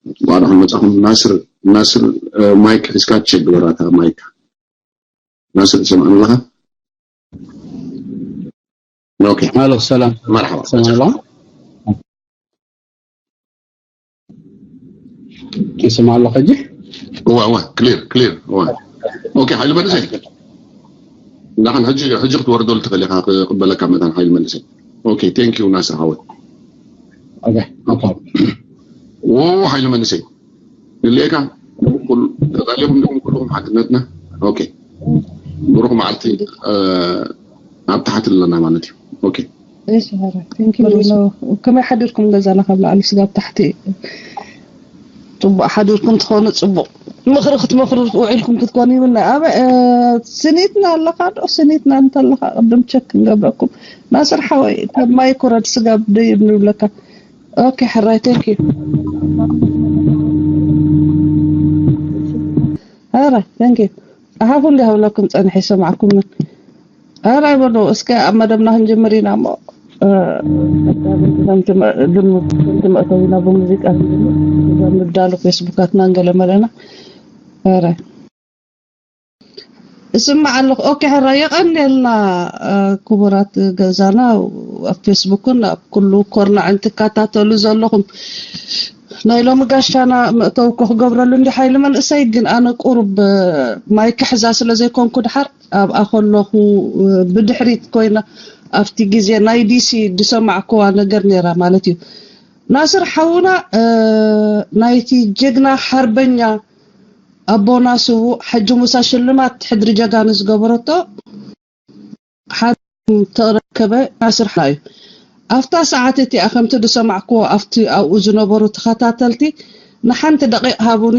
ባዕልኹም መጻኹም። ናስር፣ ናስር፣ እ፣ ማይክ ሒዝካ ቸክ ግበራታ ማይክ። ናስር፣ ትሰምዓኒ ኣለኻ? ኦኬ። ኣሎ። ሰላም። መርሓባ። ሰላም። ይስማዕ ኣሎ ሕጂ? እዋ፣ እዋ፣ ክሊር፣ ክሊር፣ እዋ። ኦኬ፣ ሓይሉ መንእሰይ። ንዓን ሕጂ፣ ሕጂ ክትወርደሉ ትኽእል ኢኻ፣ ክቕበለካ መታን ሓይሉ መንእሰይ። ኦኬ፣ ቴንክ ዩ ናስር ሓወይ። ኦኬ፣ no problem። ዎ፣ ሓይሉ መንእሰይ። ንልኤካ፣ ኩል-፣ ተጣሊኹም ዲኹም ኩልኹም ሓድነትና? ኦኬ። ብሩኽ መዓልቲ፣ እ፣ ኣብ ታሕቲ ኣለና ማለት እዩ። ኦኬ። እሺ፣ ሐረ፣ ቴንክ ዩ። ከመይ ሓዲርኩም ገዛና ካብ ላዕሊ ስጋብ ታሕቲ? ጽቡቕ ሓዲርኩም ትኾኑ ጽቡቕ። ምኽሪ ክትመኽሩ ውዒልኩም ክትኮኑ ይምነ። ኣበ፣ እ፣ ስኒትና ኣለኻ ዶ? ስኒትና እንተለኻ ቅድም ቸክ ክንገብረኩም። ናስር ሓወይ፣ ካብ ማይ ኩረድ ስጋብ ደይብ ንብለካ። ኦኬ፣ ሕራይ፣ ቴንክ ዩ። ሕራይ፣ ቴንክ ዩ። ጸሓፉ እንዲ ሃብለኩም ጸንሐ ይሰማዕኩምን። ሕራይ በሉ፣ እስከ ኣብ መደብና ክንጅምር ኢና እሞ፣ እ፣ ከምቲ መ-፣ ድም-፣ ከምቲ መእተዊና ብሙዚቃ ክንጅምር፣ እዛ ምዳሉ ፌስቡካትና ንገለ መለና። ሕራይ። እስማዕ ኣለኹ። ኦኬ፣ ሕራይ፣ የቐንየልና፣ እ፣ ክቡራት ገዛና፣ ኣብ ፌስቡክን ኣብ ኩሉ ኮርናዕን ትከታተሉ ዘለኹም። ናይ ሎሚ ጋሻና መእተዊ እኮ ክገብረሉ እንዲ ሓይሊ መንእሰይ፣ ግን ኣነ ቁሩብ፣ እ፣ ማይ ክሕዛ ስለ ዘይኮንኩ ድሓር ኣብኣ ከለኹ፣ እ፣ ብድሕሪት ኮይና ኣብቲ ግዜ ናይ ዲሲ ዝሰማዕኩዋ ነገር ነይራ ማለት እዩ። ናስር ሓውና፣ እ፣ ናይቲ ጀግና ሓርበኛ ኣቦና ስዉእ ሓጂ ሙሳ ሽልማት ሕድሪ ጀጋኑ ዝገበረቶ ሓደ ተረከበ ናስር ሓውና እዩ። ኣብታ ሰዓት እቲኣ ከምቲ ዝሰማዕክዎ ኣብቲ ኣብኡ ዝነበሩ ተኸታተልቲ ንሓንቲ ደቂቕ ሃቡኒ፣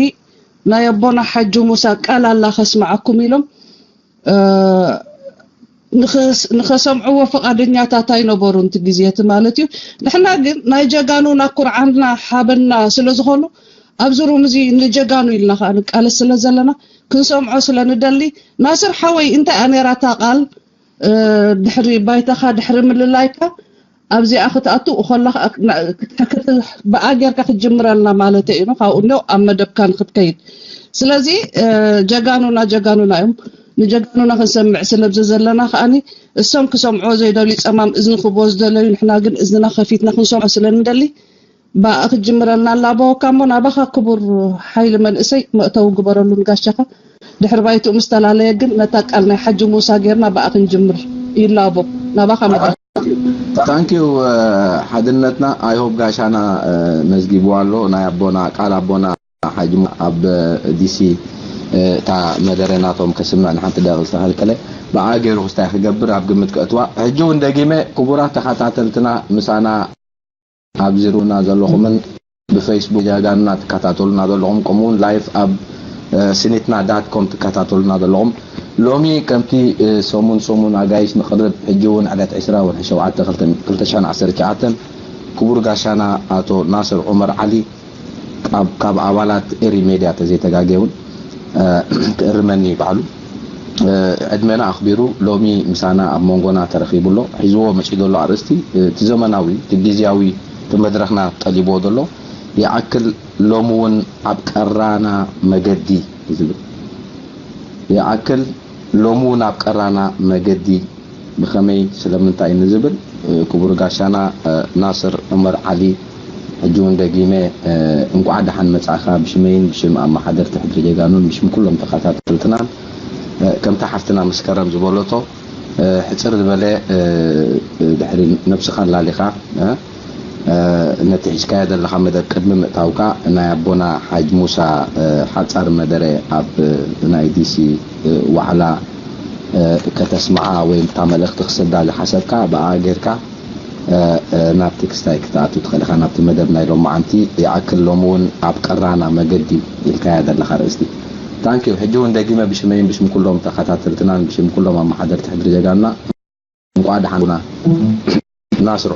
ናይ ኣቦና ሓጂ ሙሳ ቃል ኣላ ከስምዓኩም ኢሎም፣ እ፣ ንኸስ-፣ ንኸሰምዕዎ ፈቓደኛታት ኣይነበሩን እቲ ግዜ እቲ ማለት እዩ። ንሕና ግን ናይ ጀጋኑና ኩርዓና ሓበንና ስለ ዝኾኑ ኣብዚ ሩም እዚ ንጀጋኑ ኢልና ከዓ ንቃለስ ስለ ዘለና ክንሰምዖ ስለ ንደሊ ናስር ሓወይ እንታይ እያ ነይራ እታ ቃል? እ፣ ድሕሪ ባይታኻ ድሕሪ ምልላይካ ኣብዚኣ ክትኣቱ ከለኻ ብኣ ጌርካ ክትጅምረልና ማለት እዩ። ካብኡ እንዶ ኣብ መደብካ ንክትከይድ። ስለዚ፣ እ፣ ጀጋኑና ጀጋኑና እዮም። ንጀጋኑና ክንሰምዕ ስለብዚ ዘለና ከኣኒ እሶም ክሰምዕዎ ዘይደልዩ ጸማም እዝኒ ክቦ ዝደለዩ ንሕና ግን እዝንና ከፊትና ክንሰምዖ ስለ ንደሊ ብኣ ክጅምረልና ኣላበወካ እሞ ናባኻ ክቡር ሓይሊ መንእሰይ መእተዊ ግበረሉ ንጋሻኻ። ድሕሪ ባይትኡ ምስ ተላለየ ግን ነታ ቃል ናይ ሓጂ ሙሳ ጌርና ብኣ ክንጅምር ይላቦ። ናባኻ መድረኽ። ታንኪዩ ሓድነትና። ኣይሆብ ጋሻና መዝጊቡ ኣሎ ናይ ኣቦና ቃል ኣቦና ሓጂ ሙሳ ኣብ ዲሲ እታ መደረ ናቶም ከስምዕ ንሓንቲ ደቂቕ ዝተኸልከለ ብኣ ገይሩ ክስታይ ክገብር ኣብ ግምት ከእትዋ። ሕጂ እውን ደጊመ ክቡራት ተኸታተልትና ምሳና ኣብዚ ርኡና ዘለኹምን ብፌስቡክ ጀጋኑና ትከታተሉና ዘለኹም ከምኡ እውን ላይፍ ኣብ ስኒትና ዳት ኮም ትከታተሉና ዘለኹም ሎሚ ከምቲ ሰሙን ሰሙን ኣጋይሽ ንቕርብ ሕጂ እውን ዕለት ዕስራ ወርሒ ሸውዓተ ክልተ ሽሕን ዓሰርተ ትሽዓተን ክቡር ጋሻና ኣቶ ናስር ዑመር ዓሊ ካብ ኣባላት ኤሪ ሜድያ ተዘይተጋግየ እውን ክእርመኒ ባዕሉ ዕድመና ኣኽቢሩ ሎሚ ምሳና ኣብ መንጎና ተረኺቡ ኣሎ። ሒዝዎ መፂኡ ዘሎ ኣርእስቲ እቲ ዘመናዊ እቲ ግዝያዊ እቲ መድረኽና ጠሊብዎ ዘሎ ይኣክል ሎሚ እውን ኣብ ቀራና መገዲ ዝብል ይኣክል ሎሚ እውን ኣብ ቀራና መገዲ ብኸመይ ስለምንታይ ንዝብል ክቡር ጋሻና ናስር ዑመር ዓሊ ሕጂ እውን ደጊመ እንቋዕ ደሓን መጻእካ ብሽመይን ብሽም ኣመሓደርቲ ሕድሪ ጀጋኑን ብሽም ኩሎም ተኸታተልትናን ከምታ ሓፍትና መስከረም ዝበለቶ ሕጽር ዝበለ ድሕሪ ነብስኻ ኣላሊኻ ነቲ ሒዝካዮ ዘለኻ መደብ ቅድሚ ምእታውካ ናይ ኣቦና ሓጅ ሙሳ ሓጻር መደረ ኣብ ናይ ዲሲ ዋዕላ ከተስምዓ ወይ እታ መልእኽቲ ክሰዳ ዝሓሰብካ ብኣ ጌርካ ናብቲ ክስታይ ክትኣቱ ትኽእል ኢኻ ናብቲ መደብ ናይ ሎማዓንቲ ይኣክል ሎሚ እውን ኣብ ቀራና መገዲ ኢልካያ ዘለኻ ርእስቲ ታንኪዩ ሕጂ እውን ደጊመ ብሽመይን ብሽም ኩሎም ተኸታተልትናን ብሽም ኩሎም ኣመሓደርቲ ሕድሪ ጀጋኑና እንኳዕ ደሓን ናስር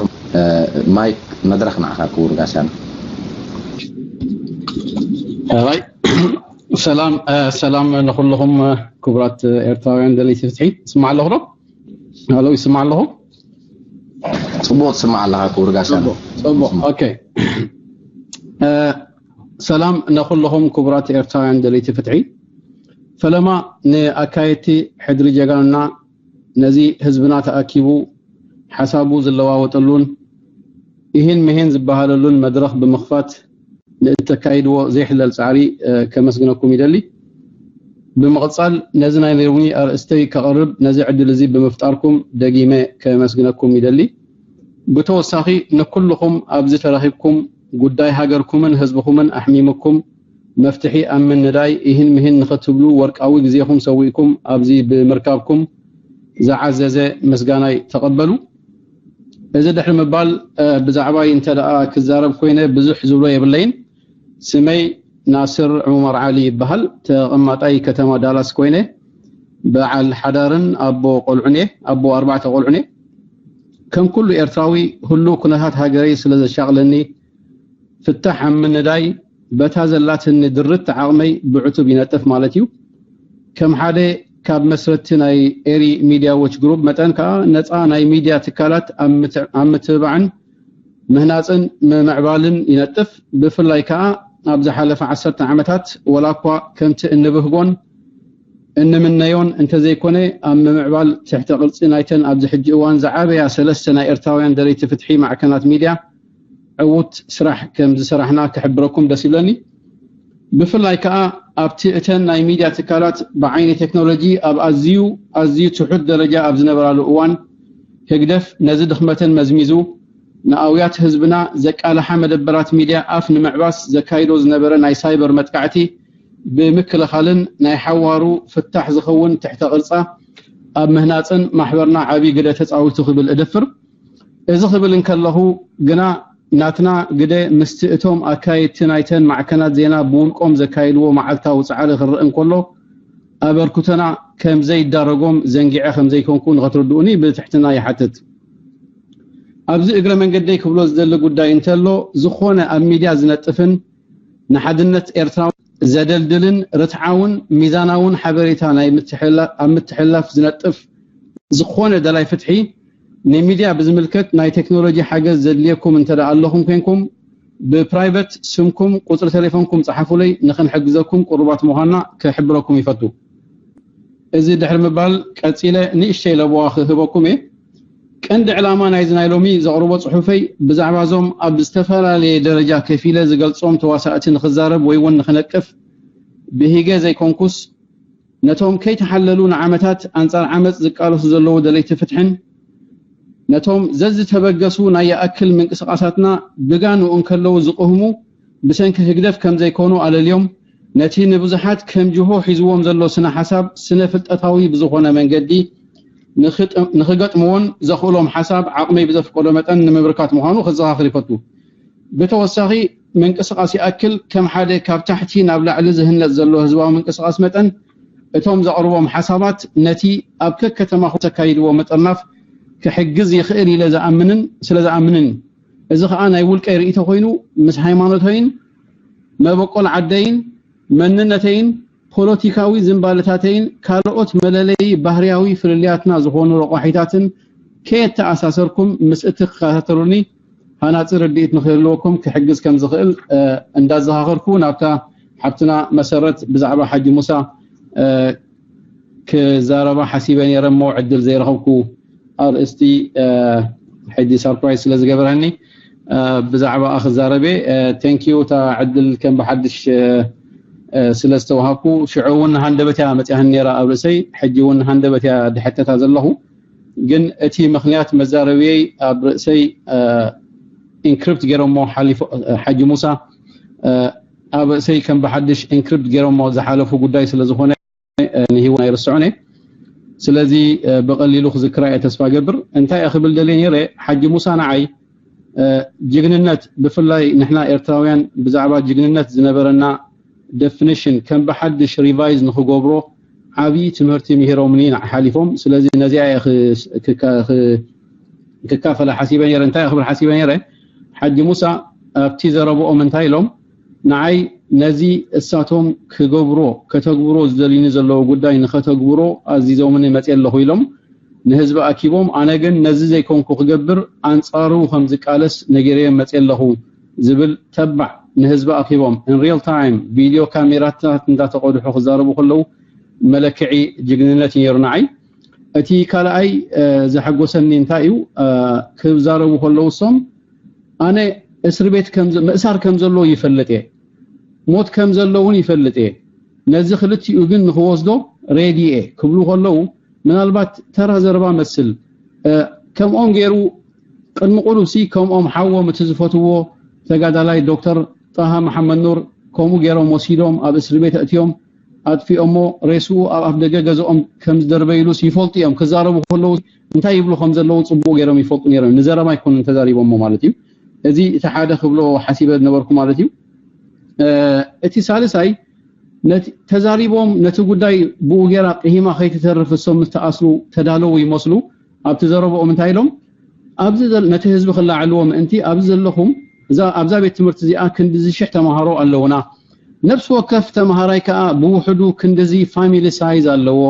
ማይክ መድረኽ ንዓኻ ክቡር ጋሻና ራይ ሰላም ሰላም ንኩልኹም ክቡራት ኤርትራውያን ደለይቲ ፍትሒ ይስማዕ ኣለኹ ዶ ኣለው ይስማዕ ኣለኹ ፅቡቅ ትስማዕ ኣለኻ ክቡር ጋሻና ፅቡቅ ኦኬ ሰላም ነኹልኹም ክቡራት ኤርትራውያን ደለይቲ ፍትሒ። ፈለማ ንኣካየድቲ ሕድሪ ጀጋኑና፣ ነዚ ህዝብና ተኣኪቡ ሓሳቡ ዝለዋወጠሉን ኢሂን ምሂን ዝበሃለሉን መድረኽ ብምኽፋት ንእተካይድዎ ዘይሕለል ጻዕሪ፣ እ፣ ከመስግነኩም ይደሊ። ብምቕጻል ነዚ ናይ ሎሚ ኣርእስተይ ከቕርብ ነዚ ዕድል እዚ ብምፍጣርኩም ደጊመ ከመስግነኩም ይደሊ። ብተወሳኺ ንኩልኹም ኣብዚ ተረኺብኩም ጉዳይ ሃገርኩምን ህዝብኹምን ኣሕሚምኩም መፍትሒ ኣብ ምንዳይ ኢሂን ምሂን ንኽትብሉ ወርቃዊ ግዜኹም ሰዊእኩም ኣብዚ ብምርካብኩም ዝዓዘዘ ምስጋናይ ተቐበሉ። እዚ ድሕሪ ምባል፣ እ፣ ብዛዕባይ እንተ ደኣ ክዛረብ ኮይነ ብዙሕ ዝብሎ የብለይን። ስመይ ናስር ዑመር ዓሊ ይበሃል። ተቐማጣይ ከተማ ዳላስ ኮይነ በዓል ሓዳርን ኣቦ ቆልዑን እየ፣ ኣቦ ኣርባዕተ ቆልዑን እየ። ከም ኩሉ ኤርትራዊ ህሉው ኩነታት ሃገረይ ስለ ዘሻቕለኒ ፍታሕ ኣብ ምንዳይ በታ ዘላትኒ ድርት ዓቕመይ ብዕቱብ ይነጥፍ ማለት እዩ። ከም ሓደ ካብ መስረትቲ ናይ ኤሪ ሚድያ ዎች ግሩፕ መጠን ከኣ ነጻ ናይ ሚድያ ትካላት ኣብ ምት-፣ ኣብ ምትብባዕን ምህናጽን ምምዕባልን ይነጥፍ። ብፍላይ ከኣ ኣብ ዝሓለፈ ዓሰርተ ዓመታት ወላ እኳ ከምቲ እንብህጎን እንምነዮን እንተዘይኮነ ኣብ ምምዕባል ትሕተ ቅርጺ ናይተን ኣብዚ ሕጂ እዋን ዝዓበያ ሰለስተ ናይ ኤርትራውያን ደለይቲ ፍትሒ ማዕከናት ሚድያ ዕዉት ስራሕ ከም ዝሰራሕና ክሕብረኩም ደስ ይብለኒ። ብፍላይ ከኣ ኣብቲ እተን ናይ ሚድያ ትካላት ብዓይኒ ቴክኖሎጂ ኣብ ኣዝዩ፣ ኣዝዩ ትሑት ደረጃ ኣብ ዝነበራሉ እዋን ህግደፍ ነዚ ድኽመተን መዝሚዙ ንኣውያት ህዝብና ዘቃልሓ መደበራት ሚድያ ኣፍ ንምዕባስ ዘካይዶ ዝነበረ ናይ ሳይበር መጥቃዕቲ ብምክልኻልን ናይ ሓዋሩ ፍታሕ ዝኸውን ትሕተ ቅርጻ ኣብ ምህናጽን ማሕበርና ዓቢ ግደ ተጻዊቱ ክብል እደፍር። እዚ ክብል እንከለኹ ግና ናትና ግደ ምስቲ እቶም ኣካየድቲ ናይተን ማዕከናት ዜና ብውልቆም ዘካይድዎ መዓልታዊ ጻዕሪ ክረአ እንከሎ ኣበርክቶና ከም ዘይዳረጎም ዘንጊዐ ከም ዘይኮንኩ ንኸትርድኡኒ ብትሕትና ይሓትት። ኣብዚ እግረ መንገደይ ክብሎ ዝደሊ ጉዳይ እንተሎ ዝኾነ ኣብ ሚድያ ዝነጥፍን ንሓድነት ኤርትራዊ ዘደልድልን ርትዓውን ሚዛናውን ሓበሬታ ናይ ምትሕላ-፣ ኣብ ምትሕልላፍ ዝነጥፍ ዝኾነ ደላይ ፍትሒ ንሚድያ ብዝምልከት ናይ ቴክኖሎጂ ሓገዝ ዘድልየኩም እንተ ደኣ ኣለኹም ኮይንኩም ብፕራይቨት ስምኩም ቁጽሪ ቴሌፎንኩም ጸሓፉለይ ንኽንሕግዘኩም ቅሩባት ምዃንና ክሕብረኩም ይፈቱ። እዚ ድሕሪ ምባል ቀጺለ ንእሽተይ ለበዋ ክህበኩም እየ። ቀንዲ ዕላማ ናይዚ ናይ ሎሚ ዘቕርቦ ጽሑፈይ ብዛዕባ እዞም ኣብ ዝተፈላለየ ደረጃ ከፊለ ዝገልጾም ተዋሳእቲ ንኽዛረብ ወይ እውን ንኽነቅፍ ብሂገ ዘይኮንኩስ ነቶም ከይተሓለሉ ንዓመታት ኣንጻር ዓመጽ ዝቃለሱ ዘለዉ ደለይቲ ፍትሕን ነቶም ዘዝተበገሱ ናይ ይኣክል ምንቅስቓሳትና ብጋንኡ እንከለዉ ዝቕህሙ ብሰንኪ ህግደፍ ከም ዘይኮኑ ኣለልዮም ነቲ ንብዙሓት ከም ጅሆ ሒዝዎም ዘሎ ስነ ሓሳብ ስነ ፍልጠታዊ ብዝኾነ መንገዲ ንኽጥ-፣ ንኽገጥምዎን ዘኽእሎም ሓሳብ ዓቕመይ ብዘፍቀዶ መጠን ንምብርካት ምዃኑ ከዘኻኽር ይፈቱ። ብተወሳኺ ምንቅስቓስ ይኣክል ከም ሓደ ካብ ታሕቲ ናብ ላዕሊ ዝህነጽ ዘሎ ህዝባዊ ምንቅስቓስ መጠን እቶም ዘቕርቦም ሓሳባት ነቲ ኣብ ከከተማኹም ተካይድዎ ምጥርናፍ ክሕግዝ ይኽእል ኢለ ዝኣምንን ስለ ዝኣምንን እዩ። እዚ ኸኣ ናይ ውልቀይ ርእይቶ ኮይኑ ምስ ሃይማኖተይን መበቆል ዓደይን መንነተይን ፖለቲካዊ ዝንባለታተይን ካልኦት መለለዪ ባህርያዊ ፍልልያትና ዝኾኑ ረቋሒታትን ከየተኣሳሰርኩም ምስ እትከታተሉኒ ሃናጺ ርድኢት ንኽህልወኩም ክሕግዝ ከም ዝኽእል፣ እ፣ እንዳዘኻኸርኩ ናብታ ሓብትና መሰረት ብዛዕባ ሓጂ ሙሳ፣ እ፣ ክዛረባ ሓሲበ ነይረ እሞ ዕድል ዘይረኸብኩ ኣርእስቲ፣ እ፣ ሕጂ ሳርፕራይዝ ስለ ዝገበረኒ፣ እ፣ ብዛዕባኣ ክዛረብ እየ። እ፣ ቴንኪዩ እታ ዕድል ከም ብሓድሽ፣ እ፣ እ፣ ስለ ዝተዋሃብኩ። ሽዑ እውን ሃንደበት እያ መጺኣኒ ነይራ ኣብ ርእሰይ፣ ሕጂ እውን ሃንደበት እያ ድሕተታ ዘለኹ። ግን እቲ ምኽንያት መዛረብየይ ኣብ ርእሰይ፣ እ፣ ኢንክሪፕት ገይሮሞ ሓሊፎ-፣ እ፣ ሓጂ ሙሳ፣ እ፣ ኣብ ርእሰይ ከም ብሓድሽ ኢንክሪፕት ገይሮሞ ዝሓለፉ ጉዳይ ስለ ዝኾነ፣ እ፣ ንህይወት ኣይርስዖን እየ። ስለዚ፣ እ፣ ብቐሊሉ ክዝክራ እየ ተስፋ ገብር። እንታይ እየ ክብል ደልየ ነይረ፣ ሓጂ ሙሳ ንዓይ፣ እ፣ ጅግንነት፣ ብፍላይ ንሕና ኤርትራውያን ብዛዕባ ጅግንነት ዝነበረና ደፊኒሽን ከም ብሓድሽ ሪቫይዝ ንኽገብሮ ዓብዪ ትምህርቲ ምሂሮምኒ ንዓ ሓሊፎም። ስለዚ ነዚኣ እየ ክ-፣ ክካ-፣ ክ-፣ ክካፈላ ሓሲበ ነይረ። እንታይ እየ ክብል ሓሲበ ነይረ፣ ሓጂ ሙሳ ኣብቲ ዘረብኦም እንታይ ኢሎም፣ ንዓይ ነዚ እሳቶም ክገብሮ፣ ከተግብሮ ዝደልዩኒ ዘለዉ ጉዳይ ንኸተግብሮ ኣዚዞምኒ መጽየ ኣለኹ ኢሎም ንህዝቢ ኣኪቦም፣ ኣነ ግን ነዚ ዘይኮንኩ ክገብር ኣንጻሩ ከም ዝቃለስ ነጊረዮም መጽየ ኣለኹ ዝብል ተባዕ ንህዝቢ ኣኺቦም in real time ቪድዮ ካሜራታት እንዳተቐድሑ ክዛረቡ ከለዉ መለክዒ ጅግንነት እዩ ነይሩ ንዓይ። እቲ ካልኣይ ዘሐጎሰኒ እንታይ እዩ፣ ክዛረቡ ከለዉ እሶም ኣነ እስር ቤት ምእሳር ከም ዘለዎ ይፈልጥ እየ፣ ሞት ከም ዘሎ እውን ይፈልጥ እየ። ነዚ ክልቲኡ ግን ንክወስዶ ሬዲ እየ ክብሉ ከለዉ ምናልባት ተራ ዘረባ መስል። ከምኦም ገይሩ ቅድሚ ቁሩብሲ ከምኦም ሓዎም እቲ ዝፈትዎ ተጋዳላይ ዶክተር ጣሃ መሓመድ ኑር ከምኡ ገይሮም ወሲዶም ኣብ እስር ቤት ኣእትዮም ኣጥፊኦሞ ሬስኡ ኣብ ኣፍ ደገ ገዝኦም ከም ዝደርበይሉስ ይፈልጡ እዮም። ክዛረቡ ከለዉ እንታይ ይብሉ ከም ዘለዉ ጽቡቕ ገይሮም ይፈልጡ ነይሮም። ንዘረባ ኣይኮኑን ተዛሪቦሞ ማለት እዩ። እዚ እቲ ሓደ ክብሎ ሓሲበ ዝነበርኩ ማለት እዩ። እቲ ሳልሳይ ተዛሪቦም ነቲ ጉዳይ ብኡ ገይራ ቅሂማ ከይትተርፍ እሶም ምስ ተኣስሩ ተዳለዉ ይመስሉ። ኣብቲ ዘረብኦም እንታይ ኢሎም፣ ነቲ ህዝቢ ክላዕልዎ ምእንቲ ኣብዚ ዘለኹም ኣብዛ ቤት ትምህርቲ እዚኣ ክንድዚ ሽሕ ተምሃሮ ኣለውና። ነፍሲ ወከፍ ተምሃራይ ከዓ ብውሕዱ ክንድዚ ፋሚሊ ሳይዝ ኣለዎ።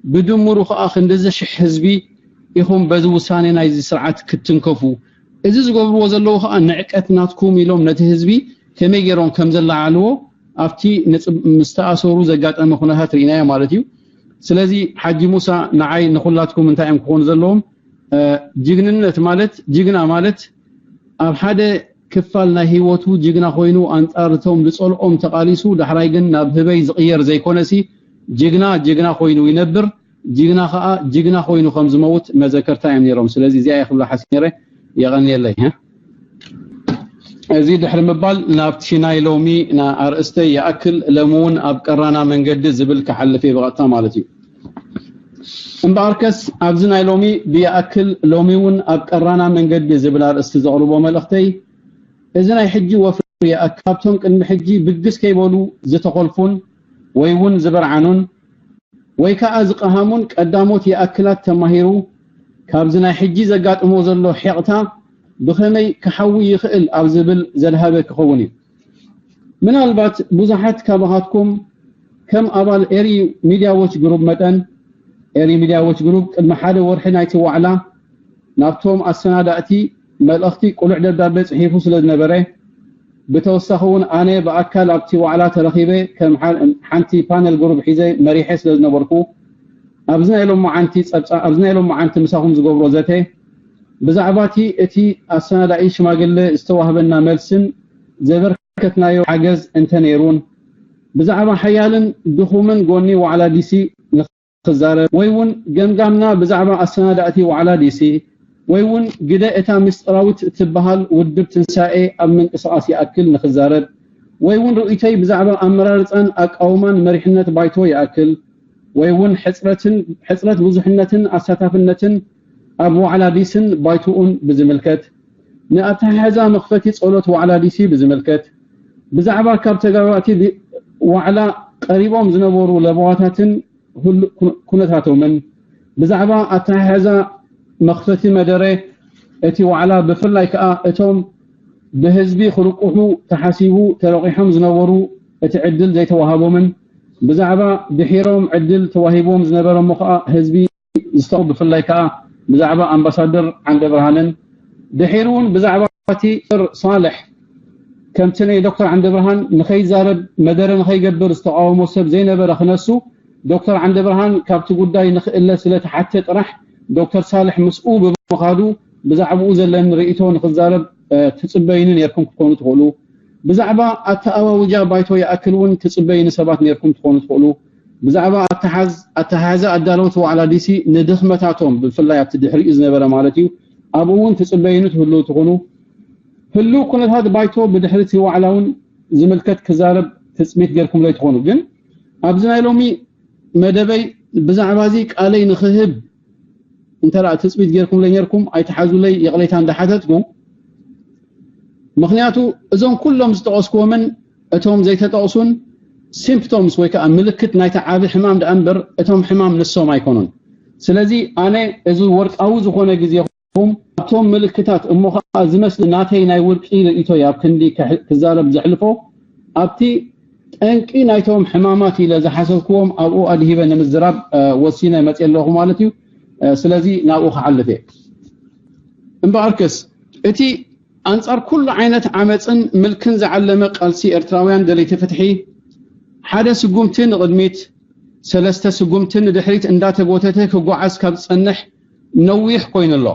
ብድምሩ ከዓ ክንድዚ ሽሕ ህዝቢ ኢኹም በዚ ውሳኔ ናይዚ ስርዓት ክትትንከፉ። እዚ ዝገብርዎ ዘለዉ ከዓ ንዕቀት ናትኩም ኢሎም ነቲ ህዝቢ ከመይ ገይሮም ከም ዘለዓልዎ ኣብቲ ምስ ተኣሰሩ ዘጋጠመ ኩነታት ርኢናዮ ማለት እዩ። ስለዚ ሓጂ ሙሳ ንዓይ ንኹላትኩም እንታይ እዮም ክኾኑ ዘለዎም? ጅግንነት ማለት፣ ጅግና ማለት ኣብ ሓደ ክፋል ናይ ህይወቱ ጅግና ኮይኑ ኣንጻር እቶም ዝጸልኦም ተቓሊሱ፣ ዳሕራይ ግን ናብ ህበይ ዝቕየር ዘይኮነሲ ጅግና ጅግና ኮይኑ ይነብር። ጅግና ኸኣ ጅግና ኮይኑ ከም ዝመውት መዘከርታ እዮም ነይሮም። ስለዚ እዚኣ እየ ክብላ ሓሲብ ነይረ። የቐንየለይ። እዚ ድሕሪ ምባል ናብቲ ናይ ሎሚ ኣርእስተይ ይኣክል፣ ሎሚ እውን ኣብ ቀራና መንገዲ ዝብል ክሓልፍ እየ ብቐጥታ ማለት እዩ። እምበኣርከስ ኣብዚ ናይ ሎሚ ብይኣክል ሎሚ እውን ኣብ ቀራና መንገዲ ዝብል ኣርእስቲ ዘቕርቦ መልእኽተይ፣ እዚ ናይ ሕጂ ወፍሪ ይኣክል፣ ካብቶም ቅድሚ ሕጂ ብግስ ከይበሉ ዝተኾልፉን ወይ እውን ዝበርዓኑን ወይ ከዓ ዝቐሃሙን ቀዳሞት ይኣክላት ተማሂሩ ካብዚ ናይ ሕጂ ዘጋጥሞ ዘሎ ሒቕታ ብኸመይ ክሓዊ ይኽእል ኣብ ዝብል ዘድሃበ ክኸውን እዩ። ምናልባት ብዙሓት ካባኻትኩም ከም ኣባል ኤሪ ሚድያ ዎች ግሩፕ መጠን፣ ኤሪ ሚድያ ዎች ግሩፕ ቅድሚ ሓደ ወርሒ ናይቲ ዋዕላ ናብቶም ኣሰናዳእቲ መልእኽቲ ቅሉዕ ደብዳቤ ጽሒፉ ስለ ዝነበረ፣ ብተወሳኺ እውን ኣነ ብኣካል ኣብቲ ዋዕላ ተረኺበ ከም ሓንቲ ፓነል ግሩፕ ሒዘ መሪሐ ስለ ዝነበርኩ ኣብዚ ናይ ሎማዓንቲ ጸብጻ ኣብዚ ናይ ሎማዓንቲ ምሳኹም ዝገብሮ ዘተ ብዛዕባ እቲ እቲ ኣሰናዳኢ ሽማግለ ዝተዋህበና መልስን ዘበርከትናዮ ሓገዝ እንተነይሩን ብዛዕባ ሓያልን ድኹምን ጎኒ ዋዕላ ዲሲ ክዛረብ ወይ እውን ገምጋምና ብዛዕባ ኣሰናዳእቲ ዋዕላ ዲሲ ወይ እውን ግደ እታ ምስጢራዊት እትበሃል ውድብ ትንሳኤ ኣብ ምንቅስቓስ ይኣክል ንኽዛረብ ወይ እውን ርእይቶይ ብዛዕባ ኣመራርፃን ኣቃውማን መሪሕነት ባይቶ ይኣክል ወይ እውን ሕፅረትን ሕፅረት ብዙሕነትን ኣሳታፍነትን ኣብ ዋዕላ ዲስን ባይቶኡን ብዝምልከት ንኣተሓሕዛ መኽፈቲ ጸሎት ዋዕላ ዲሲ ብዝምልከት ብዛዕባ ካብ ተጋባእቲ ዋዕላ ቀሪቦም ዝነበሩ ለበዋታትን ኩነታቶምን ብዛዕባ ኣተሓሕዛ መኽፈቲ መደረ እቲ ዋዕላ ብፍላይ ከኣ እቶም ብህዝቢ ክርቁሑ ተሓሲቡ ተረቂሖም ዝነበሩ እቲ ዕድል ዘይተዋሃቦምን ብዛዕባ ድሒሮም ዕድል ተዋሂብዎም ዝነበረ እሞ ከኣ ህዝቢ ዝተው ብፍላይ ከኣ ብዛዕባ ኣምባሳደር ዓንደ ብርሃንን ድሒሩ እውን ብዛዕባ እቲ ዶክተር ሳልሕ ከምቲ ናይ ዶክተር ዓንደ ብርሃን ንኸይዛረብ መደረ ንኸይገብር ዝተቃወሞ ሰብ ዘይነበረ ክነሱ ዶክተር ዓንደ ብርሃን ካብቲ ጉዳይ ንኽእለ ስለ ተሓተ ጥራሕ ዶክተር ሳልሕ ምስኡ ብምኻዱ ብዛዕባኡ ዘለኒ ርእይቶ ንኽዛረብ ትጽበዩኒ ነርኩም ክትኮኑ ትኽእሉ። ብዛዕባ ኣተኣዋውጃ ባይቶ ይኣክል እውን ትጽበዩኒ ሰባት ነርኩም ትኾኑ ትኽእሉ። ብዛዕባ ኣተሓዝ ኣተሓሕዛ ኣዳለውቲ ዋዕላ ዲሲ ንድኽመታቶም ብፍላይ ኣብቲ ድሕሪኡ ዝነበረ ማለት እዩ ኣብኡ እውን ትጽበዩኒ ትህልው ትኾኑ። ህልው ኩነታት ባይቶ ብድሕሪ እቲ ዋዕላ እውን ዝምልከት ክዛረብ ትጽቢት ገርኩምለይ ትኾኑ። ግን ኣብዚ ናይ ሎሚ መደበይ ብዛዕባ እዚ ቃለይ ንክህብ እንተ ትፅቢት ጌርኩምለይ ኔርኩም ኣይትሓዙለይ ይቕሬታ እንዳሓተትኩ። ምኽንያቱ እዞም ኩሎም ዝጠቐስኩዎምን እቶም ዘይተጠቕሱን symptoms ወይ ከዓ ምልክት ናይቲ ዓቢ ሕማም ደኣ እምበር እቶም ሕማም ንሶም ኣይኮኑን። ስለዚ ኣነ እዚ ወርቃዊ ዝኾነ ግዜኹም ኣብቶም ምልክታት እሞ ከዓ ዝመስል ናተይ ናይ ውርቂ ርእይቶይ ኣብ ክንዲ ክዛረብ ዘሕልፎ ኣብቲ ጠንቂ ናይቶም ሕማማት ኢለ ዝሓሰብክዎም ኣብኡ ኣድሂበ ንምዝራብ ወሲነ መፅየ ኣለኹ ማለት እዩ። ስለዚ ናብኡ ክሓልፍ እየ። እምበኣርከስ እቲ ኣንጻር ኩሉ ዓይነት ዓመጽን ምልክን ዝዓለመ ቃልሲ ኤርትራውያን ደለይቲ ፍትሒ፣ ሓደ ስጉምቲ ንቕድሚት፣ ሰለስተ ስጉምቲ ንድሕሪት እንዳተጎተተ ክጓዓዝ ካብ ዝጸንሕ ነዊሕ ኮይኑ ኣሎ።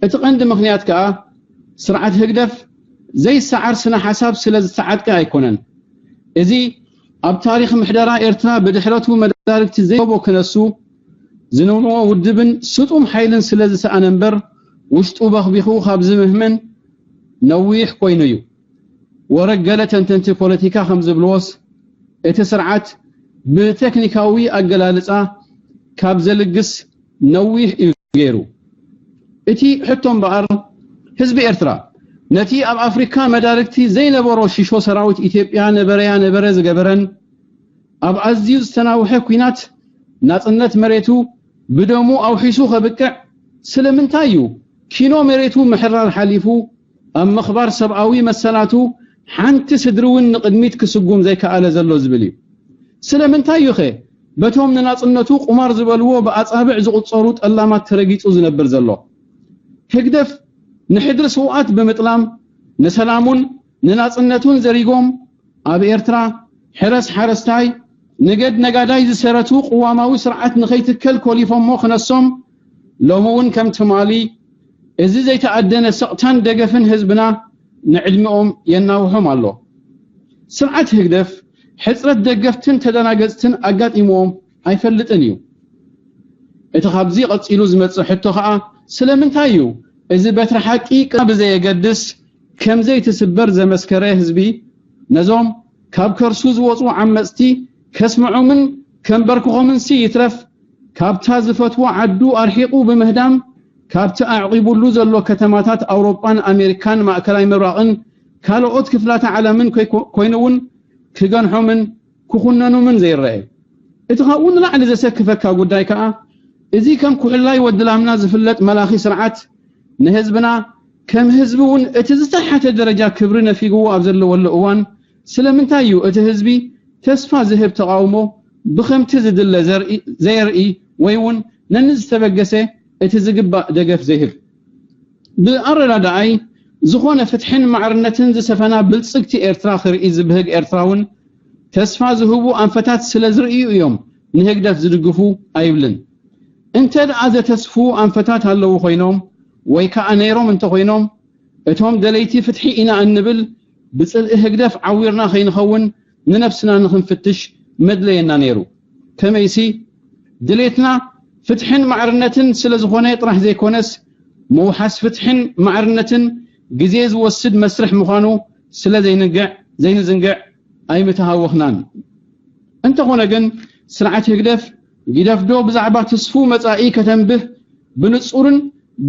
እቲ ቀንዲ ምኽንያት ከኣ፣ ስርዓት ህግደፍ ዘይሰዓር ስነ ሓሳብ ስለ ዝተዓጥቀ ኣይኮነን። እዚ ኣብ ታሪኽ ምሕደራ ኤርትራ ብድሕረቱ መዳርግቲ ዘይረኸቦ ክነሱ ዝንውንዎ ውድብን ስጡም ሓይልን ስለ ዝሰኣነ እምበር፣ ውሽጡ በኽቢኹ ካብ ዝምህመን ነዊሕ ኮይኑ እዩ። ወረ ገለ ተንተንቲ ፖለቲካ ከም ዝብልዎስ፣ እቲ ስርዓት ብቴክኒካዊ ኣገላልጻ ካብ ዘልግስ ነዊሕ እዩ ገይሩ። እቲ ሕቶ እምበኣር፣ ህዝቢ ኤርትራ ነቲ ኣብ ኣፍሪካ መዳርግቲ ዘይነበሮ ሽሾ ሰራዊት ኢትዮጵያ ነበረያ ነበረ ዝገበረን፣ ኣብ ኣዝዩ ዝተናውሐ ኲናት ናጽነት መሬቱ ብደሙ ኣውሒሱ ከብቅዕ፣ ስለምንታይ እዩ ኪኖ መሬቱ ምሕራር ሓሊፉ ኣብ ምኽባር ሰብኣዊ መሰላቱ ሓንቲ ስድሪ እውን ንቕድሚት ክስጉም ዘይከኣለ ዘሎ ዝብል እዩ። ስለምንታይ እዩኸ በቶም ንናጽነቱ ቁማር ዝበልዎ ብኣጻብዕ ዝቑጸሩ ጠላማት ተረጊጹ ዝነብር ዘሎ? ህግደፍ ንሕድሪ ስውኣት ብምጥላም ንሰላሙን ንናጽነቱን ዘሪጎም ኣብ ኤርትራ ሕረስ ሓረስታይ፣ ንገድ ነጋዳይ ዝሰረቱ ቅዋማዊ ስርዓት ንኸይትከል ኮሊፎሞ ክነሶም፣ ሎሚ እውን ከም ትማሊ እዚ ዘይተኣደነ ስቕታን ደገፍን ህዝብና ንዕድሚኦም የናውሖም ኣሎ። ስርዓት ህግደፍ ሕጽረት ደገፍትን ተደናገጽትን ኣጋጢምዎም ኣይፈልጥን እዩ። እቲ ካብዚ ቀጺሉ ዝመጽእ ሕቶ ኸኣ፣ ስለምንታይ እዩ እዚ በትሪ ሓቂ ቅና ብዘየገድስ ከም ዘይትስበር ዘመስከረ ህዝቢ፣ ነዞም ካብ ከርሱ ዝወጹ ዓመጽቲ ከስምዖምን ከንበርክኾምንሲ ይትረፍ፣ ካብታ ዝፈትዎ ዓዱ ኣርሒቑ ብምህዳም፣ ካብቲ ኣዕቒቡሉ ዘሎ ከተማታት ኣውሮጳን ኣሜሪካን ማእከላይ ምብራቕን ካልኦት ክፍላተ ዓለምን ኮይ-፣ ኮይኑ እውን ክገንሖምን ክኹነኑምን ዘይረአ። እቲ ካብኡ ንላዕሊ ዘሰክፈካ ጉዳይ ከኣ፣ እዚ ከም ኩሕላይ ወዲ ላምና ዝፍለጥ መላኺ ስርዓት፣ ንህዝብና ከም ህዝቢ እውን እቲ ዝተሓተ ደረጃ ክብሪ ነፊግዎ ኣብ ዘለወሉ እዋን፣ ስለምንታይ እዩ እቲ ህዝቢ ተስፋ ዝህብ ተቓውሞ ብኸምቲ ዝድለ ዘርኢ-፣ ዘየርኢ ወይ እውን ነንዝተበገሰ እቲ ዝግባእ ደገፍ ዘይህብ? ብኣረዳድኣይ፣ ዝኾነ ፍትሕን ማዕርነትን ዝሰፈና ብልጽግቲ ኤርትራ ክርኢ ዝብህግ ኤርትራውን፣ ተስፋ ዝህቡ ኣንፈታት ስለ ዝርእዩ እዮም ንህግደፍ ዝድግፉ ኣይብልን። እንተ ደኣ ዘተስፉ ኣንፈታት ኣለዉ ኮይኖም፣ ወይ ከኣ ነይሮም እንተኾይኖም፣ እቶም ደለይቲ ፍትሒ ኢና እንብል ብጽልኢ ህግደፍ ዓዊርና ከይንኸውን ንነብስና ንኽንፍትሽ መድለየና ነይሩ። ከመይሲ፣ ድሌትና ፍትሕን ማዕርነትን ስለ ዝኾነ ጥራሕ ዘይኮነስ፣ ምውሓስ ፍትሕን ማዕርነትን ግዜ ዝወስድ መስርሕ ምዃኑ ስለ ዘይንግዕ-፣ ዘይንዝንግዕ ኣይምተሃወኽናን። እንተኾነ ግን፣ ስርዓት ህግደፍ ጊደፍዶ ብዛዕባ ትስፉ መጻኢ ከተንብህ ብንጹርን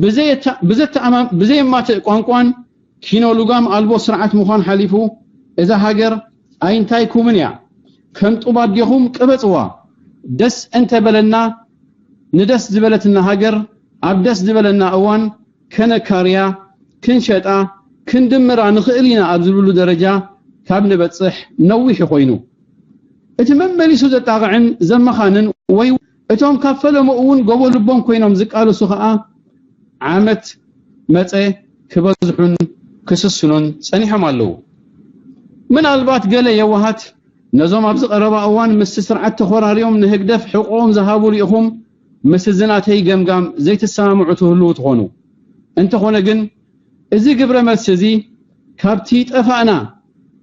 ብዘየታ-፣ ብዘተኣማም-፣ ብዘየማትእ ቋንቋን ኪኖ ሉጋም ኣልቦ ስርዓት ምዃን ሓሊፉ፣ እዛ ሃገር ኣይንታይኩምን እያ፣ ከም ጡብ ኣዴኹም ቅበጽዋ፣ ደስ እንተበለና ንደስ ዝበለትና ሃገር ኣብ ደስ ዝበለና እዋን ከነካርያ፣ ክንሸጣ፣ ክንድምራ ንኽእል ኢና ኣብ ዝብሉ ደረጃ ካብ ንበጽሕ ነዊሕ ኮይኑ። እቲ መመሊሱ ዘጣቕዕን ዘመኻንን ወይ እቶም ካብ ፈለሙ እውን ጎቦ ልቦም ኮይኖም ዝቃለሱ ኸኣ ዓመት መጸ ክበዝሑን ክስስኑን ጸኒሖም ኣለዉ። ምናልባት ገለ የዋሃት ነዞም ኣብዚ ቀረባ እዋን ምስቲ ስርዓት ተኾራርዮም ንህግደፍ ሕቖኦም ዝሃቡ ርኢኹም ምስ እዚ ናተይ ገምጋም ዘይትሰማምዑ ትህልዉ ትኾኑ። እንተኾነ ግን፣ እዚ ግብረ መልሲ እዚ ካብቲ ጠፋእና፣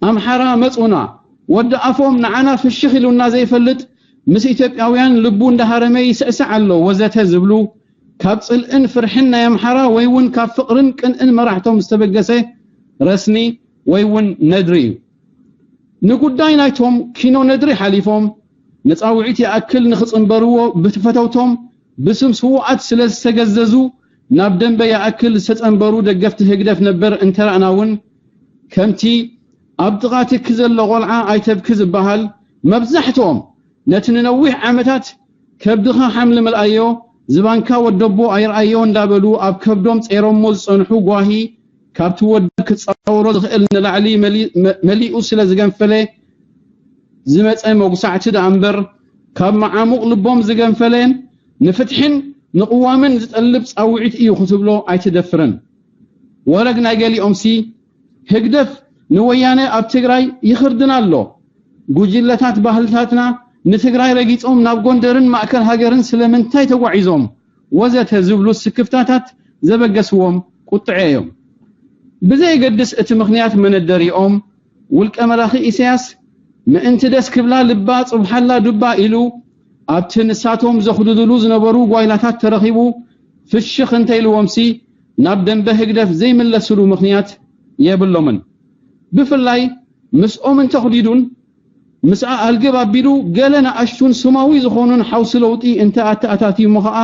ኣምሓራ መጹና፣ ወዲ ኣፎም ንዓና ፍሽኽ ኢሉና ዘይፈልጥ፣ ምስ ኢትዮጵያውያን ልቡ እንዳሃረመ ይስዕስዕ ኣሎ ወዘተ ዝብሉ፣ ካብ ጽልእን ፍርሕን ናይ ኣምሓራ ወይ እውን ካብ ፍቕርን ቅንእን መራሕቶም ዝተበገሰ ረስኒ ወይ እውን ነድሪ እዩ። ንጉዳይ ናይቶም ኪኖ ነድሪ ሓሊፎም፣ ንጻውዒት ይኣክል ንኽጽንበርዎ ብፈተውቶም ብስም ስዉኣት ስለ ዝተገዘዙ፣ ናብ ደንበ ይኣክል ዝተጸንበሩ ደገፍቲ ህግደፍ ነበር እንተረኣና እውን፣ ከምቲ ኣብ ጥቓ ትኪ ዘሎ ቆልዓ ኣይተብኪ ዝበሃል፣ መብዛሕትኦም ነቲ ንነዊሕ ዓመታት ከብድኻ ሓምሊ ምልኣዮ፣ ዝባንካ ወደቦ ኣይርኣዮ እንዳበሉ ኣብ ከብዶም ጸይሮሞ ዝጸንሑ ጓሂ፣ ካብቲ ወደብ ክጻወሮ ዝኽእል ንላዕሊ መሊ-፣ መ-፣ መሊኡ ስለ ዝገንፈለ፣ ዝመጸ መጉሳዕቲ ደኣ እምበር፣ ካብ መዓሙቕ ልቦም ዝገንፈለን ንፍትሕን ንቕዋምን ዝጠልብ ጻውዒት እዩ ክትብሎ ኣይትደፍርን። ወረግ ናይ ገሊኦምሲ ህግደፍ ንወያነ ኣብ ትግራይ ይኽርድና ኣሎ። ጉጅለታት ባህልታትና ንትግራይ ረጊጾም ናብ ጎንደርን ማእከል ሃገርን ስለምንታይ ተጓዒዞም ወዘተ ዝብሉ ስክፍታታት ዘበገስዎም ቁጥዐ እዮም። ብዘየገድስ እቲ ምኽንያት መነደሪኦም ውልቀ መላኺ ኢሳያስ ምእንቲ ደስ ክብላ ልባ ጽብሓላ ዱባ ኢሉ ኣብቲ ንሳቶም ዘኹድድሉ ዝነበሩ ጓይላታት ተረኺቡ ፍሽኽ እንተኢልዎምሲ ናብ ደንበ ህግደፍ ዘይምለስሉ ምኽንያት የብሎምን። ብፍላይ ምስኦም እንተኹዲዱን ምስኣ ኣልግብ ኣቢሉ ገለ ንኣሽቱን ስማዊ ዝኾኑን ሓውሲ ለውጢ እንተ ኣተኣታትዩሞ ኸኣ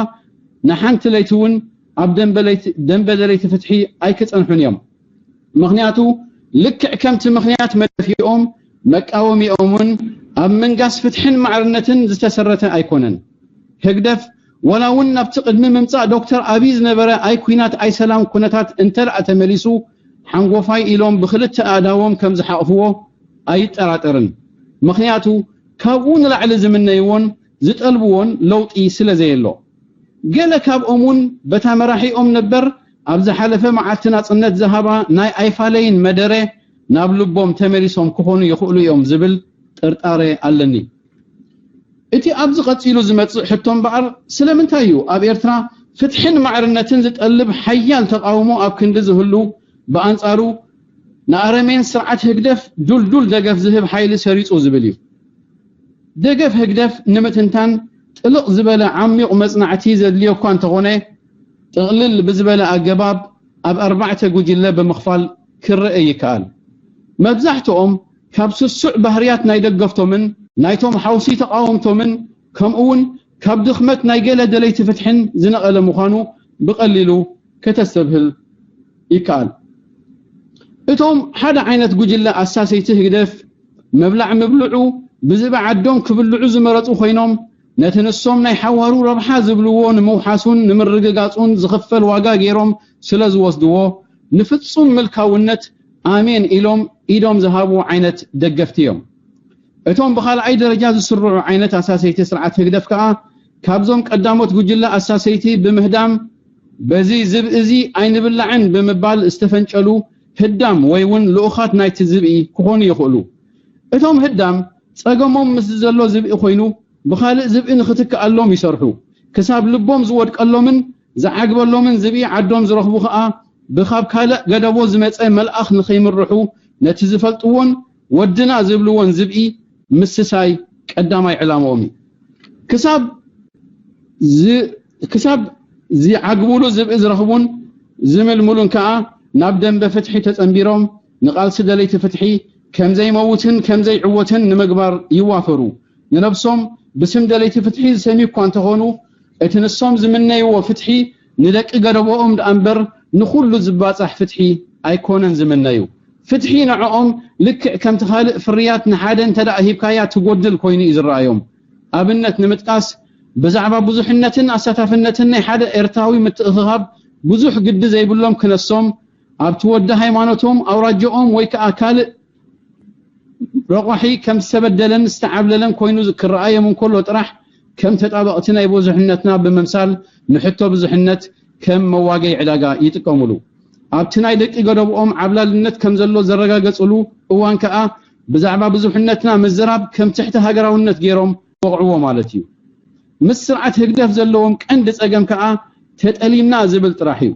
ንሓንቲ ለይቲ እውን ኣብ ደንበ ለይቲ- ደንበ ደለይቲ ፍትሒ ኣይክጸንሑን እዮም። ምኽንያቱ ልክዕ ከምቲ ምኽንያት መደፊኦም መቃወሚኦምን ኣብ ምንጋስ ፍትሕን ማዕርነትን ዝተሰረተ ኣይኮነን። ህግደፍ ወላ እውን ናብቲ ቅድሚ ምምጻእ ዶክተር ኣብይ ዝነበረ ኣይ ኲናት ኣይ ሰላም ኩነታት እንተ ደኣ ተመሊሱ ሓንጎፋይ ኢሎም ብኽልተ ኣእዳዎም ከም ዝሓቕፍዎ ኣይጠራጠርን። ምኽንያቱ ካብኡ ንላዕሊ ዝምነይዎን ዝጠልብዎን ለውጢ ስለ ዘየሎ። ገለ ካብኦም እውን በታ መራሒኦም ነበር ኣብ ዝሓለፈ መዓልቲ ናጽነት ዝሃባ ናይ ኣይፋለይን መደረ ናብ ልቦም ተመሊሶም ክኾኑ ይኽእሉ እዮም ዝብል ጥርጣረ ኣለኒ። እቲ ኣብዚ ቀጺሉ ዝመጽእ ሕቶ እምበኣር ስለምንታይ እዩ ኣብ ኤርትራ ፍትሕን ማዕርነትን ዝጠልብ ሓያል ተቓውሞ ኣብ ክንዲ ዝህሉ ብኣንጻሩ ንኣረሜን ስርዓት ህግደፍ ዱልዱል ደገፍ ዝህብ ሓይሊ ሰሪጹ ዝብል እዩ። ደገፍ ህግደፍ ንምትንታን ጥልቕ ዝበለ ዓሚቕ መጽናዕቲ ዘድልዮ እኳ እንተኾነ ጥቕልል ብዝበለ ኣገባብ ኣብ ኣርባዕተ ጉጅለ ብምኽፋል ክረአ ይከኣል። መብዛሕትኦም ካብ ስሱዕ ባህርያት ናይ ደገፍቶምን ናይቶም ሓውሲ ተቓወምቶምን ከምኡ እውን ካብ ድኽመት ናይ ገለ ደለይቲ ፍትሕን ዝነቐለ ምዃኑ ብቐሊሉ ከተስተብህል ይከኣል። እቶም ሓደ ዓይነት ጉጅለ ኣሳሰይቲ ህግደፍ መብላዕ ምብልዑ ብዝበ ዓዶም ክብልዑ ዝመረጹ ኮይኖም ነቲ ንሶም ናይ ሓዋሩ ረብሓ ዝብልዎ ንምውሓሱን ንምርግጋጹን ዝኽፈል ዋጋ ገይሮም ስለ ዝወስድዎ ንፍጹም ምልካውነት ኣሜን ኢሎም ኢዶም ዝሃቡ ዓይነት ደገፍቲ እዮም። እቶም ብኻልኣይ ደረጃ ዝስርዑ ዓይነት ኣሳሰይቲ ስርዓት ህግደፍ ከኣ ካብዞም ቀዳሞት ጉጅለ ኣሳሰይቲ ብምህዳም በዚ ዝብኢ እዚ ኣይንብላዕን ብምባል ዝተፈንጨሉ ህዳም ወይ እውን ልኡኻት ናይቲ ዝብኢ ክኾኑ ይኽእሉ። እቶም ህዳም ጸገሞም ምስ ዘሎ ዝብኢ ኮይኑ ብኻልእ ዝብኢ ንኽትክኣሎም ይሰርሑ። ክሳብ ልቦም ዝወድቀሎምን ዝዓግበሎምን ዝብኢ ዓዶም ዝረኽቡ ኸኣ ብኻብ ካልእ ገደቦ ዝመጸ መልኣኽ ንኸይምርሑ ነቲ ዝፈልጥዎን ወድና ዝብልዎን ዝብኢ ምስሳይ ቀዳማይ ዕላምኦም እዩ። ክሳብ ዝ- ክሳብ ዝዓግብሉ ዝብኢ ዝረኽቡን ዝምልምሉን ከኣ ናብ ደንበ ፍትሒ ተጸንቢሮም ንቓልሲ ደለይቲ ፍትሒ ከም ዘይመውትን ከም ዘይዕወትን ንምግባር ይዋፈሩ። ንነብሶም ብስም ደለይቲ ፍትሒ ዝሰምዩ እኳ እንተኾኑ እቲ ንሶም ዝምነይዎ ፍትሒ ንደቂ ገደቦኦም ደኣ እምበር ንኹሉ ዝባጻሕ ፍትሒ ኣይኮነን ዝምነዩ። ፍትሒ ንዕኦም ልክዕ ከምቲ ካልእ ፍርያት ንሓደ እንተ ደኣ ሂብካያ ትጎድል ኮይኑ እዩ ዝረኣዮም። ኣብነት ንምጥቃስ ብዛዕባ ብዙሕነትን ኣሳታፍነትን ናይ ሓደ ኤርትራዊ ምትእኽኻብ ብዙሕ ግዲ ዘይብሎም ክነሶም ኣብቲ ወዲ ሃይማኖቶም ኣውራጃኦም ወይ ከኣ ካልእ ረቋሒ ከም ዝተበደለን ዝተዓብለለን ኮይኑ ክረኣዮም እንከሎ ጥራሕ ከም ተጣበቕቲ ናይ ብዙሕነትና ብምምሳል ንሕቶ ብዙሕነት ከም መዋገይ ዕዳጋ ይጥቀምሉ። ኣብቲ ናይ ደቂ ገደብኦም ዓብላልነት ከም ዘሎ ዘረጋገጽሉ እዋን ከኣ ብዛዕባ ብዙሕነትና ምዝራብ ከም ትሕቲ ሃገራውነት ገይሮም ይወቕዕዎ ማለት እዩ። ምስ ስርዓት ህግደፍ ዘለዎም ቀንዲ ጸገም ከኣ ተጠሊምና ዝብል ጥራሕ እዩ።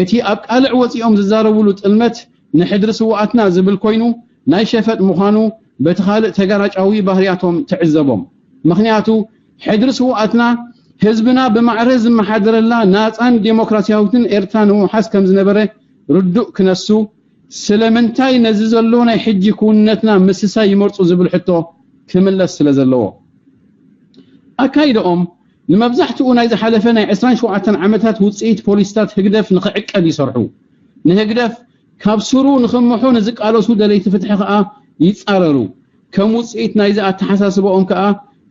እቲ ኣብ ቃልዕ ወጺኦም ዝዛረብሉ ጥልመት ንሕድሪ ስውኣትና ዝብል ኮይኑ ናይ ሸፈጥ ምዃኑ በቲ ካልእ ተጋራጫዊ ባህርያቶም ትዕዘቦም። ምኽንያቱ ሕድሪ ስውኣትና ህዝብና ብማዕረ ዝመሓደረላ ናጻን ዴሞክራሲያዊትን ኤርትራ ንምውሓስ ከም ዝነበረ ርዱእ ክነሱ ስለምንታይ ነዚ ዘሎ ናይ ሕጂ ክውንነትና ምስሳይ ይመርጹ ዝብል ሕቶ ክምለስ ስለ ዘለዎ። ኣካይደኦም ንመብዛሕትኡ ናይ ዝሓለፈ ናይ ዕስራን ሸውዓተን ዓመታት ውጽኢት ፖሊስታት ህግደፍ ንኽዕቀብ ይሰርሑ። ንህግደፍ ካብ ስሩ ንኽምሑ ንዝቃለሱ ደለይቲ ፍትሒ ከኣ ይጻረሩ። ከም ውጽኢት ናይዚ ኣተሓሳስባኦም ከኣ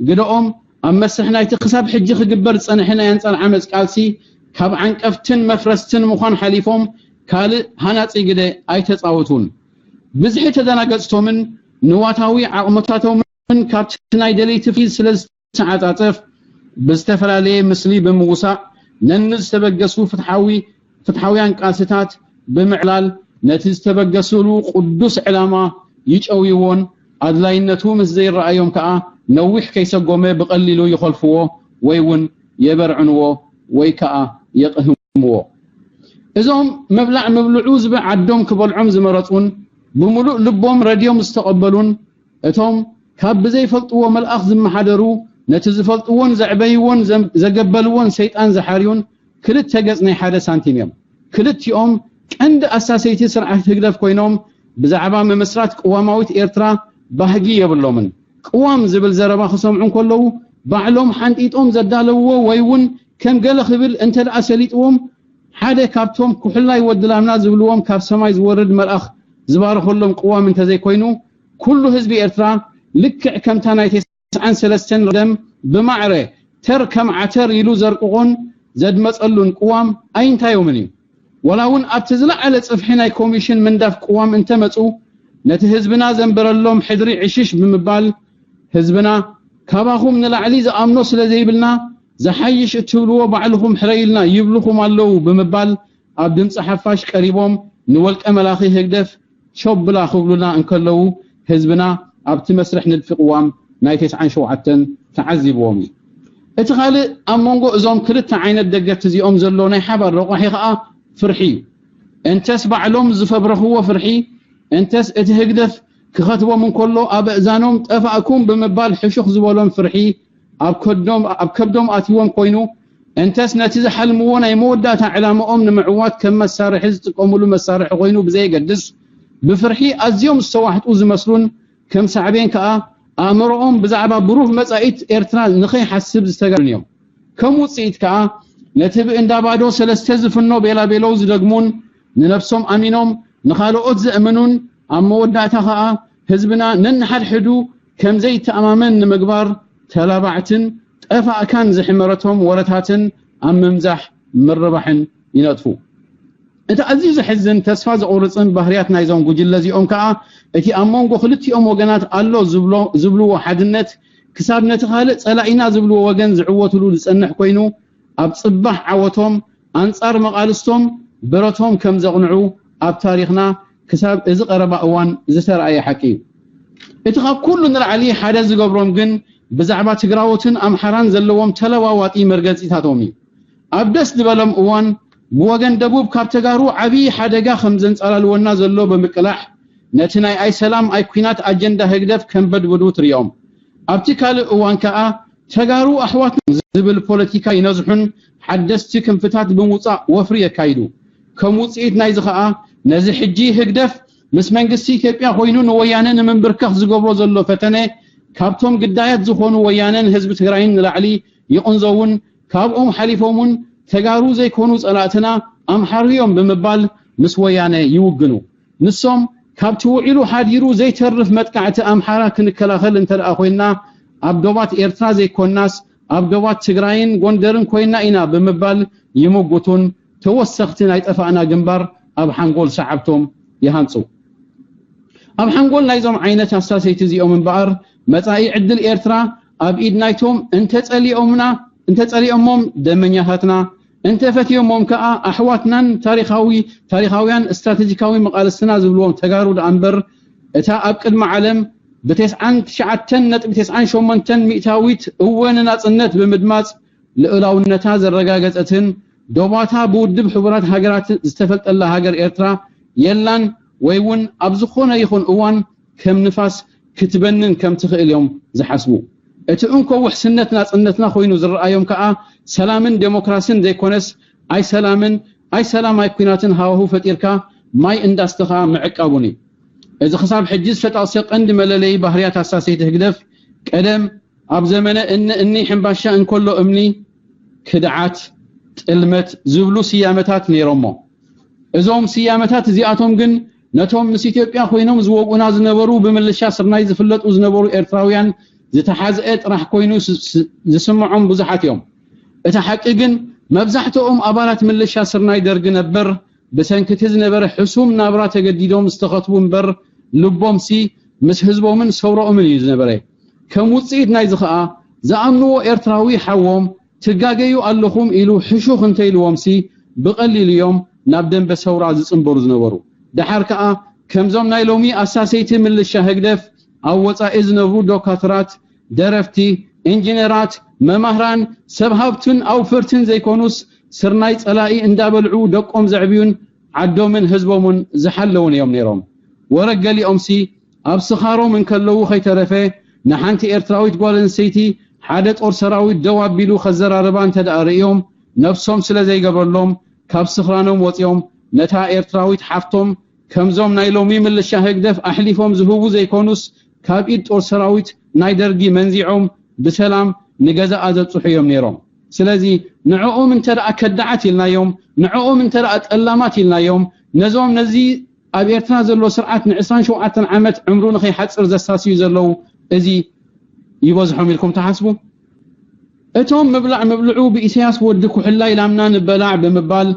ግደኦም ኣብ መስርሕ ናይቲ ክሳብ ሕጂ ክግበር ዝጸንሐ ናይ ኣንጻር ዓመጽ ቃልሲ ካብ ዓንቀፍትን መፍረስትን ምዃን ሓሊፎም ካልእ ሃናጺ ግደ ኣይተጻወቱን። ብዝሒ ተደናገጽቶምን ንዋታዊ ዓቕምታቶምን ካብቲ ናይ ደለይቲ ፍትሒ ስለ ዝተዓጻጸፍ ብዝተፈላለየ ምስሊ ብምውሳእ ነንዝተበገሱ ፍትሓዊ ፍትሓውያን ቃልስታት ብምዕላል ነቲ ዝተበገስሉ ቅዱስ ዕላማ ይጨውይዎን ኣድላይነቱ ምስ ዘይረኣዮም ከኣ ነዊሕ ከይሰጎመ ብቐሊሉ ይኾልፍዎ ወይ እውን የበርዕንዎ ወይ ከኣ የቕህምዎ። እዞም ምብላዕ ምብልዑ ዝብኢ ዓዶም ክበልዖም ዝመረጹን ብምሉእ ልቦም ረድዮም ዝተቐበሉን እቶም ካብ ብዘይፈልጥዎ መልኣኽ ዝመሓደሩ ነቲ ዝፈልጥዎን ዘዕበይዎን ዘም- ዘገበልዎን ሰይጣን ዝሓርዩን ክልተ ገጽ ናይ ሓደ ሳንቲም እዮም። ክልቲኦም ቀንዲ ኣሳሰይቲ ስርዓት ህግደፍ ኮይኖም ብዛዕባ ምምስራት ቅዋማዊት ኤርትራ ባህጊ የብሎምን። ቅዋም ዝብል ዘረባ ክሰምዑ እንከለዉ ባዕሎም ሓንጢጦም ዘዳለውዎ ወይ እውን ከም ገለ ክብል እንተ ደኣ ሰሊጥዎም ሓደ ካብቶም ኩሕላይ ወዲ ላምና ዝብልዎም ካብ ሰማይ ዝወርድ መልኣኽ ዝባረኸሎም ቅዋም እንተዘይኮይኑ ኩሉ ህዝቢ ኤርትራ ልክዕ ከምታ ናይ ተስዓን ሰለስተን ደም ብማዕረ ተር ከም ዓተር ኢሉ ዘርቅቖን ዘድመጸሉን ቅዋም ኣይንታዮምን እዩ። ወላ እውን ኣብቲ ዝለዓለ ጽፍሒ ናይ ኮሚሽን ምንዳፍ ቅዋም እንተመጹ ነቲ ህዝብና ዘንበረሎም ሕድሪ ዕሽሽ ብምባል ህዝብና ካባኹም ንላዕሊ ዝኣምኖ ስለ ዘይብልና ዝሓይሽ እትብልዎ ባዕልኹም ሕረዩልና ይብልኹም ኣለዉ ብምባል ኣብ ድምፂ ሓፋሽ ቀሪቦም ንወልቀ መላኺ ህግደፍ ሾብላ ክብሉና እንከለዉ ህዝብና ኣብቲ መስርሕ ንድፊ ቅዋም ናይ ተስዓን ሸውዓተን ተዓዚብዎም እዩ። እቲ ካልእ ኣብ መንጎ እዞም ክልተ ዓይነት ደገፍቲ እዚኦም ዘሎ ናይ ሓባር ረቋሒ ከኣ ፍርሒ እዩ። እንተስ ባዕሎም ዝፈብረኽዎ ፍርሒ እንተስ እቲ ህግደፍ ክኸትቦም እንከሎ ኣብ እእዛኖም ጠፋእኩም ብምባል ሕሹኽ ዝበሎም ፍርሒ ኣብ ከብዶም ኣብ ከብዶም ኣትይዎም ኮይኑ እንተስ ነቲ ዝሓልምዎ ናይ መወዳእታ ዕላምኦም ንምዕዋት ከም መሳርሒ ዝጥቀምሉ መሳርሒ ኮይኑ ብዘየገድስ ብፍርሒ ኣዝዮም ዝተዋሕጡ ዝመስሉን ከም ሳዕቤን ከኣ ኣእምሮኦም ብዛዕባ ብሩህ መጻኢት ኤርትራ ንኸይሓስብ ዝተጋሩን እዮም። ከም ውጽኢት ከኣ ነቲ ብእንዳ ባዶ ሰለስተ ዝፍኖ ቤላቤለው ዝደግሙን ንነብሶም ኣሚኖም ንኻልኦት ዘእምኑን ኣብ መወዳእታ ከኣ ህዝብና ነንሓድሕዱ ከም ዘይተኣማመን ንምግባር ተላባዕትን ጠፋእካን ዝሕመረቶም ወረታትን ኣብ ምምዛሕ ምርባሕን ይነጥፉ። እቲ ኣዝዩ ዘሕዝን ተስፋ ዘቑርጽን ባህርያት ናይዞም ጉጅለ እዚኦም ከኣ እቲ ኣብ መንጎ ክልቲኦም ወገናት ኣሎ ዝብሎ ዝብልዎ ሓድነት ክሳብ ነቲ ካልእ ጸላኢና ዝብልዎ ወገን ዝዕወትሉ ዝጸንሕ ኮይኑ ኣብ ጽባሕ ዓወቶም ኣንጻር መቓልስቶም ብረቶም ከም ዘቕንዑ ኣብ ታሪኽና ክሳብ እዚ ቀረባ እዋን ዝተረኣየ ሓቂ እዩ። እቲ ካብ ኩሉ ንላዕሊ ሓደ ዝገብሮም ግን ብዛዕባ ትግራዎትን ኣምሓራን ዘለዎም ተለዋዋጢ መርገጺታቶም እዩ። ኣብ ደስ ዝበሎም እዋን ብወገን ደቡብ ካብ ተጋሩ ዓብዪ ሓደጋ ከም ዘንጸላልወና ዘሎ ብምቅላሕ ነቲ ናይ ኣይሰላም ኣይኲናት ኣጀንዳ ህግደፍ ከም በድብዱ ትርእዮም። ኣብቲ ካልእ እዋን ከኣ ተጋሩ ኣሕዋትና ዝብል ፖለቲካ ይነዝሑን ሓደስቲ ክንፍታት ብምውጻእ ወፍሪ የካይዱ። ከም ውጽኢት ናይዚ ከኣ ነዚ ሕጂ ህግደፍ ምስ መንግስቲ ኢትዮጵያ ኮይኑ ንወያነ ንምንብርከኽ ዝገብሮ ዘሎ ፈተነ ካብቶም ግዳያት ዝኾኑ ወያነን ህዝቢ ትግራይን ንላዕሊ ይቕንዘውን ካብኦም ሓሊፎም እውን ተጋሩ ዘይኮኑ ጸላእትና ኣምሓሩ እዮም ብምባል ምስ ወያነ ይውግኑ። ንሶም ካብቲ ውዒሉ ሓዲሩ ዘይተርፍ መጥቃዕቲ ኣምሓራ ክንከላኸል እንተደኣ ኮይንና ኣብ ዶባት ኤርትራ ዘይኮንናስ ኣብ ዶባት ትግራይን ጎንደርን ኮይንና ኢና ብምባል ይምጉቱን ተወሰኽቲ ናይ ጠፋእና ግንባር ኣብ ሓንጎል ሰዓብቶም ይሃንጹ። ኣብ ሓንጎል ናይዞም ዓይነት ኣሳሰይቲ እዚኦም እምበኣር መጻኢ ዕድል ኤርትራ ኣብ ኢድ ናይቶም እንተጸሊኦምና እንተጸሊኦሞም ደመኛታትና እንተፈትዮሞም ከኣ ኣሕዋትናን ታሪኻዊ ታሪኻውያን ስትራቴጂካዊ መቓልስትና ዝብልዎም ተጋሩ ደኣ እምበር እታ ኣብ ቅድሚ ዓለም ብተስዓን ትሽዓተን ነጥቢ ተስዓን ሸሞንተን ሚእታዊት እወ ንናጽነት ብምድማጽ ልኡላውነታ ዘረጋገጸትን ዶባታ ብውድብ ሕቡራት ሃገራት ዝተፈልጠላ ሃገር ኤርትራ የላን ወይ እውን ኣብ ዝኾነ ይኹን እዋን ከም ንፋስ ክትበንን ከም ትኽእል እዮም ዝሓስቡ። እቲ እንኮ ውሕስነት ናጽነትና ኮይኑ ዝረኣዮም ከኣ ሰላምን ዴሞክራስን ዘይኮነስ ኣይሰላምን ኣይሰላም ኣይኲናትን ሃዋሁ ፈጢርካ ማይ እንዳስተኻ ምዕቃቡን እዩ። እዚ ክሳብ ሕጂ ዝተጠቕሰ ቀንዲ መለለዪ ባህርያት ኣሳሰይቲ ህግደፍ ቀደም ኣብ ዘመነ እኒ እኒ ሕምባሻ እንከሎ እምኒ፣ ክድዓት፣ ጥልመት ዝብሉ ስያመታት ነይሮሞ። እዞም ስያመታት እዚኣቶም ግን ነቶም ምስ ኢትዮጵያ ኮይኖም ዝወግኡና ዝነበሩ ብምልሻ ስርናይ ዝፍለጡ ዝነበሩ ኤርትራውያን ዝተሓዝአ ጥራሕ ኮይኑ ዝስምዖም ብዙሓት እዮም። እቲ ሓቂ ግን መብዛሕትኦም ኣባላት ምልሻ ስርናይ ደርግ ነበር ብሰንኪ እቲ ዝነበረ ሕሱም ናብራ ተገዲዶም ዝተኸትቡ እምበር ልቦምሲ ምስ ህዝቦምን ሰውረኦምን እዩ ዝነበረ። ከም ውፅኢት ናይዚ ኸዓ ዝኣምንዎ ኤርትራዊ ሓዎም ትጋገዩ ኣለኹም ኢሉ ሕሹኽ እንተኢልዎምሲ ብቐሊሉ እዮም ናብ ደንበ ሰውራ ዝጽንበሩ ዝነበሩ። ደሓር ከኣ ከምዞም ናይ ሎሚ ኣሳሰይቲ ምልሻ ህግደፍ ኣብ ወጻኢ ዝነብሩ ዶካትራት፣ ደረፍቲ፣ ኢንጂነራት፣ መማህራን፣ ሰብ ሃብትን ኣውፈርትን ዘይኮኑስ ስርናይ ጸላኢ እንዳበልዑ ደቆም ዘዕብዩን ዓዶምን ህዝቦምን ዝሓለውን እዮም ነይሮም። ወረ ገሊኦምሲ ኣብ ስኻሮም እንከለዉ ከይተረፈ ንሓንቲ ኤርትራዊት ጓል ኣንስተይቲ ሓደ ጦር ሰራዊት ደው ኣቢሉ ከዘራርባ እንተ ደኣ ርእዮም ነብሶም ስለ ዘይገብረሎም ካብ ስኽራኖም ወጺኦም ነታ ኤርትራዊት ሓፍቶም ከምዞም ናይ ሎሚ ምልሻ ህግደፍ ኣሕሊፎም ዝህቡ ዘይኮኑስ ካብ ኢድ ጦር ሰራዊት ናይ ደርጊ መንዚዖም ብሰላም ንገዛኣ ዘብጽሑ እዮም ነይሮም። ስለዚ ንዕኦም እንተ ደኣ ከዳዓት ኢልናዮም፣ ንዕኦም እንተ ደኣ ጠላማት ኢልናዮም፣ ነዞም ነዚ ኣብ ኤርትራ ዘሎ ስርዓት ን27 ዓመት ዕምሩ ንኸይሓጽር ዘሳስዩ ዘለዉ እዚ ይበዝሖም ኢልኩም ትሓስቡ? እቶም ምብላዕ ምብልዑ ብኢሳያስ ወዲ ኩሕላይ ላምና ንበላዕ ብምባል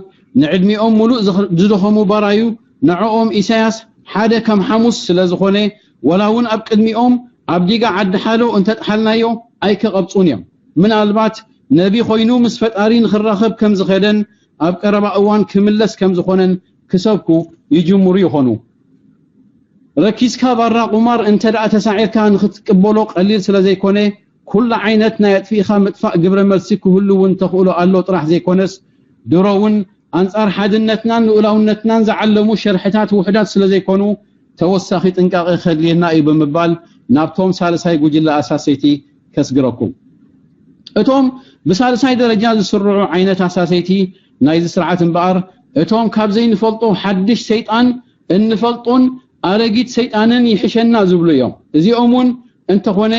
ንዕድሚኦም ሙሉእ ዝኽ- ዝደኸሙ ባራዩ ንዕኦም ኢሳያስ ሓደ ከም ሓሙስ ስለ ዝኾነ ወላ እውን ኣብ ቅድሚኦም ኣብ ዲጋ ዓዲ ሓሎ እንተጥሓልናዮ ኣይከቐብጹን እዮም። ምናልባት ነቢ ኮይኑ ምስ ፈጣሪ ንኽራኸብ ከም ዝኸደን ኣብ ቀረባ እዋን ክምለስ ከም ዝኾነን ክሰብኩ ይጅምሩ ይኾኑ። ረኪስካ ባራ ቁማር እንተ ደኣ ተሳዒርካ ንኽትቅበሎ ቀሊል ስለ ዘይኮነ ኩሉ ዓይነት ናይ ኣጥፊእኻ ምጥፋእ ግብረ መልሲ ክህሉ እውን ተኽእሎ ኣሎ ጥራሕ ዘይኮነስ ድሮ እውን ኣንጻር ሓድነትናን ልኡላውነትናን ዝዓለሙ ሸርሕታት ውሑዳት ስለ ዘይኮኑ ተወሳኺ ጥንቃቐ ከድልየና እዩ ብምባል ናብቶም ሳልሳይ ጉጅለ ኣሳሰይቲ ከስግረኩም። እቶም ብሳልሳይ ደረጃ ዝስርዑ ዓይነት ኣሳሰይቲ ናይዚ ስርዓት እምበኣር እቶም ካብ ዘይንፈልጦ ሓድሽ ሰይጣን እንፈልጦን ኣረጊት ሰይጣንን ይሕሸና ዝብሉ እዮም። እዚኦም እውን እንተኾነ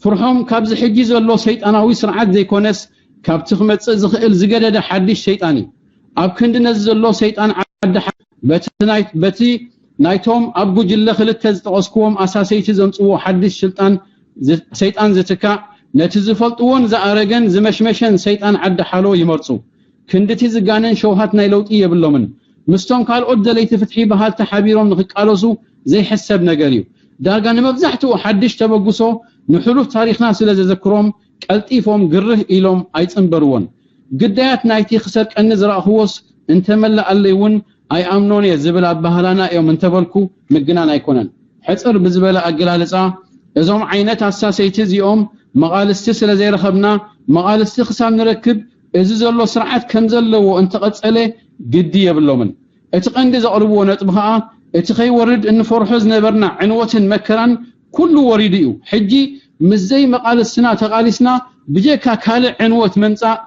ፍርሖም ካብዚ ሕጂ ዘሎ ሰይጣናዊ ስርዓት ዘይኮነስ ካብቲ ክመጽእ ዝኽእል ዝገደደ ሓድሽ ሰይጣን እዩ። ኣብ ክንዲ ነዚ ዘሎ ሰይጣን ዓዲ ሓ- በቲ ናይ- በቲ ናይቶም ኣብ ጉጅለ ክልተ ዝጠቐስኩዎም ኣሳሰይቲ ዘምጽዎ ሓድሽ ስልጣን ዝ- ሰይጣን ዝትካእ ነቲ ዝፈልጥዎን ዝኣረገን ዝመሽመሸን ሰይጣን ዓዲ ሓሎ ይመርጹ። ክንድቲ ዝጋነን ሸውሃት ናይ ለውጢ የብሎምን። ምስቶም ካልኦት ደለይቲ ፍትሒ በሃልቲ ሓቢሮም ንኽቃለሱ ዘይሕሰብ ነገር እዩ። ዳርጋ ንመብዛሕትኡ ሓድሽ ተበግሶ ንሕሉፍ ታሪኽና ስለ ዘዘክሮም ቀልጢፎም ግርህ ኢሎም ኣይጽንበርዎን። ግዳያት ናይቲ ክሰርቀኒ ዝረእኽዎስ እንተመላኣለይ እውን ኣይኣምኖን እየ ዝብል ኣባህላና እዮም እንተበልኩ ምግናን ኣይኮነን። ሕጽር ብዝበለ ኣገላልጻ እዞም ዓይነት ኣሳሰይቲ እዚኦም መቓልስቲ ስለ ዘይረኸብና መቓልስቲ ክሳብ ንረክብ እዚ ዘሎ ስርዓት ከም ዘለዎ እንተቐጸለ ግዲ የብሎምን። እቲ ቀንዲ ዘቕርብዎ ነጥቢ ኸኣ እቲ ከይወርድ እንፈርሖ ዝነበርና ዕንወትን መከራን ኩሉ ወሪዱ እዩ። ሕጂ ምስ ዘይመቓልስትና ተቓሊስና ብጀካ ካልእ ዕንወት ምምጻእ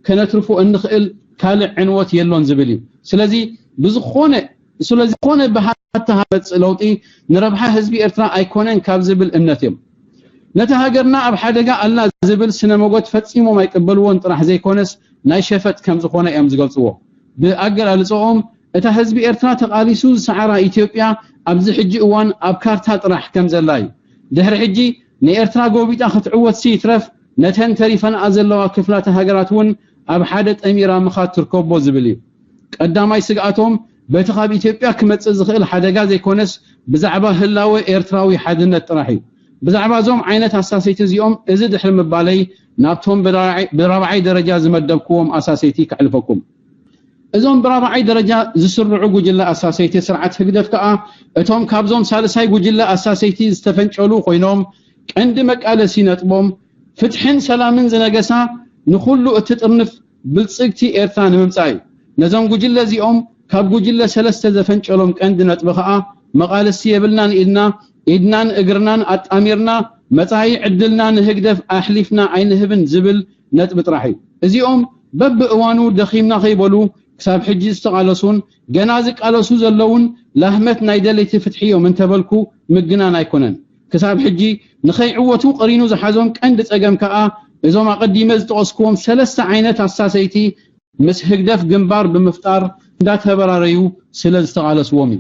ከነትርፎ እንኽእል ካልእ ዕንወት የሎን ዝብል እዩ። ስለዚ ብዝኾነ ስለዚ ዝኾነ ብሃታ መጽእ ለውጢ ንረብሓ ህዝቢ ኤርትራ ኣይኮነን ካብ ዝብል እምነት እዮም። ነቲ ሃገርና ኣብ ሓደጋ ኣላ ዝብል ስነ መጎት ፈጺሞም ኣይቅበልዎን ጥራሕ ዘይኮነስ ናይ ሸፈጥ ከም ዝኾነ እዮም ዝገልጽዎ። ብኣገላልጽኦም እታ ህዝቢ ኤርትራ ተቓሊሱ ዝሰዓራ ኢትዮጵያ ኣብዚ ሕጂ እዋን ኣብ ካርታ ጥራሕ ከም ዘላ እዩ። ድሕሪ ሕጂ ንኤርትራ ጎቢጣ ክትዕወትሲ ይትረፍ ነተን ተሪፈንኣ ዘለዋ ክፍላተ ሃገራት እውን ኣብ ሓደ ጠሚራ ምኻድ ትርከቦ ዝብል እዩ። ቀዳማይ ስግኣቶም በቲ ካብ ኢትዮጵያ ክመጽእ ዝኽእል ሓደጋ ዘይኮነስ ብዛዕባ ህላወ ኤርትራዊ ሓድነት ጥራሕ እዩ። ብዛዕባ እዞም ዓይነት ኣሳሰይቲ እዚኦም እዚ ድሕሪ ምባለይ ናብቶም ብራብዓይ ደረጃ ዝመደብክዎም ኣሳሰይቲ ከሕልፈኩም። እዞም ብራብዓይ ደረጃ ዝስርዑ ጉጅለ ኣሳሰይቲ ስርዓት ህግደፍ ከኣ እቶም ካብዞም ሳልሳይ ጉጅለ ኣሳሰይቲ ዝተፈንጨሉ ኮይኖም ቀንዲ መቃለሲ ነጥቦም ፍትሕን ሰላምን ዝነገሳ ንኹሉ እትጥርንፍ ብልጽግቲ ኤርትራ ንምምጻእ እዩ። ነዞም ጉጅለ እዚኦም ካብ ጉጅለ ሰለስተ ዘፈንጨሎም ቀንዲ ነጥቢ ከኣ መቓልሲ የብልናን ኢልና ኢድናን እግርናን ኣጣሚርና መጻኢ ዕድልና ንህግደፍ ኣሕሊፍና ኣይንህብን ዝብል ነጥቢ ጥራሕ እዩ። እዚኦም በብእዋኑ ደኺምና ከይበሉ ክሳብ ሕጂ ዝተቓለሱን ገና ዝቃለሱ ዘለውን ላህመት ናይ ደለይቲ ፍትሒ እዮም እንተበልኩ ምግናን ኣይኮነን። ክሳብ ሕጂ ንኸይዕወቱ ቀሪኑ ዝሓዞም ቀንዲ ጸገም ከኣ እዞም ኣቐዲመ ዝጠቐስክዎም ሰለስተ ዓይነት ኣሳሰይቲ ምስ ህግደፍ ግንባር ብምፍጣር እንዳተበራረዩ ስለ ዝተቓለስዎም እዩ።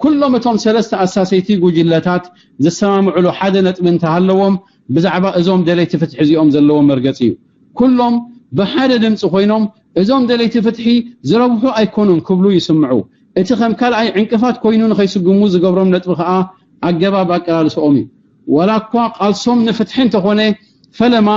ኩሎም እቶም ሰለስተ ኣሳሰይቲ ጉጅለታት ዝሰማምዕሉ ሓደ ነጥቢ እንተሃለዎም ብዛዕባ እዞም ደለይቲ ፍትሒ እዚኦም ዘለዎም መርገጺ እዩ። ኩሎም ብሓደ ድምጺ ኮይኖም እዞም ደለይቲ ፍትሒ ዝረብሑ ኣይኮኑን ክብሉ ይስምዑ። እቲ ከም ካልኣይ ዕንቅፋት ኮይኑ ንኸይስጉሙ ዝገብሮም ነጥቢ ከኣ ኣገባብ ኣቀላልስኦም እዩ። ዋላ እኳ ቃልሶም ንፍትሒ እንተኾነ ፈለማ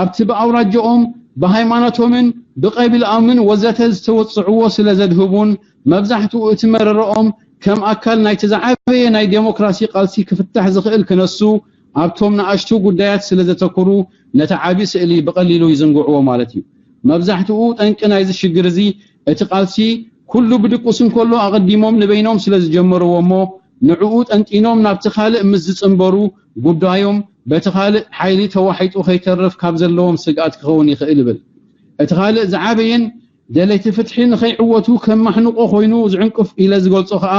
ኣብቲ ብኣውራጃኦም ብሃይማኖቶምን ብቐቢልኦምን ወዘተ ዝተወጽዕዎ ስለ ዘድህቡን መብዛሕትኡ እቲ መረረኦም ከም ኣካል ናይቲ ዝዓበየ ናይ ዴሞክራሲ ቃልሲ ክፍታሕ ዝኽእል ክነሱ ኣብቶም ንኣሽቱ ጉዳያት ስለ ዘተኩሩ ነቲ ዓቢ ስእሊ ብቐሊሉ ይዝንግዕዎ ማለት እዩ። መብዛሕትኡ ጠንቂ ናይዚ ሽግር እዚ እቲ ቃልሲ ኩሉ ብድቁስ እንከሎ ኣቐዲሞም ንበይኖም ስለ ዝጀመርዎ እሞ ንዕኡ ጠንጢኖም ናብቲ ካልእ ምስ ዝጽንበሩ ጉዳዮም በቲ ካልእ ሓይሊ ተዋሒጡ ከይተርፍ ካብ ዘለዎም ስግኣት ክኸውን ይኽእል እብል። እቲ ካልእ ዝዓበየን ደለይቲ ፍትሒ ንኸይዕወቱ ከም ማሕንቆ ኮይኑ ዝዕንቅፍ ኢለ ዝገልጾ ከኣ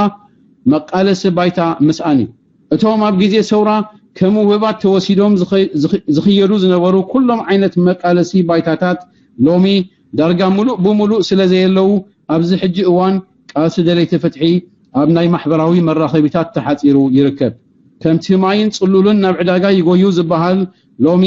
መቃለሲ ባይታ ምስኣን እዩ። እቶም ኣብ ግዜ ሰውራ ከም ውህባት ተወሲዶም ዝኸ- ዝኽ- ዝኽየዱ ዝነበሩ ኩሎም ዓይነት መቃለሲ ባይታታት ሎሚ ዳርጋ ምሉእ ብምሉእ ስለ ዘየለዉ ኣብዚ ሕጂ እዋን ቃልሲ ደለይቲ ፍትሒ ኣብ ናይ ማሕበራዊ መራኸቢታት ተሓጺሩ ይርከብ። ከምቲ ማይን ጽሉልን ናብ ዕዳጋ ይጎዩ ዝበሃል ሎሚ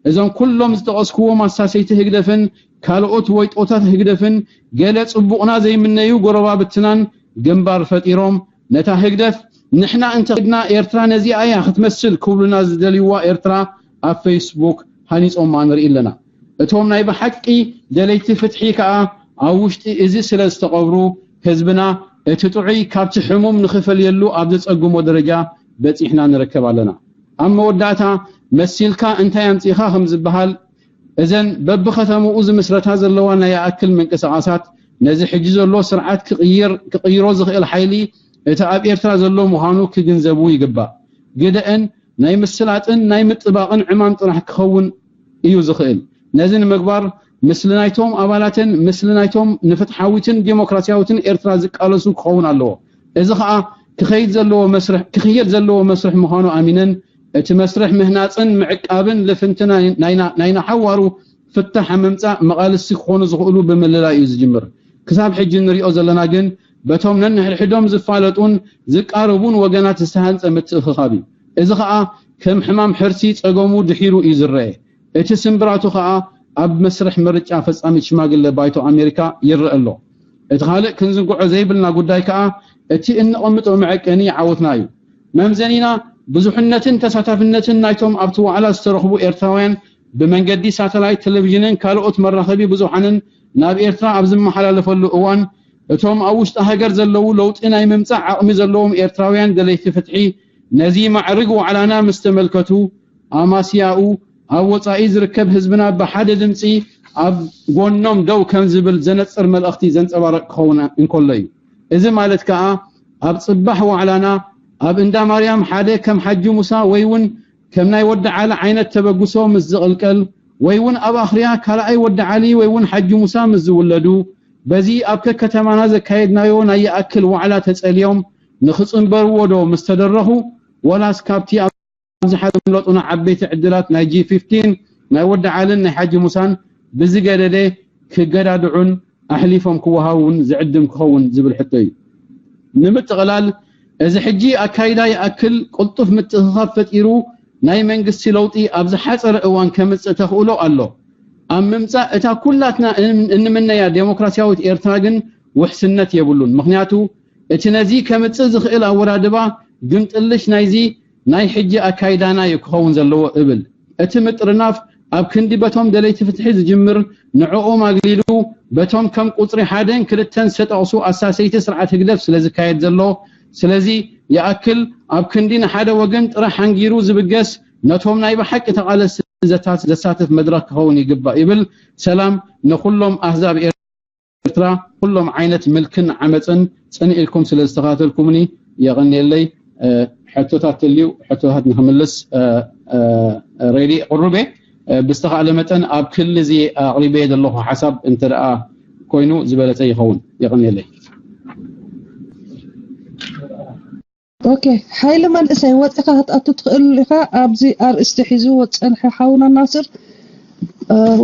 እዞም ኩሎም ዝጠቐስክዎም ኣሳሰይቲ ህግደፍን ካልኦት ወይጦታት ህግደፍን ገለ ጽቡቕና ዘይምነዩ ጎረባብትናን ግንባር ፈጢሮም ነታ ህግደፍ ንሕና እንተኽድና ኤርትራ ነዚኣ እያ ክትመስል ክብሉና ዝደልይዋ ኤርትራ ኣብ ፌስቡክ ሃኒጾማ ንርኢ ኣለና። እቶም ናይ ብሓቂ ደለይቲ ፍትሒ ከኣ ኣብ ውሽጢ እዚ ስለ ዝተቐብሩ ህዝብና እቲ ጥዑይ ካብቲ ሕሙም ንኽፈልየሉ ኣብ ዘጸግሞ ደረጃ በጺሕና ንርከብ ኣለና። ኣብ መወዳእታ መሲልካ እንታይ ኣምጺእኻ ከም ዝበሃል እዘን በብኸተምኡ ዝምስረታ ዘለዋ ናይ ይኣክል ምንቅስቓሳት ነዚ ሕጂ ዘሎ ስርዓት ክቕይር ክቕይሮ ዝኽእል ሓይሊ እቲ ኣብ ኤርትራ ዘሎ ምዃኑ ክግንዘቡ ይግባእ። ግደአን ናይ ምስላጥን ናይ ምጥባቕን ዕማም ጥራሕ ክኸውን እዩ ዝኽእል። ነዚ ንምግባር ምስሊ ናይቶም ኣባላትን ምስሊ ናይቶም ንፍትሓዊትን ዴሞክራሲያዊትን ኤርትራ ዝቃለሱ ክኸውን ኣለዎ። እዚ ኸኣ ክኸይድ ዘለዎ መስርሕ ክኽየድ ዘለዎ መስርሕ ምዃኑ ኣሚነን እቲ መስርሕ ምህናጽን ምዕቃብን ልፍንቲ ናይና ናይና ሓዋሩ ፍታሕ ኣብ ምምጻእ መቓልስቲ ክኾኑ ዝኽእሉ ብምልላይ እዩ ዝጅምር። ክሳብ ሕጂ እንሪኦ ዘለና ግን በቶም ነንሕድሕዶም ዝፋለጡን ዝቃረቡን ወገናት ዝተሃንጸ ምትእኽኻብ እዩ። እዚ ኸኣ ከም ሕማም ሕርሲ ጸገሙ ድሒሩ እዩ ዝረኤ። እቲ ስምብራቱ ኸኣ ኣብ መስርሕ ምርጫ ፈጻሚት ሽማግለ ባይቶ ኣሜሪካ ይረአ ኣሎ። እቲ ካልእ ክንዝንግዖ ዘይብልና ጉዳይ ከኣ እቲ እንቐምጦ መዐቀኒ ዓወትና እዩ። መምዘኒና ብዙሕነትን ተሳታፍነትን ናይቶም ኣብቲ ዋዕላ ዝተረኽቡ ኤርትራውያን ብመንገዲ ሳተላይት ቴሌቪዥንን ካልኦት መራኸቢ ብዙሓንን ናብ ኤርትራ ኣብ ዝመሓላለፈሉ እዋን እቶም ኣብ ውሽጢ ሃገር ዘለዉ ለውጢ ናይ ምምጻእ ዓቕሚ ዘለዎም ኤርትራውያን ደለይቲ ፍትሒ ነዚ ማዕርግ ዋዕላና ምስ ተመልከቱ ኣማስያኡ ኣብ ወጻኢ ዝርከብ ህዝብና ብሓደ ድምጺ ኣብ ጎኖም ደው ከም ዝብል ዘነጽር መልእኽቲ ዘንጸባርቕ ክኸውን እንከሎ እዩ። እዚ ማለት ከኣ ኣብ ጽባሕ ዋዕላና ኣብ እንዳ ማርያም ሓደ ከም ሓጂ ሙሳ ወይ እውን ከም ናይ ወዲ ዓሊ ዓይነት ተበግሶ ምስ ዝቕልቀል ወይ እውን ኣብ ኣኽርያ ካልኣይ ወዲ ዓሊ ወይ እውን ሓጂ ሙሳ ምስ ዝውለዱ በዚ ኣብ ከከተማና ዘካየድናዮ ናይ ይኣክል ዋዕላ ተጸልዮም ንኽጽንበርዎ ዶ ምስ ተደረኹ ወላስ ካብቲ ኣብ ኣብዝሓ ዘምለጡና ዓበይቲ ዕድላት ናይ ጂ ፊፍቲን ናይ ወዲ ዓልን ናይ ሓጂ ሙሳን ብዝገደደ ክገዳድዑን ኣሕሊፎም ክወሃቡን ዝዕድም ክኸውን ዝብል ሕቶ እዩ። ንምጥቕላል እዚ ሕጂ ኣካይዳ ይኣክል ቅልጡፍ ምትእኽኻብ ፈጢሩ ናይ መንግስቲ ለውጢ ኣብ ዝሓጸረ እዋን ከምጽእ ተኽእሎ ኣሎ። ኣብ ምምጻእ እታ ኩላትና እንምነያ ዴሞክራሲያዊት ኤርትራ ግን ውሕስነት የብሉን። ምኽንያቱ እቲ ነዚ ከምጽእ ዝኽእል ኣወዳድባ ግምጥልሽ ናይዚ ናይ ሕጂ ኣካይዳና እዩ ክኸውን ዘለዎ እብል። እቲ ምጥርናፍ ኣብ ክንዲ በቶም ደለይቲ ፍትሒ ዝጅምር ንዕኦም ኣግሊሉ በቶም ከም ቁጽሪ ሓደን ክልተን ዝተጠቕሱ ኣሳሰይቲ ስርዓት ህግደፍ ስለ ዝካየድ ዘሎ ስለዚ ይኣክል ኣብ ክንዲ ንሓደ ወገን ጥራሕ ሓንጊሩ ዝብገስ ነቶም ናይ ብሓቂ ተቓለስቲ ዘሳትፍ መድረኽ ክኸውን ይግባእ ይብል። ሰላም ንኹሎም ኣህዛብ ኤርትራ ኩሎም ዓይነት ምልክን ዓመፅን ፅን ኢልኩም ስለ ዝተኸታተልኩምኒ የቐንየለይ። ሕቶታት ተልዩ ሕቶታት ንክምልስ ሬዲ ቅሩብ እየ። ብዝተኻእለ መጠን ኣብ ክሊ እዚ ኣቕሪበ ዘለኹ ሓሳብ እንተ ደኣ ኮይኑ ዝበለፀ ይኸውን። የቐንየለይ። ኦኬ ሓይሊ መንእሰይ ወፂኻ ክትኣቱ ትኽእል ኢኻ። ኣብዚ ኣርእስቲ ሒዝዎ ዝፀንሐ ሓውና ናስር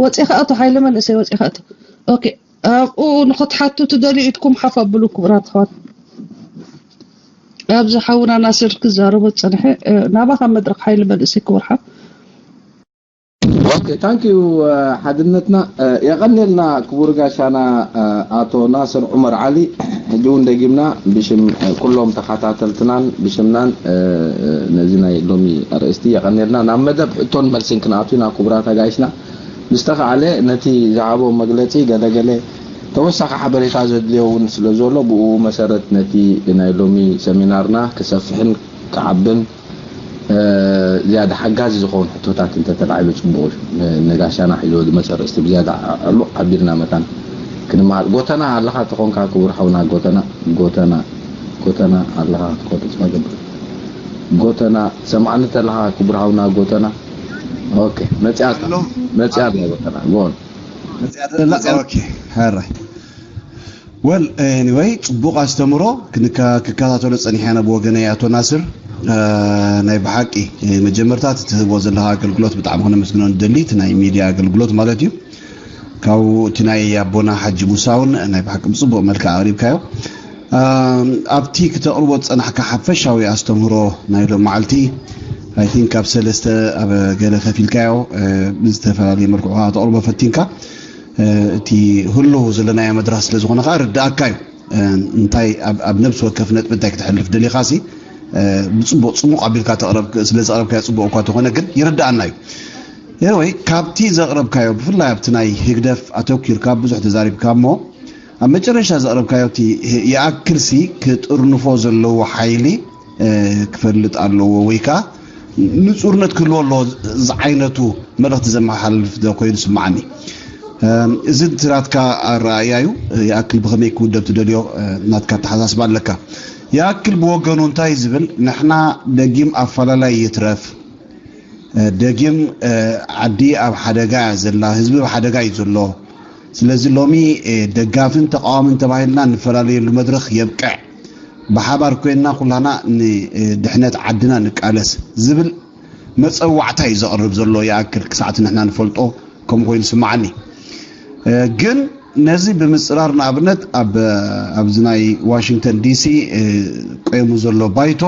ወፂኻ ኣቶ ሓይሊ መንእሰይ ወፂኻ ኣቶ። ኦኬ ኣብኡ ንኽትሓቱ ትደልዩ ኢድኩም ሓፍ ኣብሉ ክቡራት ኣሕዋት። ኣብዚ ሓውና ናስር ክዛረቦ ዝፀንሐ ናባኻ መድረኽ ሓይሊ መንእሰይ ክቡር ሓው። ኦኬ ታንክ ዩ ሓድነትና የቐንየልና ክቡር ጋሻና ኣቶ ናስር ዑመር ዓሊ። ሕጂ እውን ደጊምና ብሽም ኩሎም ተኸታተልትናን ብሽምናን ነዚ ናይ ሎሚ ኣርእስቲ የቐንየልና። ናብ መደብ ሕቶን መልስን ክንኣቱ ኢና ክቡራት ኣጋይሽና። ብዝተኻእለ ነቲ ዝሃቦ መግለጺ ገለገለ ተወሳኺ ሓበሬታ ዘድልዮ እውን ስለ ዘሎ፣ ብኡ መሰረት ነቲ ናይ ሎሚ ሰሚናርና ክሰፍሕን ክዓብን፣ እ፣ ዝያዳ ሓጋዚ ዝኸውን ሕቶታት እንተተላዒሉ ጽቡቕ እዩ። ን-፣ ንጋሻና ሒዞ ዝመጸ ኣርእስቲ ብዝያዳ ዓ-፣ ዕሙቕ ኣቢልና መታን ክንመሃር። ጎተና ኣለኻ ተኾንካ ክቡር ሓውና ጎተና፣ ጎተና፣ ጎተና ኣለኻ ትኾን ተስፋ ገብር። ጎተና፣ ሰምዓኒ ተለኻ ክቡር ሓውና ጎተና። ኦኬ፣ መጺኣ ኣላ። ኣሎ። መጺኣ ኣላ ጎተና። ጎን። መጺኣ ኣላ። መጺኣ ኣላ። ኦኬ፣ ሕራይ። ወል፣ ኤኒወይ፣ ጽቡቕ ኣስተምሮ ክንካ-፣ ክከታተሎ ጸኒሐ ኣነ ብወገነይ ኣቶ ናስር። እ፣ ናይ ብሓቂ፣ እ፣ መጀመርታ እቲ ትህቦ ዘለኻ ኣገልግሎት ብጣዕሚ ክነመስግኖ ንደሊ፣ እቲ ናይ ሚድያ ኣገልግሎት ማለት እዩ። ካብኡ እቲ ናይ ኣቦና ሓጂ ሙሳ እውን ናይ ብሓቂ ብጽቡቕ መልክዕ ኣቕሪብካዮ። እ፣ ኣብቲ ክተቕርቦ ዝጸናሕካ ሓፈሻዊ ኣስተምህሮ ናይ ሎም መዓልቲ፣ I think ኣብ ሰለስተ ኣብ ገለ ከፊልካዮ፣ እ፣ ብዝተፈላለየ መልክዑ ከዓ ተቕርቦ ፈቲንካ። እ፣ እቲ ህሉው ዘለናዮ መድረኽ ስለ ዝኾነ ከዓ ርድኣካ እዩ። እ፣ እንታይ ኣብ፣ ኣብ ነብሲ ወከፍ ነጥቢ እንታይ ክተሕልፍ ደሊኻሲ፣ እ፣ ብጽቡቕ ጽሙቕ ኣቢልካ ተቕረብ፣ ስለ ዘቕረብካዮ ጽቡቕ እኳ ተኾነ ግን ይርድኣና እዩ። ኤኒወይ፣ ካብቲ ዘቕረብካዮ ብፍላይ ኣብቲ ናይ ህግደፍ ኣተኲርካ ብዙሕ ተዛሪብካ እሞ ኣብ መጨረሻ ዘቕረብካዮ እቲ ይኣክልሲ ክጥርንፎ ዘለዎ ሓይሊ እ፣ ክፈልጥ ኣለዎ ወይ ከኣ ንጹርነት ክህልዎ ኣለዎ ዝዓይነቱ መልእኽቲ ዘመሓላልፍ ዶ ኮይኑ ይስምዓኒ። እ፣ እዚ እቲ ናትካ ኣረኣእያ እዩ። ይኣክል ብኸመይ ክውደብ ትደልዮ፣ እ፣ ናትካ ኣተሓሳስባ ኣለካ። ይኣክል ብወገኑ እንታይ ዝብል፣ ንሕና ደጊም ኣፈላላይ ይትረፍ፣ እ፣ ደጊም፣ እ፣ ዓዲ ኣብ ሓደጋ እያ ዘላ፣ ህዝቢ ኣብ ሓደጋ እዩ ዘሎ። ስለዚ ሎሚ፣ እ፣ ደጋፍን ተቃዋምን ተባሂልና እንፈላለየሉ መድረኽ የብቅዕ። ብሓባር ኮይንና ኩላና ንድሕነት ዓድና ንቃለስ ዝብል መጸዋዕታ እዩ ዘቕርብ ዘሎ። ይኣክል ክሳዕቲ ንሕና ንፈልጦ ከምኡ ኮይኑ ይስምዓኒ። እ፣ ግን ነዚ ብምጽራር ንኣብነት ኣብ፣ ኣብዚ ናይ ዋሽንግተን ዲሲ፣ እ፣ ቆይሙ ዘሎ ባይቶ፣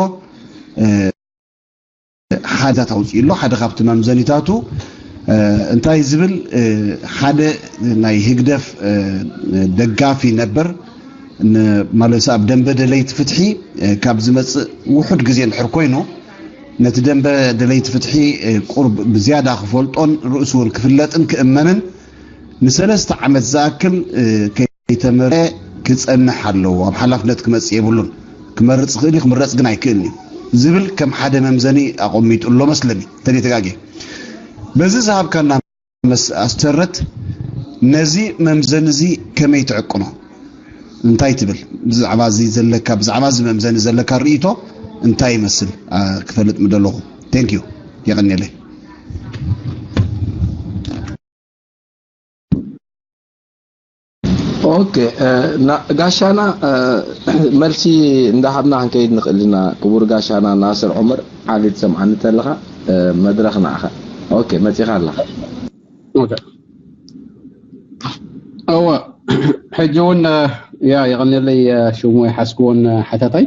እ፣ ሓደታት ኣውፅኡ ኣሎ። ሓደ ካብቲ መምዘኒታቱ፣ እ፣ እንታይ ዝብል፣ እ፣ ሓደ ናይ ህግደፍ፣ እ፣ ደጋፊ ነበር ን-፣ ማለት ኣብ ደንበ ደለይቲ ፍትሒ፣ እ፣ ካብ ዝመፅእ ውሑድ ግዜ እንድሕር ኮይኑ ነቲ ደንበ ደለይቲ ፍትሒ፣ እ፣ ቁርብ ብዝያዳ ክፈልጦን ርእሱ እውን ክፍለጥን ክእመንን ንሰለስተ ዓመት ዝኣክል፣ እ፣ ከይተመርጸ ክጸንሕ ኣለዎ። ኣብ ሓላፍነት ክመጽእ የብሉን። ክመርጽ ይኽእል እዩ፣ ክምረጽ ግን ኣይክእልን እዩ ዝብል ከም ሓደ መምዘኒ ኣቐሚጡ ኣሎ መስለኒ። እንተደይ ተጋግየ። በዚ ዝሃብካና መስ-፣ ኣስተረት ነዚ መምዘኒ እዚ ከመይ ትዕቅኖ? እንታይ ትብል? ብዛዕባ እዚ ዘለካ፣ ብዛዕባ እዚ መምዘኒ ዘለካ ርእይቶ እንታይ ይመስል? ኣ፣ ክፈልጥ ምደለኹ። ቴንክ ዩ። የቐንየለይ። ኦኬ፣ እ፣ ና-፣ ጋሻና፣ እ፣ መልሲ እንዳሃብና ክንከይድ ንኽእል ኢና። ክቡር ጋሻና ናስር ዑመር ዓሊ፣ ትሰምዓኒ ተለኻ፣ እ፣ መድረኽ ንዓኻ። ኦኬ፣ መጺኻ ኣለኻ። ኦኬ። እወ፣ ሕጂ እውን፣ እ፣ ያ፣ የቐንየለይ፣ እ፣ ሽሙ ኣይሓዝክዎን፣ እ፣ ሓታታይ።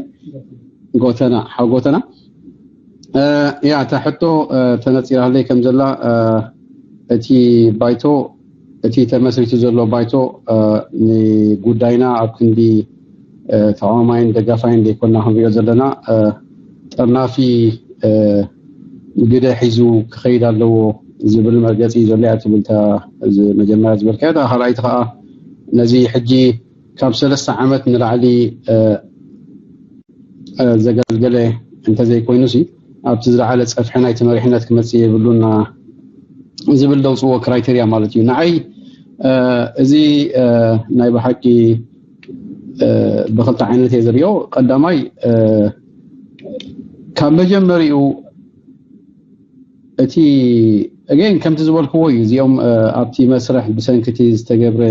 ጎተና፣ ሓው ጎተና። እ፣ ያ፣ እታ ሕቶ፣ እ፣ ተነጺራለይ ከም ዘላ፣ እ፣ እቲ ባይቶ፣ እቲ ተመስሪቱ ዘሎ ባይቶ፣ እ፣ ንጉዳይና ኣብ ክንዲ፣ እ፣ ተቓዋማይን ደጋፋይን ዘይኮና ክንሪኦ ዘለና፣ እ፣ ጠርናፊ፣ እ፣ ግደ ሒዙ ክኸይድ ኣለዎ ዝብል መርገጺ እዩ ዘሎ እያ ትብል እታ፣ እዚ መጀመርያ ዝበልካዮ። እታ ካልኣይቲ ከኣ ነዚ ሕጂ ካብ ሰለስተ ዓመት ንላዕሊ፣ እ፣ እ፣ ዘገልገለ እንተዘይኮይኑሲ፣ ኣብቲ ዝለዓለ ጸፍሒ ናይቲ መሪሕነት ክመጽእ የብሉን ዝብል ደውጽዎ ክራይቴርያ ማለት እዩ። ንዓይ፣ እ፣ እዚ፣ እ፣ ናይ ብሓቂ፣ እ፣ ብኽልተ ዓይነት እየ ዝሪኦ። ቀዳማይ፣ እ፣ ካብ መጀመሪኡ እቲ፣ ኣገይን፣ ከምቲ ዝበልክዎ እዩ። እዚኦም፣ እ፣ ኣብቲ መስርሕ ብሰንኪ እቲ ዝተገብረ፣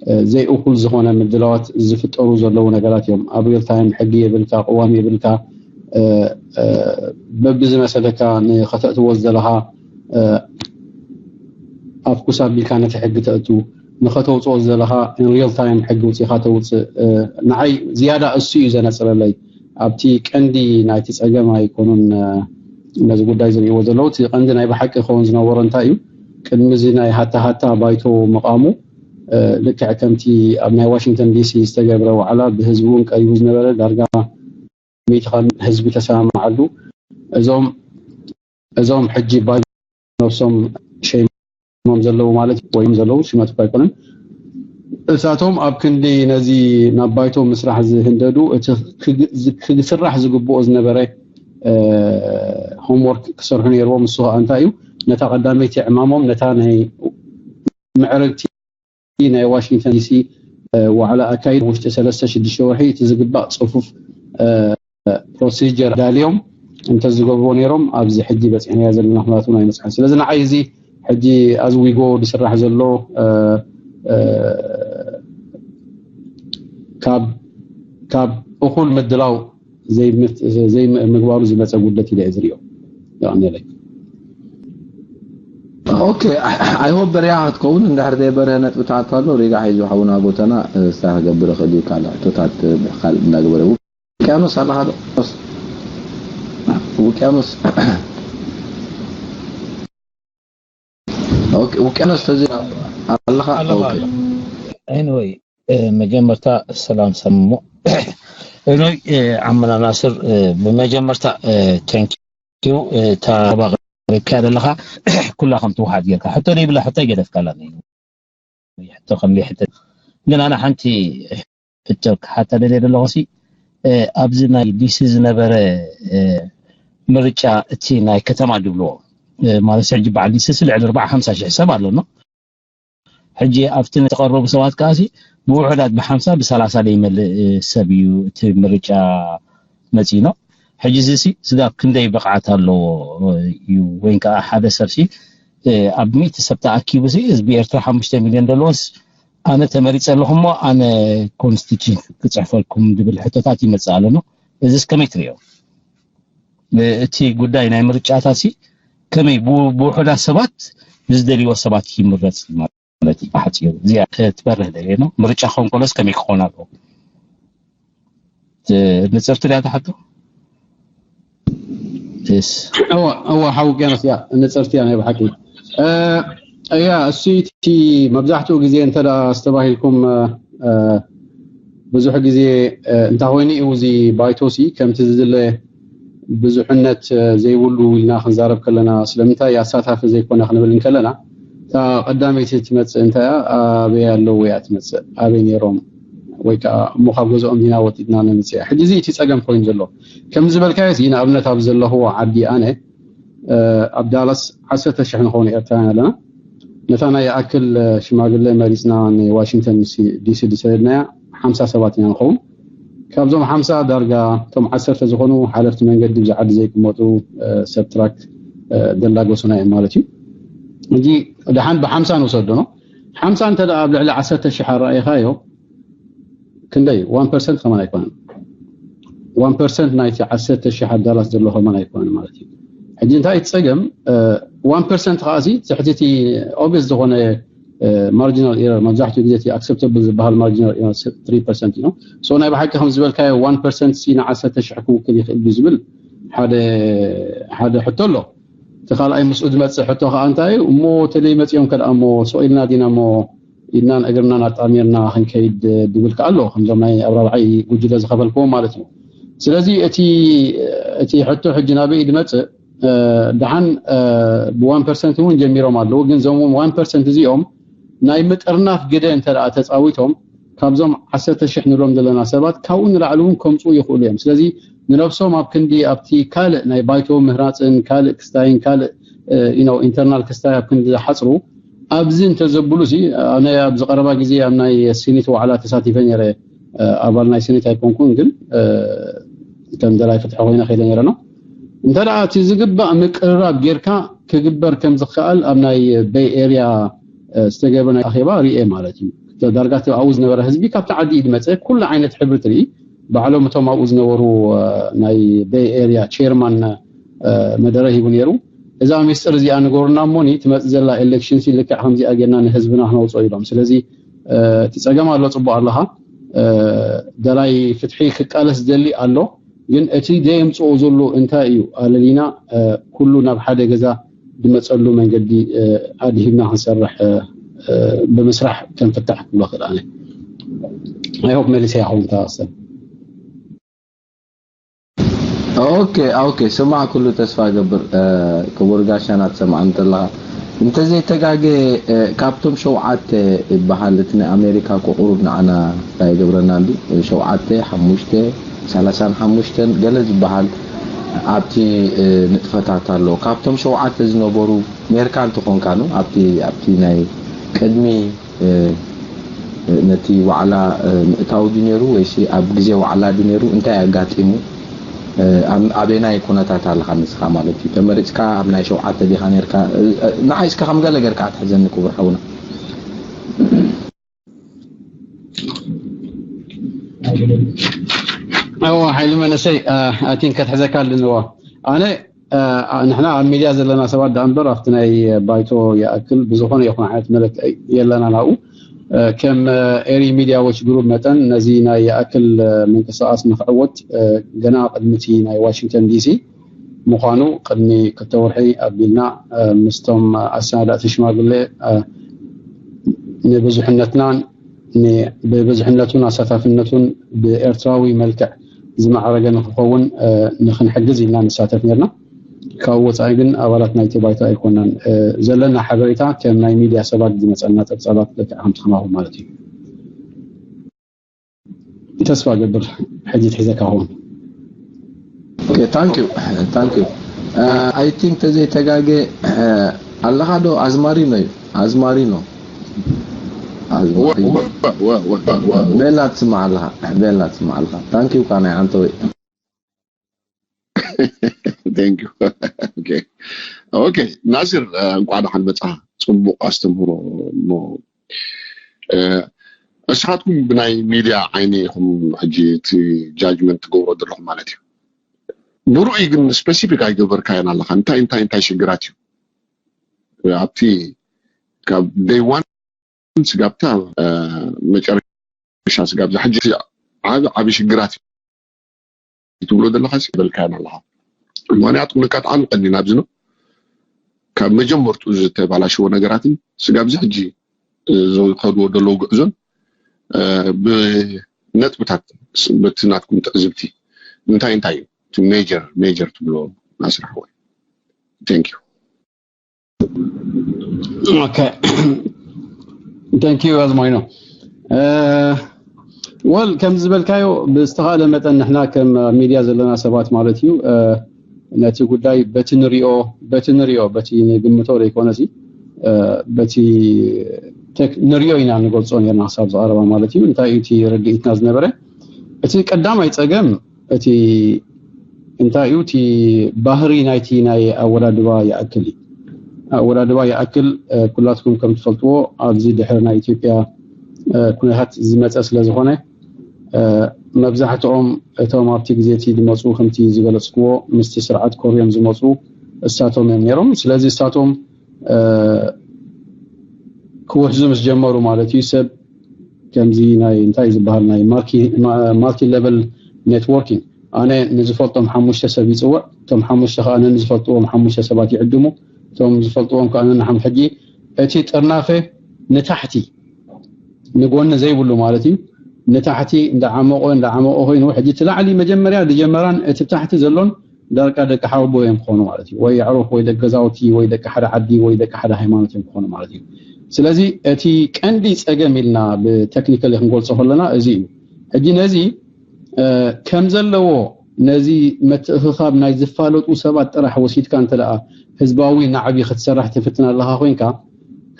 እ፣ ዘይእኹል ዝኾነ ምድላዋት ዝፍጠሩ ዘለዉ ነገራት እዮም። ኣብ ሪል ታይም ሕጊ የብልካ፣ ቅዋም የብልካ፣ እ፣ እ፣ በብዝመሰለካ ንኸተእትዎ ዝደለኻ፣ እ፣ ኣፍኩስ ኣቢልካ ነቲ ሕጊ ተእቱ፣ ንኸተውፅኦ ዝደለኻ ሪል ታይም ሕጊ ውፂኻ ተውፅእ። እ፣ ንዓይ ዝያዳ እሱ እዩ ዘነፅረለይ። ኣብቲ ቀንዲ ናይቲ ጸገም ኣይኮኑን፣ እ፣ ነዚ ጉዳይ ዝርእይዎ ዘለዉ። እቲ ቀንዲ ናይ ብሓቂ ክኸውን ዝነበሮ እንታይ እዩ? ቅድሚ እዚ ናይ ሃታ ሃታ ባይቶ ምቓሙ፣ እ፣ ልክዕ ከምቲ ኣብ ናይ ዋሽንግተን ዲሲ ዝተገብረ ዋዕላ ብህዝቢ እውን ቀሪቡ ዝነበረ ዳርጋ ሚእቲ ካብ ህዝቢ ተሰማምዓሉ። እዞም፣ እዞም ሕጂ ባይ ነብሶም ሸይሞም ም ዘለዉ ማለት ወይም ዘለዉ ሽመት እኳ ኣይኮነን። እሳቶም ኣብ ክንዲ ነዚ ናብ ባይቶ ምስራሕ ዝህንደዱ እቲ ክስራሕ ዝግብኦ ዝነበረ ሆምወርክ ክሰርሑ ነይርዎም። ንሱ ከዓ እንታይ እዩ? ነታ ቀዳመይቲ ዕማሞም ነታ ናይ ምዕርግቲ ናይ ዋሽንግተን ዲሲ ዋዕላ ኣካይድ ውሽጢ ሰለስተ ሽዱሽተ ወርሒ እቲ ዝግባእ ፅፉፍ ፕሮሲጀር ዳልዮም እንተዝገብርዎ ነይሮም ኣብዚ ሕጂ በፂሕናዮ ዘለና ኩናት እውን ኣይመፅሓን። ስለዚ ንዓይ እዚ ሕጂ ኣዝዊጎ ዝስራሕ ዘሎ ካብ እኹል ምድላው ዘይምግባሩ ዝመፀ ጉድለት ኢለ እየ ዝሪኦ። ይቐንየለይ። ኦኬ፣ ኣይሆብ በሪያ ክትከውን እንድሕር ዘይበርሀ ነጥብታት ኣሎ። ሪጋ ሒዙ ሓውና ጎተና ስታ ክገብር ይኽእል እዩ። ካልእ ሕቶታት ብካልእ እንዳገበረ ውቅያኖስ ኣለኻ ዶ? ውቅያኖስ ውቅያኖስ ተዚ ኣለኻ? Anyway፣ መጀመርታ ሰላም ሰሙ። Anyway፣ ዓምና ናስር፣ ብመጀመርታ thank you ተባረካ ዘለኻ ኩላ ከም ትውሓድ ጌርካ ሕቶ ዘይብላ ሕቶ ይገደፍካላ ሕቶ ከም ሕቶ። ግን ኣነ ሓንቲ ሕቶ ክሓታ ደልየ ዘለኹ ሲ ኣብዚ ናይ ዲሲ ዝነበረ ምርጫ እቲ ናይ ከተማ ድብልዎ ማለት ሕጂ በዓል ዲሲ ልዕሊ ኣርባዓ ሓምሳ ሽሕ ሰብ ኣሎ። ሕጂ ኣብቲ ዝተቐረቡ ሰባት ከዓሲ ብውሑዳት ብሓምሳ ብሰላሳ ዘይመልእ ሰብ እዩ እቲ ምርጫ መፂኖ። ሕጂ እዚ ስጋብ ክንደይ ብቕዓት ኣለዎ እዩ? ወይ ከዓ ሓደ ሰብ ሲ ኣብ ሚእቲ ሰብ ተኣኪቡ ሲ ህዝቢ ኤርትራ ሓሙሽተ ሚልዮን ዘለዎስ ኣነ ተመሪፀ ኣለኹ እሞ ኣነ ኮንስቲቱሽን ክፅሕፈልኩም ዝብል ሕቶታት ይመፅእ ኣሎ። እዚስ ከመይ ትሪኦ? እቲ ጉዳይ ናይ ምርጫታት ሲ ከመይ ብውሑዳት ሰባት ብዝደልይዎ ሰባት ይምረፅ ማለት እዩ። ብሓፂሩ እዚኣ ክትበርህ ደልየ ነው። ምርጫ ከንኮለስ ከመይ ክኾን ኣለዎ? ንፅርቲ ድያ ትሓቶ? እዋ ሓው ቅያኖስ እያ ንፅርቲ እያ ናይ ብሓቂ። እያ እሱ እቲ መብዛሕትኡ ግዜ እንተ ኣስተባሂልኩም ብዙሕ ግዜ እንታይ ኮይኑ እዩ እዚ ባይቶ ሲ ከምቲ ዝድለ ብዙሕነት ዘይብሉ ኢልና ክንዛረብ ከለና ስለምንታይ ኣሳታፊ ዘይኮነ ክንብል እንከለና እታ ቀዳመይቲ ትመፅእ እንታይ ኣበይ ኣለዉ እያ ትመፅእ ኣበይ ነይሮም ወይ ከዓ እሞ ካብ ገዝኦም ዲና ወጢጥና ነምፅእ እያ። ሕጂ እዚ እቲ ፀገም ኮይኑ ዘሎ ከም ዝበልካዮ እዚ ንኣብነት ኣብ ዘለኽዎ ዓዲ ኣነ ኣብ ዳላስ ዓሰርተ ሽሕ ንኸውን ኤርትራውያን ኣለና። ነታ ናይ ይኣክል ሽማግለ መሪፅና ንዋሽንግተን ዲሲ ዝሰደድናያ ሓምሳ ሰባት ኢና ንኸውን። ካብዞም ሓምሳ ዳርጋ እቶም ዓሰርተ ዝኾኑ ሓለፍቲ መንገዲ ብዛ ዓዲ ዘይቅመጡ ሰብ ትራክ ደላጎሱና እዮም ማለት እዩ። ሕጂ ደሓን ብሓምሳ ንውሰዶ ነው ሓምሳ እንተ ኣብ ልዕሊ ዓሰርተ ሽሕ ኣረኣይኻዮ ክንደይ ዋን ፐርሰንት ከማን ኣይኮነን። ዋን ፐርሰንት ናይቲ ዓሰርተ ሽሕ ኣዳላስ ዘሎ ከማን ኣይኮነን ማለት እዩ። ሕጂ እንታይ እቲ ፀገም ዋን ፐርሰንት ከዓሲ ትሕቲ እቲ ኦብቪየስ ዝኾነ ማርጂናል ኤረር መብዛሕትኡ ግዜ እቲ ኣክሰፕተብል ዝበሃል ማርጂናል ኤረር ትሪ ፐርሰንት እዩ። ሶ ናይ ብሓቂ ከም ዝበልካዮ ዋን ፐርሰንት ሲ ንዓሰርተ ሽሕ ክውክል ይኽእል ድዩ ዝብል ሓደ ሓደ ሕቶ ኣሎ። እቲ ካልኣይ ምስኡ ዝመፅእ ሕቶ ከዓ እንታይ እዩ እሞ ተለይ መፂኦም ከደኣ እሞ ስቕ ኢልና ዲና እሞ ኢድናን እግርናን ኣጣሚርና ክንከይድ ድብል ከኣ ኣሎ ከምዞም ናይ ኣብራብዓይ ጉጅለ ዝኸፈልክዎም ማለት እዩ። ስለዚ እቲ እቲ ሕቶ ሕጂ ናበይ ድመፅእ ደሓን ብዋን ፐርሰንት እውን ጀሚሮም ኣለዉ ግን ዞም ዋን ፐርሰንት እዚኦም ናይ ምጥርናፍ ግደ እንተ ተፃዊቶም ካብዞም ዓሰርተ ሽሕ ንብሎም ዘለና ሰባት ካብኡ ንላዕሊ እውን ከምፅኡ ይኽእሉ እዮም። ስለዚ ንነብሶም ኣብ ክንዲ ኣብቲ ካልእ ናይ ባይቶ ምህራፅን ካልእ ክስታይን ካልእ ኢንተርናል ክስታይ ኣብ ክንዲ ዝሓፅሩ ኣብዚ እንተዘብሉ ሲ ኣነ ኣብዚ ቀረባ ግዜ ኣብ ናይ ሲኒት ዋዕላ ተሳቲፈ ነረ ኣባል ናይ ሲኒት ኣይኮንኩን ግን ከም ደላይ ፍትሒ ኮይነ ከይደ ነረ ነው እንተ እቲ ዝግባእ ምቅርራብ ጌርካ ክግበር ከም ዝከኣል ኣብ ናይ በይ ኤርያ ዝተገብረ ናይ ኣኼባ ርኤ ማለት እዩ። ዳርጋ ኣብኡ ዝነበረ ህዝቢ ካብቲ ዓዲ እዩ ዝመፀ ኩሉ ዓይነት ሕብሪ ትርኢ ባዕሎም እቶም ኣብኡ ዝነበሩ ናይ በይ ኤርያ ቸርማን መደረ ሂቡ ነይሩ። እዛ ሚስጥር እዚኣ ንገሩና እሞኒ ትመፅእ ዘላ ኤሌክሽን ሲ ልክዕ ከምዚኣ ጌርና ንህዝብና ክነውፅኦ ኢሎም። ስለዚ እቲ ፀገም ኣሎ ፅቡቅ ኣለካ ደላይ ፍትሒ ክቃለስ ዝደሊ ኣሎ ግን እቲ ዘየምፅኦ ዘሎ እንታይ እዩ ኣለሊና ኩሉ ናብ ሓደ ገዛ ዝመፀሉ መንገዲ ኣድሂብና ክንሰርሕ ብምስራሕ ከም ፍታሕ ክብሎ ክእል ኣነ ኣይሆፕ መሊሰ ይኸውን ተባሰብ ኦኬ ኦኬ ስማዕ ኩሉ ተስፋ ገብር ክቡር ጋሻና ትሰማዕ እንተለኻ እንተዘይተጋገ፣ እ፣ ካብቶም ሸውዓተ ይበሃል፣ እቲ ናይ ኣሜሪካ እኮ ቁሩብ ንዓና እንታይ ይገብረና እንዲ፣ ሸውዓተ፣ ሓሙሽተ፣ ሰላሳን ሓሙሽተን ገለ ዝበሃል ኣብቲ፣ እ፣ ንጥፈታት ኣሎ። ካብቶም ሸውዓተ ዝነበሩ ኔርካ እንተኾንካ ኑ፣ ኣብቲ፣ ኣብቲ ናይ ቅድሚ፣ እ፣ እ፣ ነቲ ዋዕላ፣ እ፣ ምእታው ድዩ ነይሩ ወይሲ ኣብ ግዜ ዋዕላ ድዩ ነይሩ? እንታይ ኣጋጢሙ? እ፣ ኣብ፣ ኣበየናይ ኩነታት ኣለኻ ንስኻ ማለት እዩ? ተመሪጽካ ኣብ ናይ ሸውዓተ ዲኻ ነይርካ? እ፣ እ፣ ንዓይ እስከ ከም ገለ ጌርካ ኣትሕዘኒ ክቡር ሓውና። እዎ፣ ሓይሊ መንእሰይ፣ እ፣ ኣቲን ከትሕዘካ ኣለንዎ። ኣነ፣ እ፣ ንሕና ኣብ ሚድያ ዘለና ሰባት ደኣ እምበር ኣብቲ ናይ ባይቶ ይኣክል ብዝኾነ ይኹን ዓይነት መለክዒ የለና ናብኡ። እ፣ ከም፣ እ፣ ኤሪ ሚድያ ዎች ግሩፕ መጠን ነዚ ናይ ይኣክል፣ እ፣ ምንቅስቃስ ንክዕወት፣ እ፣ ገና ቅድሚ እቲ ናይ ዋሽንግተን ዲሲ ምዃኑ ቅድሚ ክልተ ወርሒ ኣቢልና፣ እ፣ ምስቶም ኣሰናዳእቲ ሽማግሌ፣ እ፣ ንብዙሕነትናን ን-፣ ብብዙሕነቱን ኣሳታፍነቱን ብኤርትራዊ መልክዕ ዝማዕረገ ንክኸውን፣ እ፣ ንክንሕግዝ ኢልና ንሳተፍ ነርና። ካብኡ ወጻኢ ግን ኣባላት ናይቲ ባይቶ ኣይኮናን። እ፣ ዘለና ሓበሬታ ከም ናይ ሚድያ ሰባት ዝመጸና ጸብጻባት ልክዕ ከምቲ ከማኹም ማለት እዩ። ተስፋ ገብር ሕጂ ትሕዘካ ኸውን። Okay, thank you. Thank you. Uh, I think ተዘይተጋገ፣ uh, ኣለኻ ዶ? ኣዝማሪኖ እዩ። ኣዝማሪኖ። ኣዝማሪኖ። ቤላ ትስማዕ ኣለኻ። ቤላ ትስማዕ ኣለኻ። Thank you ካናይ ዓንተወይ። Thank you. Okay. Okay. ናሲር፣ እ፣ እንኳዕ ደሓን መጻኻ። ጽቡቕ ኣስተምህሮ እሞ፣ እ፣ ንስኻትኩም ብናይ ሚድያ ዓይኒ ኢኹም ሕጂ እቲ ጃጅመንት ትገብሮ ዘለኹም ማለት እዩ። ንርኡይ ግን ስፔሲፊክ ኣይገበርካዮን ኣለኻ። እንታይ እንታይ እንታይ ሽግራት እዩ ኣብቲ ካብ ደይ ዋን ስጋብታ፣ እ፣ መጨረሻ ስጋብ ዝሕጂ ዓቢ ዓቢ ሽግራት እዩ ትብሎ ዘለኻ ሲ በልካያን ኣለኻ። ምኽንያቱ ክንቀጥዓን ቀኒና ኣብዚ ነው። ካብ መጀመርቱ ዝተባላሸወ ነገራትን ስጋብ ዝሕጂ፣ እ፣ ዝኸድዎ ዘለዉ ጉዕዞን፣ እ፣ ብነጥብታት ስ-፣ በቲ ናትኩም ትዕዝብቲ እንታይ እንታይ እዩ እቲ ሜጀር፣ ሜጀር ትብሎ ናስር ሓወይ? Thank you። Okay. Thank you ኣዝማይኖ። እ፣ ወል ከም ዝበልካዮ ብዝተኻእለ መጠን ንሕና ከም ሚድያ ዘለና ሰባት ማለት እዩ፣ እ፣ ነቲ ጉዳይ በቲ ንሪኦ፣ በቲ ንሪኦ፣ በቲ ንግምቶ ዘይኮነ ሲ፣ እ፣ በቲ ቴክ-፣ ንሪኦ ኢና ንገልጾ ነርና ክሳብ ዝቐረባ ማለት እዩ። እንታይ እዩ እቲ ርድኢትና ዝነበረ? እቲ ቀዳማይ ጸገም እቲ እንታይ እዩ እቲ ባህሪ ናይቲ ናይ ኣወዳድባ ይኣክል እዩ። ኣወዳድባ ይኣክል፣ እ፣ ኩላትኩም ከም ትፈልጥዎ ኣብዚ ድሕሪ ናይ ኢትዮጵያ፣ እ፣ ኩነታት ዝመጸ ስለ ዝኾነ፣ እ፣ መብዛሕትኦም እቶም ኣብቲ ግዜ እቲ ዝመጹ ከምቲ ዝገለጽክዎ ምስቲ ስርዓት ኮርዮም ዝመጹ እሳቶም እዮም ነይሮም። ስለዚ እሳቶም፣ እ፣ ክውሕዙ ምስ ጀመሩ ማለት እዩ ሰብ ከምዚ ናይ እንታይ ዝበሃል ናይ ማልቲ ሌቨል ኔትወርኪንግ ኣነ ንዝፈልጦም ሓሙሽተ ሰብ ይፅውዕ፣ እቶም ሓሙሽተ ከዓ ነንዝፈልጥዎም ሓሙሽተ ሰባት ይዕድሙ፣ እቶም ዝፈልጥዎም ከዓ ነንሓም ሕጂ እቲ ጥርናፈ ንታሕቲ ንጎኒ ዘይብሉ ማለት እዩ ንታሕቲ እንዳዓመቆ እንዳዓመቆ ኮይኑ ሕጂ እቲ ላዕሊ መጀመርያ ዝጀመራን እቲ ብታሕቲ ዘሎን ዳርጋ ደቂ ሓወቦ እዮም ክኾኑ ማለት እዩ። ወይ ኣዕሩኽ ወይ ደቂ ገዛውቲ ወይ ደቂ ሓደ ዓዲ ወይ ደቂ ሓደ ሃይማኖት እዮም ክኾኑ ማለት እዩ። ስለዚ እቲ ቀንዲ ፀገም ኢልና ብቴክኒካሊ ክንገልፆ ከለና እዚ እዩ። ሕጂ ነዚ ከም ዘለዎ ነዚ ምትእኽኻብ ናይ ዝፋለጡ ሰባት ጥራሕ ወሲድካ እንተ ደኣ ህዝባዊ ናዕቢ ክትሰርሕ ትፍትን ኣለኻ ኮይንካ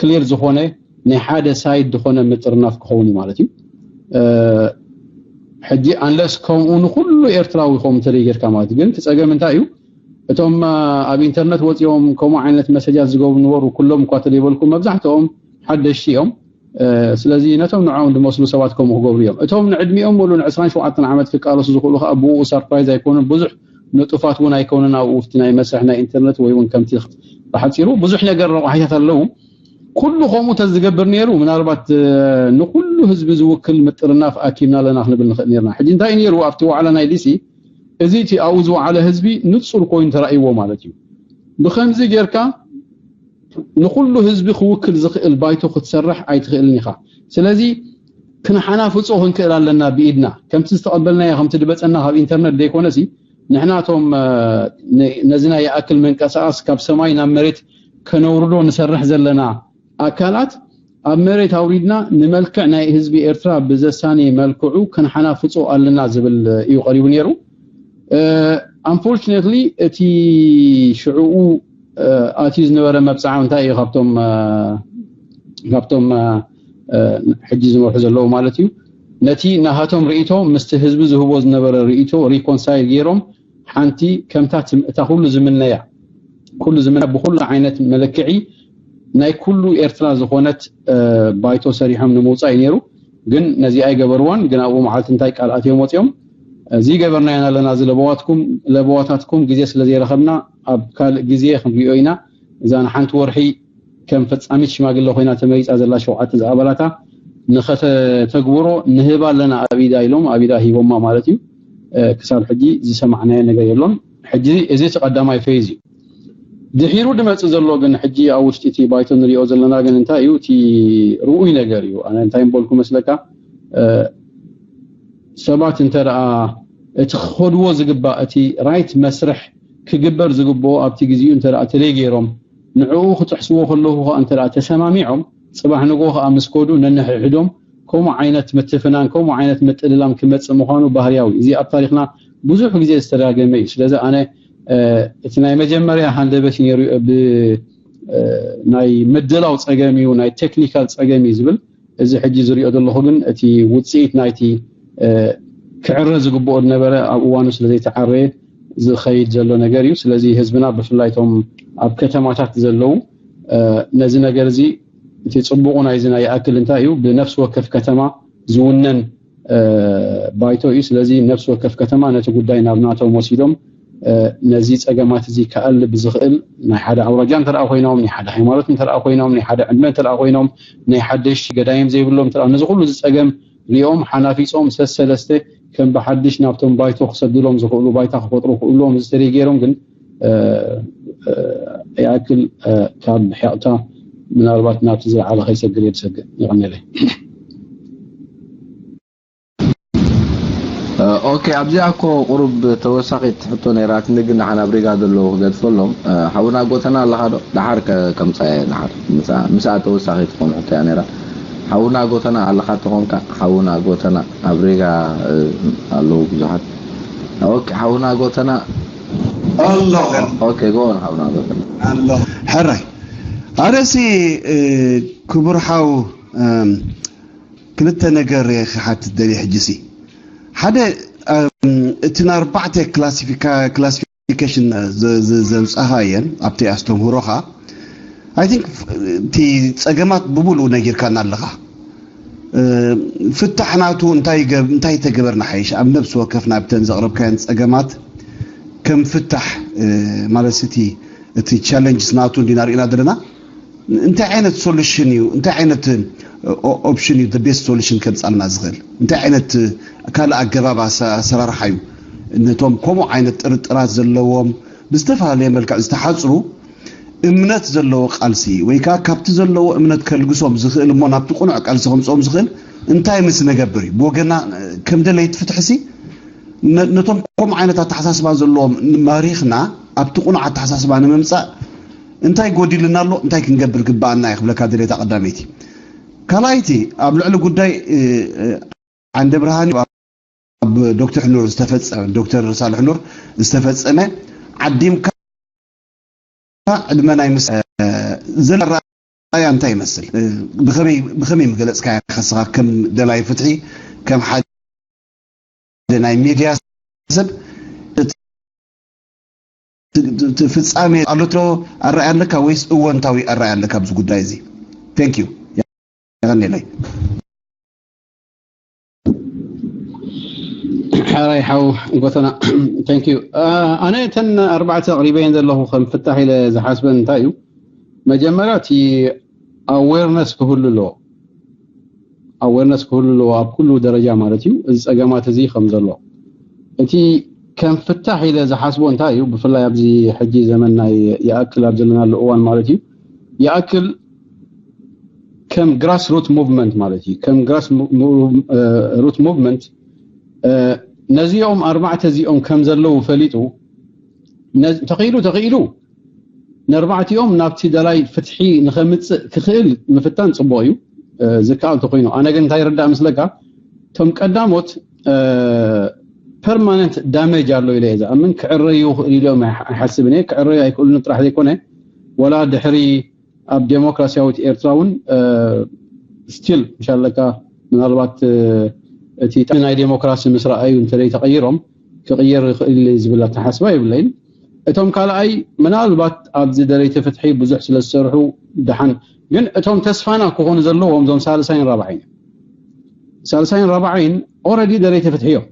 ክሊር ዝኾነ ናይ ሓደ ሳይድ ዝኾነ ምጥርናፍ ክኸውን እዩ ማለት እዩ። ሕጂ ኣንለስ ከምኡ ንኩሉ ኤርትራዊ ከምኡ እንተደይ ጌርካ ማለት እዩ። ግን እቲ ጸገም እንታይ እዩ? እቶም ኣብ ኢንተርነት ወጺኦም ከምኡ ዓይነት መሰጃት ዝገብሩ ነበሩ። ኩሎም እኳ ተደይበልኩ መብዛሕትኦም ሓደሽቲ እዮም። ስለዚ ነቶም ንዕኦም ዝመስሉ ሰባት ከምኡ ክገብሩ እዮም። እቶም ንዕድሚኦም ሙሉ ን27 ዓመት ክቃለሱ ዝኽእሉ ከዓ ብኡ ሰርፕራይዝ ኣይኮኑን። ብዙሕ ንጡፋት እውን ኣይኮኑን። ኣብኡ እቲ ናይ መስርሕ ናይ ኢንተርነት ወይ እውን ከምቲ ብሓጺሩ ብዙሕ ነገር ረቋሒታት ኣለዉ። ኩሉ ከምኡ ተዝገብር ነይሩ ምናልባት ንኩሉ ህዝቢ ዝውክል ምጥርናፍ ኣኪብና ኣለና ክንብል ንኽእል ነርና። ሕጂ እንታይ ነይሩ ኣብቲ ዋዕላ ናይ ዲሲ እዚ እቲ ኣብኡ ዝወዓለ ህዝቢ ንጹር ኮይኑ ተራእይዎ ማለት እዩ። ብኸምዚ ጌርካ ንኩሉ ህዝቢ ክውክል ዝኽእል ባይቶ ክትሰርሕ ኣይትኽእልን ኢኻ። ስለዚ ክንሓናፍጾ ክንክእል ኣለና ብኢድና ከምቲ ዝተቐበልናዮ ከምቲ ድበጸና ካብ ኢንተርነት ዘይኮነሲ ንሕና እቶም ነዚ ናይ ይኣክል መንቀሳቐስ ካብ ሰማይ ናብ መሬት ከነውርዶ ንሰርሕ ዘለና ኣካላት ኣብ መሬት ኣውሪድና ንመልክዕ ናይ ህዝቢ ኤርትራ ብዘሳኒ መልክዑ ከነሓናፍጾ ኣለና ዝብል እዩ ቀሪቡ ነይሩ። Unfortunately እቲ ሽዕኡ ኣትዩ ዝነበረ መብፅዓ እንታይ እዩ ካብቶም ካብቶም ሕጂ ዝመርሑ ዘለዉ ማለት እዩ። ነቲ ናሃቶም ርእቶ ምስቲ ህዝቢ ዝህቦ ዝነበረ ርእቶ ሪኮንሳይል ገይሮም ሓንቲ ከምታ እታ ኩሉ ዝምነያ ኩሉ ዝምነ ብኩሉ ዓይነት መለክዒ ናይ ኩሉ ኤርትራ ዝኾነት ባይቶ ሰሪሖም ንምውፃእ እዩ ነይሩ። ግን ነዚ ኣይገበርዎን። ግን ኣብኡ መዓልቲ እንታይ ቃል ኣትዮም ወፂኦም እዚ ገበርናዮን ኣለና እዚ ለበዋትኩም ለበዋታትኩም ግዜ ስለ ዘይረኸብና ኣብ ካልእ ግዜ ክንሪኦ ኢና። እዛ ንሓንቲ ወርሒ ከም ፈጻሚት ሽማግለ ኮይና ተመሪጻ ዘላ ሸውዓተ ዝኣባላታ ንኸተተግብሮ ንህባ ኣለና ኣብ ኢዳ ኢሎም ኣብ ኢዳ ሂቦማ ማለት እዩ። ክሳብ ሕጂ ዝሰማዕናዮ ነገር የሎን። ሕጂ እዚ እቲ ቀዳማይ ፌዝ እዩ። ድሒሩ ድመጽእ ዘሎ ግን ሕጂ ኣብ ውሽጢ እቲ ባይቶ ንሪኦ ዘለና ግን እንታይ እዩ እቲ ርኡይ ነገር እዩ። ኣነ እንታይ ምበልኩ መስለካ ሰባት እንተ ደኣ እቲ ክኸድዎ ዝግባእ እቲ ራይት መስርሕ ክግበር ዝግብኦ ኣብቲ ግዜኡ እንተ ደኣ ተለይ ገይሮም ንዕኡ ክጥሕስዎ ከለዉ ከኣ እንተ ደኣ ተሰማሚዖም ጽባሕ ንግሆ ከኣ ምስ ከዱ ነንሕድሕዶም ከምኡ ዓይነት ምትፍናን ከምኡ ዓይነት ምጥልላም ክመጽእ ምዃኑ ባህርያዊ እዚ ኣብ ታሪኽና ብዙሕ ግዜ ዝተዳገመ እዩ። ስለዚ ኣነ እቲ ናይ መጀመርያ ሃንደበት እዩ ነይሩ ናይ ምድላው ጸገም እዩ ናይ ቴክኒካል ጸገም እዩ ዝብል እዚ ሕጂ ዝሪኦ ዘለኹ ግን እቲ ውፅኢት ናይቲ ክዕረ ዝግብኦ ዝነበረ ኣብ እዋኑ ስለ ዘይተዓረየ ዝኸይድ ዘሎ ነገር እዩ። ስለዚ ህዝብና ብፍላይ እቶም ኣብ ከተማታት ዘለዉ ነዚ ነገር እዚ እቲ ፅቡቑ ናይዚ ናይ ይኣክል እንታይ እዩ ብነፍሲ ወከፍ ከተማ ዝውነን ባይቶ እዩ። ስለዚ ነፍሲ ወከፍ ከተማ ነቲ ጉዳይ ናብ ናቶም ወሲዶም ነዚ ጸገማት እዚ ክኣልብ ዝኽእል ናይ ሓደ ኣውራጃ እንተ ደኣ ኮይኖም፣ ናይ ሓደ ሃይማኖት እንተ ደኣ ኮይኖም፣ ናይ ሓደ ዕድመ እንተ ደኣ ኮይኖም፣ ናይ ሓደሽ ገዳይም ዘይብሎም እንተ ደኣ ነዚ ኩሉ እዚ ጸገም ሪኦም ሓናፊጾም ሰሰለስተ ከም ብሓድሽ ናብቶም ባይቶ ክሰዱሎም ዝኽእሉ ባይታ ክፈጥሩ ክእልዎም እዚ ተደይ ገይሮም ግን ይኣክል ካብ ሕቕታ ምናልባት ናብቲ ዝለዓለ ከይሰግር እየ ዝሰግእ። የቐንየለይ። ኦኬ ኣብዚኣ እኮ ቁሩብ ተወሳኺት ሕቶ ነይራትኒ ግን ንዓና ኣብ ሪጋ ዘለዉ ክገድፈሎም ሓውና ጎተና ኣለኻ ዶ ደሓር ከምፃ እየ ደሓር ምስኣ ተወሳኺት ትኾን ሕቶ እያ ነይራ ሓውና ጎተና ኣለኻ ተኾንካ ሓውና ጎተና ኣብ ሪጋ ኣለዉ ብዙሓት ኦኬ ሓውና ጎተና ኣለኹ ኦኬ ጎበን ሓውና ጎተና ኣለኹ ሕራይ ኣነሲ ክቡር ሓው ክልተ ነገር እየ ክሓትት ደልየ ሕጂ ሲ ሓደ እቲ ንኣርባዕተ ክላሲፊኬሽን ዘውፃኻየን ኣብቲ ኣስተምህሮኻ I think እቲ ፀገማት ብሙሉኡ ነጊርካና ኣለኻ ፍታሕ ናቱ እንታይ ተገበርና ሓይሽ ኣብ ነብሲ ወከፍና ኣብተን ዘቕረብካየን ፀገማት ከም ፍታሕ ማለት እቲ እቲ ቻለንጅስ ናቱ እንዲና ርኢና ዘለና እንታይ ዓይነት ሶሉሽን እዩ እንታይ ዓይነት ኦፕሽን እዩ ቤስት ሶሉሽን ከምፃልና ዝኽእል እንታይ ዓይነት ካልእ ኣገባብ ኣሰራርሓ እዩ ነቶም ከምኡ ዓይነት ጥርጥራት ዘለዎም ብዝተፈላለየ መልክዕ ዝተሓፅሩ እምነት ዘለዎ ቃልሲ ወይ ከዓ ካብቲ ዘለዎ እምነት ከልግሶም ዝኽእል እሞ ናብቲ ቁኑዕ ቃልሲ ከምፅኦም ዝኽእል እንታይ ምስ ነገብር እዩ ብወገና ከም ደለይቲ ፍትሕሲ ነቶም ከምኡ ዓይነት ኣተሓሳስባ ዘለዎም ማሪኽና ኣብቲ ቁኑዕ ኣተሓሳስባ ንምምፃእ እንታይ ጎዲልና ኣሎ እንታይ ክንገብር ግባኣና እየ ክብለካ ድሌታ ቀዳመይቲ ካልኣይቲ ኣብ ልዕሊ ጉዳይ ዓንደ ብርሃን ኣብ ዶክተር ኑር ዝተፈፀመ ዶክተር ሳልሕ ኑር ዝተፈፀመ ዓዲምካ ዕድመ ናይ ምስ ዘለ ኣረኣያ እንታይ ይመስል ብኸመይ ምገለፅካ ከስኻ ከም ደላይ ፍትሒ ከም ሓደ ናይ ሚድያ ሰብ ፍጻሜ ኣሎ ኣረኣያ ኣለካ ወይስ እወንታዊ ኣረኣያ ኣለካ ኣብዚ ጉዳይ እዚ thank you የቐኔለይ ሓራይ ሓው ጎተና thank you ኣነ እተን ኣርባዕተ ኣቕሪበየን ዘለኹ ከም ፍታሕ ኢለ ዝሓስበን እንታይ እዩ መጀመርያ እቲ ኣዌርነስ ክህሉ ኣለዎ ኣዌርነስ ክህሉ ኣለዎ ኣብ ኩሉ ደረጃ ማለት እዩ እዚ ፀገማት እዚ ከም ዘሎ እቲ ከም ፍታሕ ኢለ ዝሓስቦ እንታይ እዩ ብፍላይ ኣብዚ ሕጂ ዘመን ናይ ይኣክል ኣብ ዘለናሉ እዋን ማለት እዩ ይኣክል ከም ግራስ ሩት ሙቭመንት ማለት እዩ ከም ግራስ ሩት ሙቭመንት ነዚኦም ኣርባዕተ እዚኦም ከም ዘለዉ ፈሊጡ ተኽኢሉ ተኽኢሉ ነርባዕቲኦም ናብቲ ደላይ ፍትሒ ንኸምፅእ ክኽእል ምፍታን ፅቡቕ እዩ። ዝከኣል ተኮይኑ ኣነ ግን እንታይ ይርዳእ ምስለካ፣ እቶም ቀዳሞት ፐርማነንት ዳሜጅ ኣሎ ኢለ እየ ዝኣምን። ክዕረዩ ይኽእሉ ኢሎም ኣይሓስብን እየ። ክዕረዩ ኣይክእሉን ጥራሕ ዘይኮነ፣ ወላ ድሕሪ ኣብ ዴሞክራሲያዊት ኤርትራ እውን ስቲል ምሻለካ ምናልባት እቲ ናይ ዴሞክራሲ ምስ ረኣዩ እንተዘይ ተቐይሮም ክቕየር ይኽእል ዝብል ኣተሓስባ የብለይን። እቶም ካልኣይ ምናልባት ኣብዚ ደለይቲ ፍትሒ ብዙሕ ስለ ዝሰርሑ ደሓን፣ ግን እቶም ተስፋና ክኾኑ ዘለዎም እዞም ሳልሳይን ራብዓይን፣ ሳልሳይን ራብዓይን ኦረዲ ደለይቲ ፍትሒ እዮም።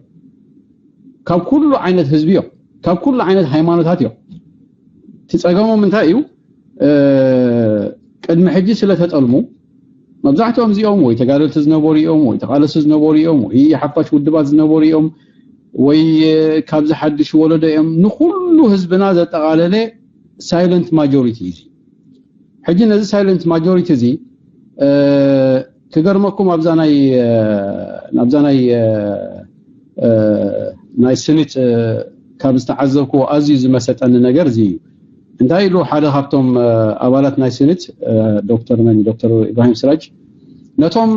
ካብ ኩሉ ዓይነት ህዝቢ እዮም፣ ካብ ኩሉ ዓይነት ሃይማኖታት እዮም። እቲ ጸገሞም እንታይ እዩ? ቅድሚ ሕጂ ስለ ተጠልሙ መብዛሕትኦም እዚኦም ወይ ተጋደልቲ ዝነበሩ እዮም ወይ ተቓለስቲ ዝነበሩ እዮም ወይ ሓፋሽ ውድባት ዝነበሩ እዮም ወይ ካብዚ ሓድሽ ወለዶ እዮም። ንኹሉ ህዝብና ዘጠቓለለ ሳይለንት ማጆሪቲ እዩ። ሕጂ ነዚ ሳይለንት ማጆሪቲ እዚ ክገርመኩም ኣብዛ ናይ ኣብዛ ናይ ናይ ስኒት ካብ ዝተዓዘብኩዎ ኣዝዩ ዝመሰጠኒ ነገር እዚ እዩ። እንታይ ኢሉ ሓደ ካብቶም ኣባላት ናይ ስኒት ዶክተር መን ዶክተር ኢብራሂም ስራጅ ነቶም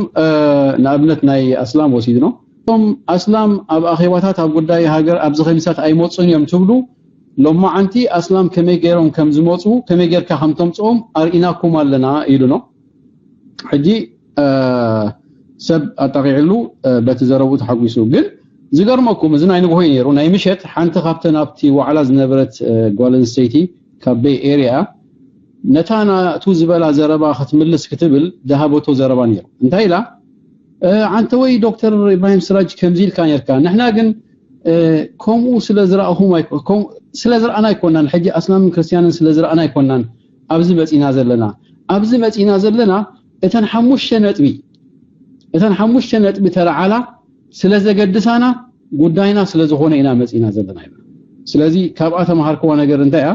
ንኣብነት ናይ ኣስላም ወሲድኖ እቶም ኣስላም ኣብ ኣኼባታት ኣብ ጉዳይ ሃገር ኣብዚ ኸሚሳት ኣይመፁን እዮም ትብሉ፣ ሎማዓንቲ ኣስላም ከመይ ገይሮም ከም ዝመፁ ከመይ ጌርካ ከም ተምፅኦም ኣርኢናኩም ኣለና ኢሉኖ። ሕጂ ሰብ ኣጣቂዕሉ በቲ ዘረብኡ ተሓጒሱ። ግን ዝገርመኩም እዚ ናይ ንግሆ እዩ ነይሩ። ናይ ምሸት ሓንቲ ካብተን ኣብቲ ዋዕላ ዝነበረት ጓል ኣንስተይቲ ካብ ቤይ ኤርያ ነታ ናቱ ዝበላ ዘረባ ክትምልስ ክትብል ዝሃበቶ ዘረባ ነይሩ። እንታይ ኢላ? ኣንተ ወይ ዶክተር ኢብራሂም ስራጅ ከምዚ ኢልካ ነርካ፣ ንሕና ግን ከምኡ ስለ ዝረኣኹም ስለ ዝረኣና ኣይኮናን፣ ሕጂ ኣስላምን ክርስትያንን ስለ ዝረኣና ኣይኮናን ኣብዚ መፂና ዘለና። ኣብዚ መፂና ዘለና እተን ሓሙሽተ ነጥቢ እተን ሓሙሽተ ነጥቢ ተለዓላ ስለ ዘገድሳና ጉዳይና ስለ ዝኾነ ኢና መፂና ዘለና ኢና። ስለዚ ካብኣ ተምሃርክዋ ነገር እንታይ እያ?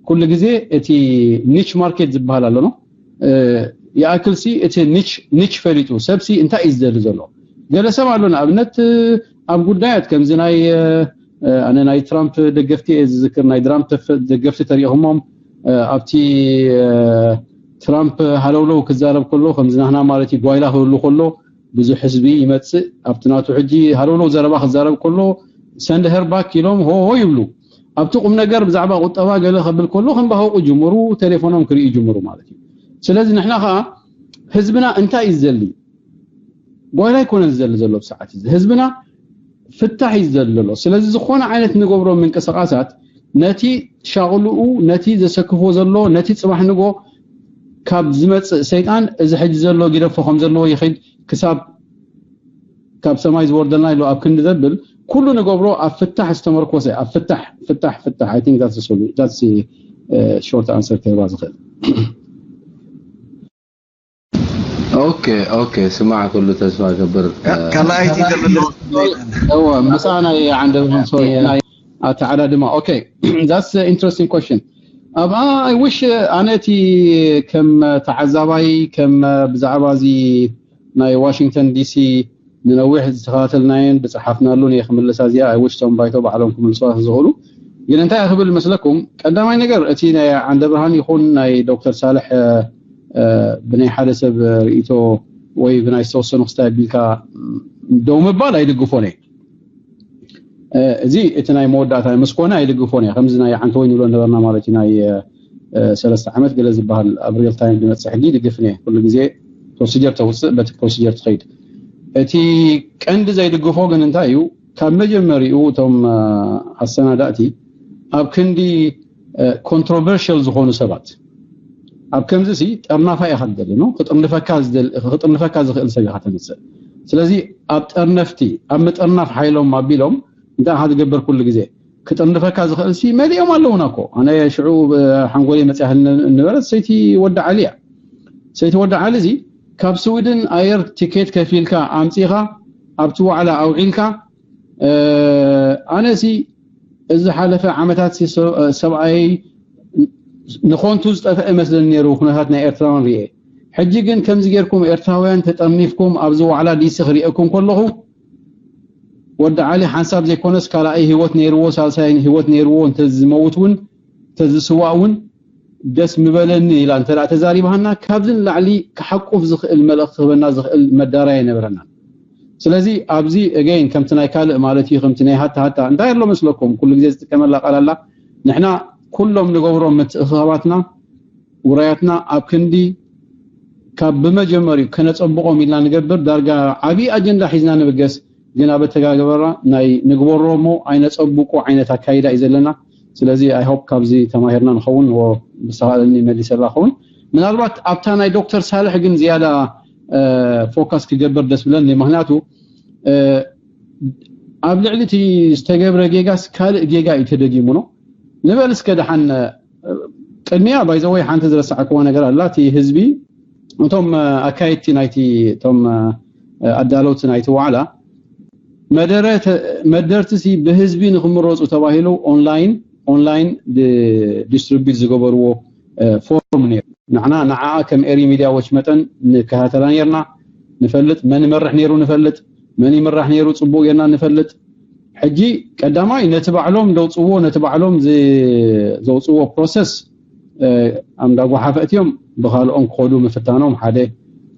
ኩሉ ግዜ እቲ ኒች ማርኬት ዝበሃል ኣሎ ነው ይኣክል ሲ እቲ ኒች ኒች ፈሊጡ ሰብ ሲ እንታይ እዩ ዝደሊ ዘሎ? ገለ ሰብ ኣሎ ንኣብነት ኣብ ጉዳያት ከምዚ ናይ ኣነ ናይ ትራምፕ ደገፍቲ እየ ዝዝክር። ናይ ትራምፕ ደገፍቲ ተሪእኹሞም ኣብቲ ትራምፕ ሃለውለው ክዛረብ ከሎ ከምዚ ናህና ማለት እዩ ጓይላ ክህሉ ከሎ ብዙሕ ህዝቢ ይመፅእ። ኣብቲ ናቱ ሕጂ ሃለውለው ዘረባ ክዛረብ ከሎ ሰንድ ሄር ባክ ኢሎም ሆ ሆ ይብሉ። ኣብቲ ቁም ነገር ብዛዕባ ቁጠባ ገለ ከብል ከሎ ክንባህቁ ጅምሩ፣ ቴሌፎኖም ክርኢ ጅምሩ ማለት እዩ። ስለዚ ንሕና ከዓ ህዝብና እንታይ እዩ ዝደሊ? ጓይላ ኣይኮነን ዝደሊ ዘሎ ብሰዓት እዚ ህዝብና ፍታሕ እዩ ዝደሊ ዘሎ። ስለዚ ዝኾነ ዓይነት ንገብሮ ምንቅስቃሳት ነቲ ሻቕልኡ ነቲ ዘሰክፎ ዘሎ ነቲ ፅባሕ ንጎ ካብ ዝመፅእ ሰይጣን እዚ ሕጂ ዘሎ ግደፎ ከም ዘለዎ ይኽድ ክሳብ ካብ ሰማይ ዝወርደልና ኢሉ ኣብ ክንዲ ዘብል ኩሉ ንገብሮ ኣብ ፍታሕ ዝተመርኮሰ ኣብ ፍታሕ ፍታሕ ፍታሕ I think that's the solu- that's the short answer ክህባ ዝኽእል። ኦኬ ኦኬ ስማዕ ኩሉ ተስፋ ገብር ካልኣይቲ እወ ምሳና ዓንደብን ሶሪ ናይ ኣተዓዳድማ okay that's interesting question። ኣብ I wish ኣነ እቲ ከም ተዓዛባይ ከም ብዛዕባ እዚ ናይ ዋሽንግተን ዲሲ ንነዊሕ ዝተኸታተልናየን ዝፀሓፍናሉን እየ ክምልሳ እዚኣ I wish ቶም ባይቶ ባዕሎም ክምልስዋ ዝኽእሉ። ግን እንታይ ክብል መስለኩም ቀዳማይ ነገር እቲ ናይ ዓንደ ብርሃን ይኹን ናይ ዶክተር ሳልሕ ብናይ ሓደ ሰብ ርእይቶ ወይ ብናይ ዝተወሰኑ ክስታይ ኣቢልካ ደው ምባል ኣይድግፎን እየ። እዚ እቲ ናይ መወዳእታ ምስ ኮነ ኣይድግፎን እየ። ከምዚ ናይ ዓንተ ወይ ንብሎ ነበርና ማለት እዩ ናይ ሰለስተ ዓመት ገለ ዝበሃል ኣብ ሪል ታይም ዝመፅእ ሕጊ ይድግፍን እየ። ኩሉ ግዜ ፕሮሲጀር ተውፅእ በቲ ፕሮሲጀር ትኸይድ። እቲ ቀንዲ ዘይድግፎ ግን እንታይ እዩ ካብ መጀመሪኡ እቶም ኣሰናዳእቲ ኣብ ክንዲ ኮንትሮቨርሽል ዝኾኑ ሰባት ኣብ ከምዚ ሲ ጠርናፋ ኢኻ ትደሊ ነው ክጥርንፈካ ዝደል- ክጥርንፈካ ዝኽእል ሰብ ኢኻ ተምፅእ። ስለዚ ኣብ ጠርነፍቲ ኣብ ምጥርናፍ ሓይሎም ኣቢሎም እንታይ ኢኻ ዝገብር ኩሉ ግዜ ክጥርንፈካ ዝኽእል ሲ መሊኦም ኣለውና እኮ። ኣነ ሽዑ ሓንጎለይ መፅያ ንበረት ሰይቲ ወዲ ዓሊ እያ። ሰይቲ ወዲ ዓሊ እዚ ካብ ስዊድን ኣየር ቲኬት ከፊልካ ኣምፂኻ ኣብቲ ዋዕላ ኣውዒልካ ኣነሲ እዚ ሓለፈ ዓመታት ሰብኣይ ንኾንቱ ዝጠፍአ መስለኒ ነይሩ ኩነታት ናይ ኤርትራውያን ርኤ። ሕጂ ግን ከምዚ ጌርኩም ኤርትራውያን ተጠርኒፍኩም ኣብዚ ዋዕላ ዲሲ ክሪኤኩም ከለኹ ወዲ ዓሊ ሓንሳብ ዘይኮነስ ካልኣይ ህይወት ነይርዎ ሳልሳይ ህይወት ነይርዎ እንተዝመውት እውን እንተዝስዋእ እውን ደስ ምበለኒ ኢላ እንተ ደኣ ተዛሪባሃና፣ ካብዚ ንላዕሊ ክሓቁፍ ዝኽእል መልእኽቲ ክህበና ዝኽእል መዳርያ ኣይነበረናን። ስለዚ ኣብዚ again ከምቲ ናይ ካልእ ማለት እዩ፣ ከምቲ ናይ ሃታ ሃታ እንታይ ኣሎ መስለኩም፣ ኩሉ ግዜ ዝጥቀመላ ቃል ኣላ። ንሕና ኩሎም ንገብሮም ምትእኽኻባትና ውራያትና ኣብ ክንዲ ካብ ብመጀመሪኡ ከነጸብቖም ኢልና ንገብር፣ ዳርጋ ዓብዪ ኣጀንዳ ሒዝና ንብገስ፣ ግን ኣብ ኣተጋግበራ ናይ ንግበሮ እሞ ኣይነጸብቆ ዓይነት ኣካይዳ እዩ ዘለና። ስለዚ I hope ካብዚ ተማሂርና ንኸውን፣ ብዝተኻእለኒ መሊሰላ ኸውን። ምናልባት ኣብታ ናይ ዶክተር ሳልሕ ግን ዝያዳ ፎካስ ክገብር ደስ ብለኒ፣ ምክንያቱ ኣብ ልዕሊ እቲ ዝተገብረ ጌጋስ ካልእ ጌጋ እዩ ተደጊሙ ነው። ንበል እስከ ደሓን ቅድሚያ ባይዘወይ ሓንቲ ዝረሳዕክዎ ነገር ኣላ። እቲ ህዝቢ እቶም ኣካየድቲ ናይቲ እቶም ኣዳለውቲ ናይቲ ዋዕላ መደረተ- መደርትሲ ብህዝቢ ንክምረፁ ተባሂሉ ኦንላይን ኦንላይን ዲስትሪቢዩት ዝገበርዎ ፎርም ነይሩ። ንዓና ንዓኣ ከም ኤሪ ሚድያ ዎች መጠን ንከታተላ ነርና፣ ንፈልጥ፣ መን ይመርሕ ነይሩ ንፈልጥ፣ መን ይምራሕ ነይሩ ጽቡቕ ጌርና ንፈልጥ። ሕጂ ቀዳማይ ነቲ ባዕሎም ደውጽዎ ነቲ ባዕሎም ዘውጽዎ ፕሮሰስ ኣምዳ ጓሓፈ እትዮም ብካልኦም ክኸዱ ምፍታኖም ሓደ።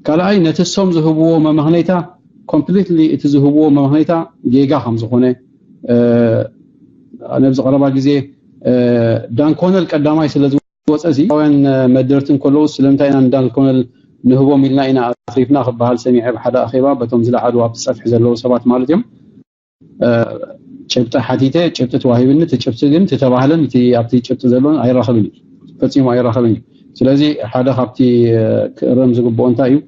ካልኣይ ነቲ እሶም ዝህብዎ መመኽነይታ ኮምፕሊትሊ እቲ ዝህብዎ መመኽነይታ ጌጋ ከም ዝኾነ ነብዚ ቀረባ ግዜ ዳንኮነል ቀዳማይ ስለ ዝወፀ ሲ ያን መደርቲ እንከለዉ ስለምንታይ ኢና ንዳንኮነል ንህቦም ኢልና ኢና ኣትሪፍና ክበሃል ሰሚዐ ብሓደ ኣኼባ በቶም ዝለዓሉ ኣብቲ ፀፍሒ ዘለዉ ሰባት ማለት እዮም። ጭብጢ ሓቲተ ጭብጢ ተዋሂብኒ እቲ ጭብጢ ግን እቲ ተባህለን እቲ ኣብቲ ጭብጢ ዘሎን ኣይራኸብን እዩ፣ ፈፂሙ ኣይራኸብን እዩ። ስለዚ ሓደ ካብቲ ክእረም ዝግብኦ እንታይ እዩ፣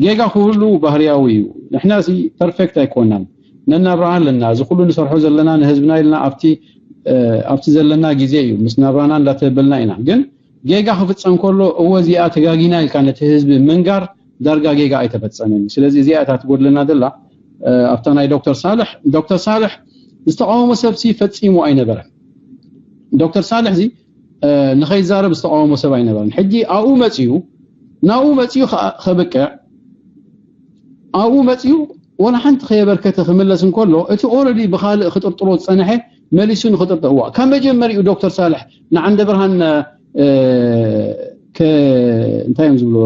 ጌጋ ክህሉ ባህርያዊ እዩ። ንሕና ሲ ፐርፌክት ኣይኮናን፣ ነናብርኣ ኣለና። እዚ ኩሉ ንሰርሖ ዘለና ንህዝብና ኢልና ኣብቲ ኣብቲ ዘለና ግዜ እዩ ምስ ናብራና እንዳተበልና ኢና። ግን ጌጋ ክፍፀም ከሎ እወ እዚኣ ተጋጊና ኢልካ ነቲ ህዝቢ ምንጋር ዳርጋ ጌጋ ኣይተፈፀመን። ስለዚ እዚኣ እታ ትጎድለና ዘላ ኣብታ ናይ ዶክተር ሳልሕ ዶክተር ሳልሕ ዝተቃወሞ ሰብሲ ፈፂሙ ኣይነበረን። ዶክተር ሳልሕ እዚ ንኸይዛረብ ዝተቃወሞ ሰብ ኣይነበረን። ሕጂ ኣብኡ መፅኡ ናብኡ መፅኡ ከብቅዕ ኣብኡ መፅኡ ወላ ሓንቲ ከየበርከተ ክምለስ እንከሎ እቲ ኦረዲ ብካልእ ክጥርጥሮ ዝፀንሐ መሊሱ ንክጥርጥር እዋ ካብ መጀመሪኡ ዶክተር ሳልሕ ንዓንደ ብርሃን እንታይ እዮም ዝብልዎ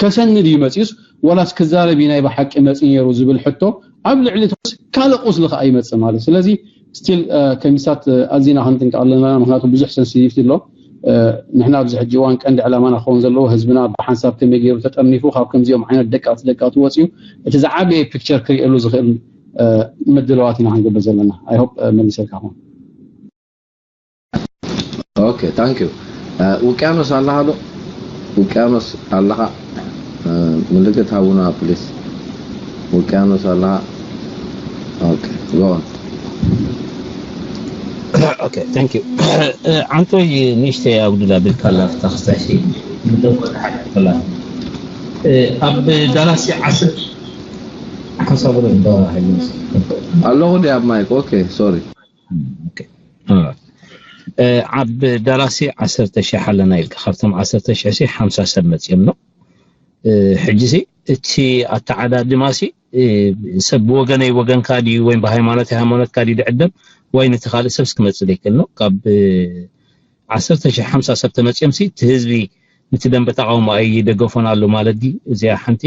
ከሰንድ እዩ መፅኡስ ወላስ ክዛረብ እዩ ናይ ብሓቂ መፂ ነይሩ ዝብል ሕቶ ኣብ ልዕሊ ካልእ ቁስሊ ከዓ ይመፅእ ማለት ስለዚ ስቲል ከሚሳት ኣዚና ክንጥንቀቕ ኣለና ምክንያቱ ብዙሕ ሰንሲቲቪቲ ኣሎ። ንሕና ኣብዚ ሕጂ እዋን ቀንዲ ዕላማና ክኸውን ዘለዎ ህዝብና ብሓንሳብ ከመይ ገይሩ ተጠርኒፉ ካብ ከምዚኦም ዓይነት ደቀቕቲ ደቀቕቲ ወፅዩ እቲ ዝዓበየ ፒክቸር ክርእየሉ ዝኽእል ምድለዋት ኢና ክንገብር ዘለና። I hope መሊሰልካ ኹን። Okay, thank you. ውቅያኖስ ኣለኻ ዶ? ውቅያኖስ ኣለኻ? ምልክት ሃቡና ፕሊስ። ውቅያኖስ ኣለኻ? Okay, go on. Okay, thank you. ዓንቶይ ንእሽተይ ኣጉድላ ቢልካ ኣላ ክስታሲ ኣብ ዳላሲ ዓስር ሓሳቡ ዶ እንዳሃይመስ ኣለኹ ዲ ኣብ ማይክ። Okay, sorry. ኣብ ዳላሲ ዓሰርተ ሺሕ ኣለና ኢልካ ካብቶም ዓሰርተ ሺሕ ሲ ሓምሳ ሰብ መፅዮም ነው። ሕጂ ሲ እቲ ኣተዓዳድማ ሲ ሰብ ብወገነይ ወገንካ ድዩ ወይም ብሃይማኖት ሃይማኖትካ ድዩ ድዕደም ወይ ነቲ ካልእ ሰብስ ክመፅእ ዘይክእል ነው። ካብ ዓሰርተ ሺሕ ሓምሳ ሰብ ተመፅዮም ሲ እቲ ህዝቢ ነቲ ደንበ ተቃውሞ ኣይደገፎን ኣሎ ማለት ድዩ? እዚኣ ሓንቲ።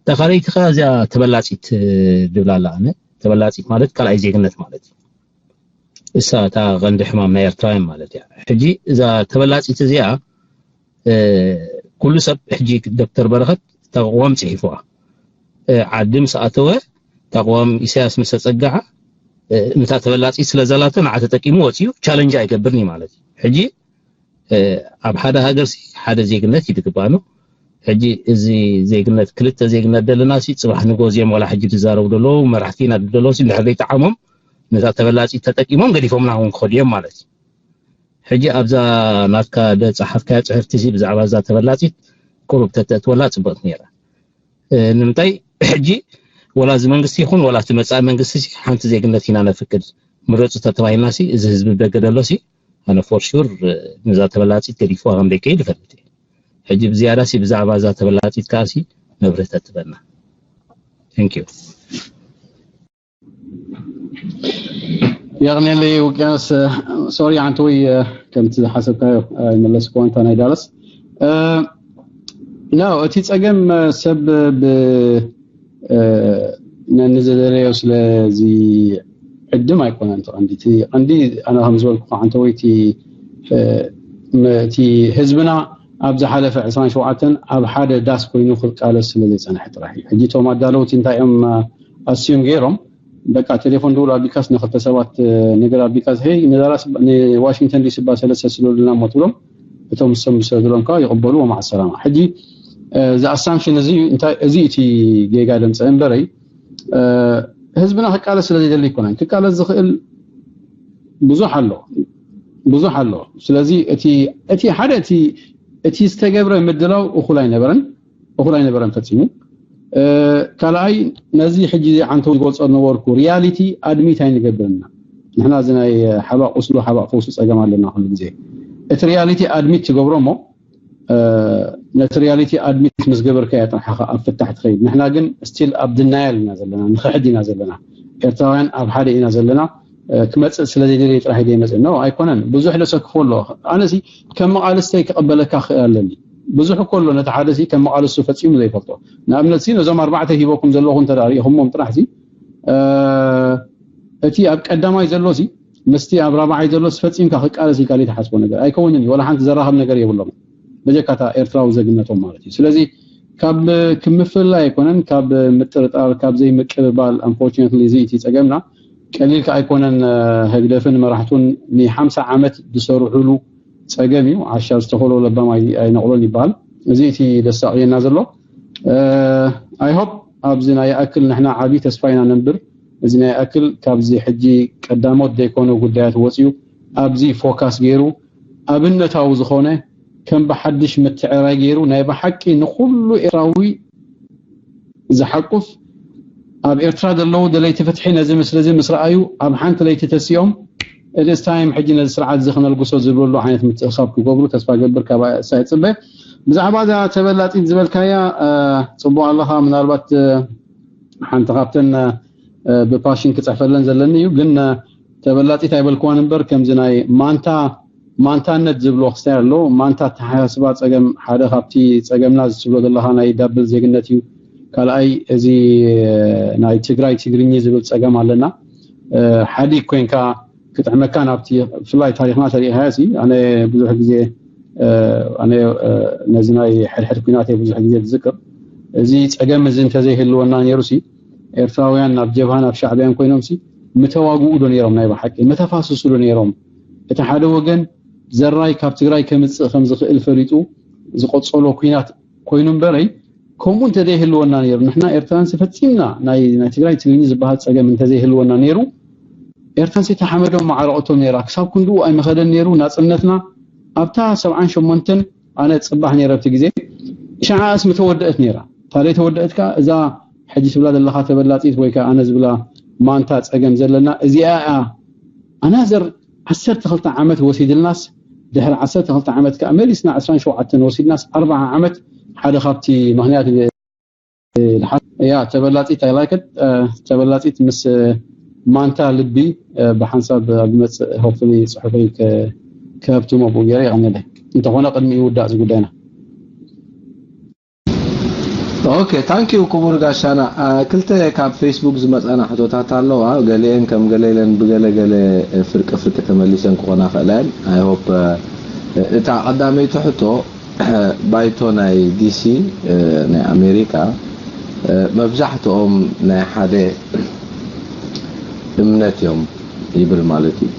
እታ ካልኣይቲ ከ እዚኣ ተበላፂት ድብላ ኣላ ኣነ። ተበላፂት ማለት ካልኣይ ዜግነት ማለት እዩ። እሳ እታ ቀንዲ ሕማም ናይ ኤርትራውያን ማለት እያ። ሕጂ እዛ ተበላፂት እዚኣ ኩሉ ሰብ ሕጂ ዶክተር በረኸት ተቃዋም ፅሒፍዋ ዓዲ ምስ ኣተወ ተቃዋም ኢሳያስ ምስ ኣፀግዓ ነታ ተበላፂት ስለ ዘላቶ ንዓ ተጠቂሙ ወፂኡ ቻለንጅ ኣይገብርን እዩ ማለት እዩ። ሕጂ ኣብ ሓደ ሃገር ሓደ ዜግነት እዩ ዝግባእ ነው። ሕጂ እዚ ዜግነት ክልተ ዜግነት ዘለና ሲ ፅባሕ ንጎ እዚኦም ዋላ ሕጂ ዝዛረቡ ዘለዉ መራሕቲ ኢና ዘለዉ ሲ እንድሕር ዘይጠዓሞም ነዛ ተበላፂት ተጠቂሞም ገዲፎምና እውን ክኸዱ እዮም ማለት እዩ። ሕጂ ኣብዛ ናትካ ደፀሓፍካያ ፅሕፍቲ ሲ ብዛዕባ እዛ ተበላፂት ቁሩብ ተተእትወላ ፅብቕቲ ነይራ። ንምንታይ ሕጂ ወላ እዚ መንግስቲ ይኹን ወላ እቲ መፃኢ መንግስቲ ሲ ሓንቲ ዜግነት ኢና ነፍቅድ ምረፁ ተተባሂልና ሲ እዚ ህዝቢ ደገ ደሎ ሲ ኣነ ፎር ሹር ነዛ ተበላፂት ገዲፍዋ ከም ደይከይድ እፈልጥ እየ። ሕጂ ብዝያዳ ሲ ብዛዕባ እዛ ተበላፂት ከዓ ሲ መብርህ ተትበና። Thank you. የቕኔለይ ውቅያኖስ ሶሪ፣ ዓንተወይ፣ ከምቲ ዝሓሰብካዮ ኣይመለስክዋ እንታ ናይ ዳለስ። ኖ፣ እቲ ጸገም ሰብ ብ ነንዝደለዮ ስለዚ ዕድም ኣይኮነን። እቲ ቀንዲ እቲ ቀንዲ ኣነ ከም ዝበልኩ፣ ዓንተወይ፣ እቲ ህዝብና ኣብ ዝሓለፈ ዕስራን ሸውዓተን ኣብ ሓደ ዳስ ኮይኑ ክቃለስ ስለ ዘይጸንሐ ጥራሕ እዩ። ሕጂ እቶም ኣዳለውቲ እንታይ እዮም ኣስዩም ገይሮም? በቃ ቴሌፎን ደውል ኣቢልካስ ንክልተ ሰባት ነገር ኣቢልካስ፣ ሄይ፣ ንዋሽንግተን ዲሲ እባ ሰለስተ ስደዱልና እሞ ትብሎም። እቶም ንሶም ዝሰደዱሎም ከዓ ይቕበሉ፣ ወማዓ ሰላማ። ሕጂ እዚ ኣሳምሽን እዚ እዩ፣ እንታይ፣ እዚ እቲ ጌጋ ደምፀ እምበረይ፣ ህዝብና ክቃለስ ስለ ዘይደሊ ኣይኮነን። ክቃለስ ዝኽእል ብዙሕ ኣሎ፣ ብዙሕ ኣሎ። ስለዚ እቲ እቲ ሓደ እቲ እቲ ዝተገብረ ምድላው እኹል ኣይነበረን፣ እኹል ኣይነበረን ፈጺሙ። ካልኣይ፣ ነዚ ሕጂ ዓንተው ዝገልጾ ዝነበርኩ ሪያሊቲ ኣድሚት ኣይንገብርና ንሕና። እዚ ናይ ሓባእ ቁስሉ ሓባእ ፈውሱ ጸገም ኣለና ኩሉ ግዜ። እቲ ሪያሊቲ ኣድሚት ትገብሮ እሞ ነቲ ሪያሊቲ ኣድሚት ምስ ገበርካዮ ጥራሕ ኢኻ ኣብ ፍታሕ ትኸይድ። ንሕና ግን ስቲል ኣብ ድናያል ኢና ዘለና፣ ንኽሕድ ኢና ዘለና። ኤርትራውያን ኣብ ሓደ ኢና ዘለና። ክመጽእ ስለ ዘይደለየ ጥራሕ ኢለ ይመጽእ ነው ኣይኮነን። ብዙሕ ደሰክፎ ኣሎ። ኣነሲ ከም መቓልስተይ ክቕበለካ ክእል ኣለኒ። ብዙሕ እኮ ኣሎ ነቲ ሓደሲ ከም መቓልስቱ ፈጺሙ ዘይፈልጦ። ንኣብነትሲ ነዞም ኣርባዕተ ሂበኩም ዘለኹ እንተ ደኣ ርኢኹሞም ጥራሕሲ እቲ ኣብ ቀዳማይ ዘሎሲ ምስቲ ኣብ ራብዓይ ዘሎሲ ፈጺምካ ክቃለስ ኢልካ ዘይትሓስቦ ነገር ኣይከውንን እዩ። ወላ ሓንቲ ዘራኸብ ነገር የብሎም። በጀካታ ኤርትራዊ ዘግነቶም ማለት እዩ። ስለዚ ካብ ክምፍልላይ ኣይኮነን፣ ካብ ምጥርጣር፣ ካብ ዘይምቅብባል። ኣንፎርቹነትሊ እዚ እቲ ጸገምና ቀሊል ከኣ ኣይኮነን። ህግደፍን መራሕቱን ንሓምሳ ዓመት ዝሰርሑሉ ጸገም እዩ። ዓሻ ዝተኸሎ ለባም ኣይ- ኣይነቕሎን ይበሃል። እዚ እቲ ደሳቕየና ዘሎ። ኣይ ሆፕ ኣብዚ ናይ ይኣክል ንሕና ዓብዪ ተስፋ ኢና ነንብር። እዚ ናይ ይኣክል ካብዚ ሕጂ ቀዳሞት ዘይኮኑ ጉዳያት ወፂኡ ኣብዚ ፎካስ ገይሩ ኣብነታዊ ዝኾነ ከም ብሓድሽ ምትዕራይ ገይሩ ናይ ብሓቂ ንኹሉ ኤርትራዊ ዝሓቁፍ ኣብ ኤርትራ ዘለዉ ደለይቲ ፍትሒ ነዚ ምስሊ እዚ ምስ ረኣዩ ኣብ ሓንቲ ለይቲ ተሲኦም it's time ሕጂ ነዚ ስርዓት እዚ ክነልግሶ ዝብልሉ ዓይነት ምትእኽኻብ ክገብሩ ተስፋ ገብር ካብ ኣሳ ይፅበ። ብዛዕባ እዛ ተበላፂት ዝበልካያ ፅቡቅ ኣለኻ። ምናልባት ሓንቲ ካብተን ብፓሽን ክፅሕፈለን ዘለኒ እዩ። ግን ተበላፂት ኣይበልክዋን እምበር ከምዚ ናይ ማንታ ማንታነት ዝብሎ ክስታይ ኣሎ። ማንታ ኣተሓሳስባ ፀገም ሓደ ካብቲ ፀገምና ዝትብሎ ዘለኻ ናይ ዳብል ዜግነት እዩ። ካልኣይ እዚ ናይ ትግራይ ትግርኚ ዝብል ፀገም ኣለና። ሓዲ ኮንካ ክጥዕመካ ናብቲ ብፍላይ ታሪክና ተሪኢኻዮ ሲ ኣነ ብዙሕ ግዜ ኣነ ነዚ ናይ ሕድሕድ ኩናት ብዙሕ ግዜ ዝዝክር። እዚ ፀገም እዚ እንተዘይህልወና ነይሩ ሲ ኤርትራውያን ናብ ጀብሃን ኣብ ሻዕብያን ኮይኖም ሲ ምተዋግኡ ዶ ነይሮም? ናይ ብሓቂ ምተፋስሱ ዶ ነይሮም? እቲ ሓደ ወገን ዘራይ ካብ ትግራይ ከምፅእ ከም ዝኽእል ፈሊጡ ዝቆፀሎ ኩናት ኮይኑ እምበረይ ከምኡ እንተዘይህልወና ነይሩ ንሕና ኤርትራንሲ ፈፂምና ናይ ናይ ትግራይ ትግርኛ ዝበሃል ፀገም እንተዘይህልወና ነይሩ ኤርትራንሲ ተሓመዶም ማዕረቐቶም ነይራ። ክሳብ ክንድኡ ኣይምኸደን ነይሩ ናፅነትና ኣብታ ሰብዓን ሸሞንተን ኣነ ፅባሕ ነይረ ኣብቲ ግዜ። ሽዓስ ምተወደአት ነይራ። ታደይ ተወደአት ከኣ እዛ ሕጂ ትብላ ዘለኻ ተበላፂት ወይ ከዓ ኣነ ዝብላ ማንታ ፀገም ዘለና እዚኣ እያ። ኣናዘር ዓሰርተ ክልተ ዓመት ወሲድልናስ ድሕሪ ዓሰርተ ክልተ ዓመት ከዓ መሊስና ዕስራን ሸውዓተን ወሲድናስ ኣርባዓ ዓመት ሓደ ካብቲ ምክንያት ያ ተበላፂት ኣይላይከት ተበላፂት ምስ ማንታ ልቢ ብሓንሳብ ኣብ መፅእ ሆፕሊ ፅሑፈይ ክህብትሞ ብኡ ገይረ ይቐንለ እንተኾነ ቅድሚ ይውዳእ እዚ ጉዳይና። ኦኬ ታንኪዩ ክቡር ጋሻና። ክልተ ካብ ፌስቡክ ዝመፃና ሕቶታት ኣለዋ። ገሊአን ከም ገለ ኢለን ብገለ ገለ ፍርቂ ፍርቂ ተመሊሰን ክኾና ክእላ እየን። ኣይ ሆፕ እታ ቀዳመይቲ ሕቶ ባይቶ ናይ ዲሲ ናይ ኣሜሪካ መብዛሕትኦም ናይ ሓደ እምነት እዮም ይብል ማለት እዩ።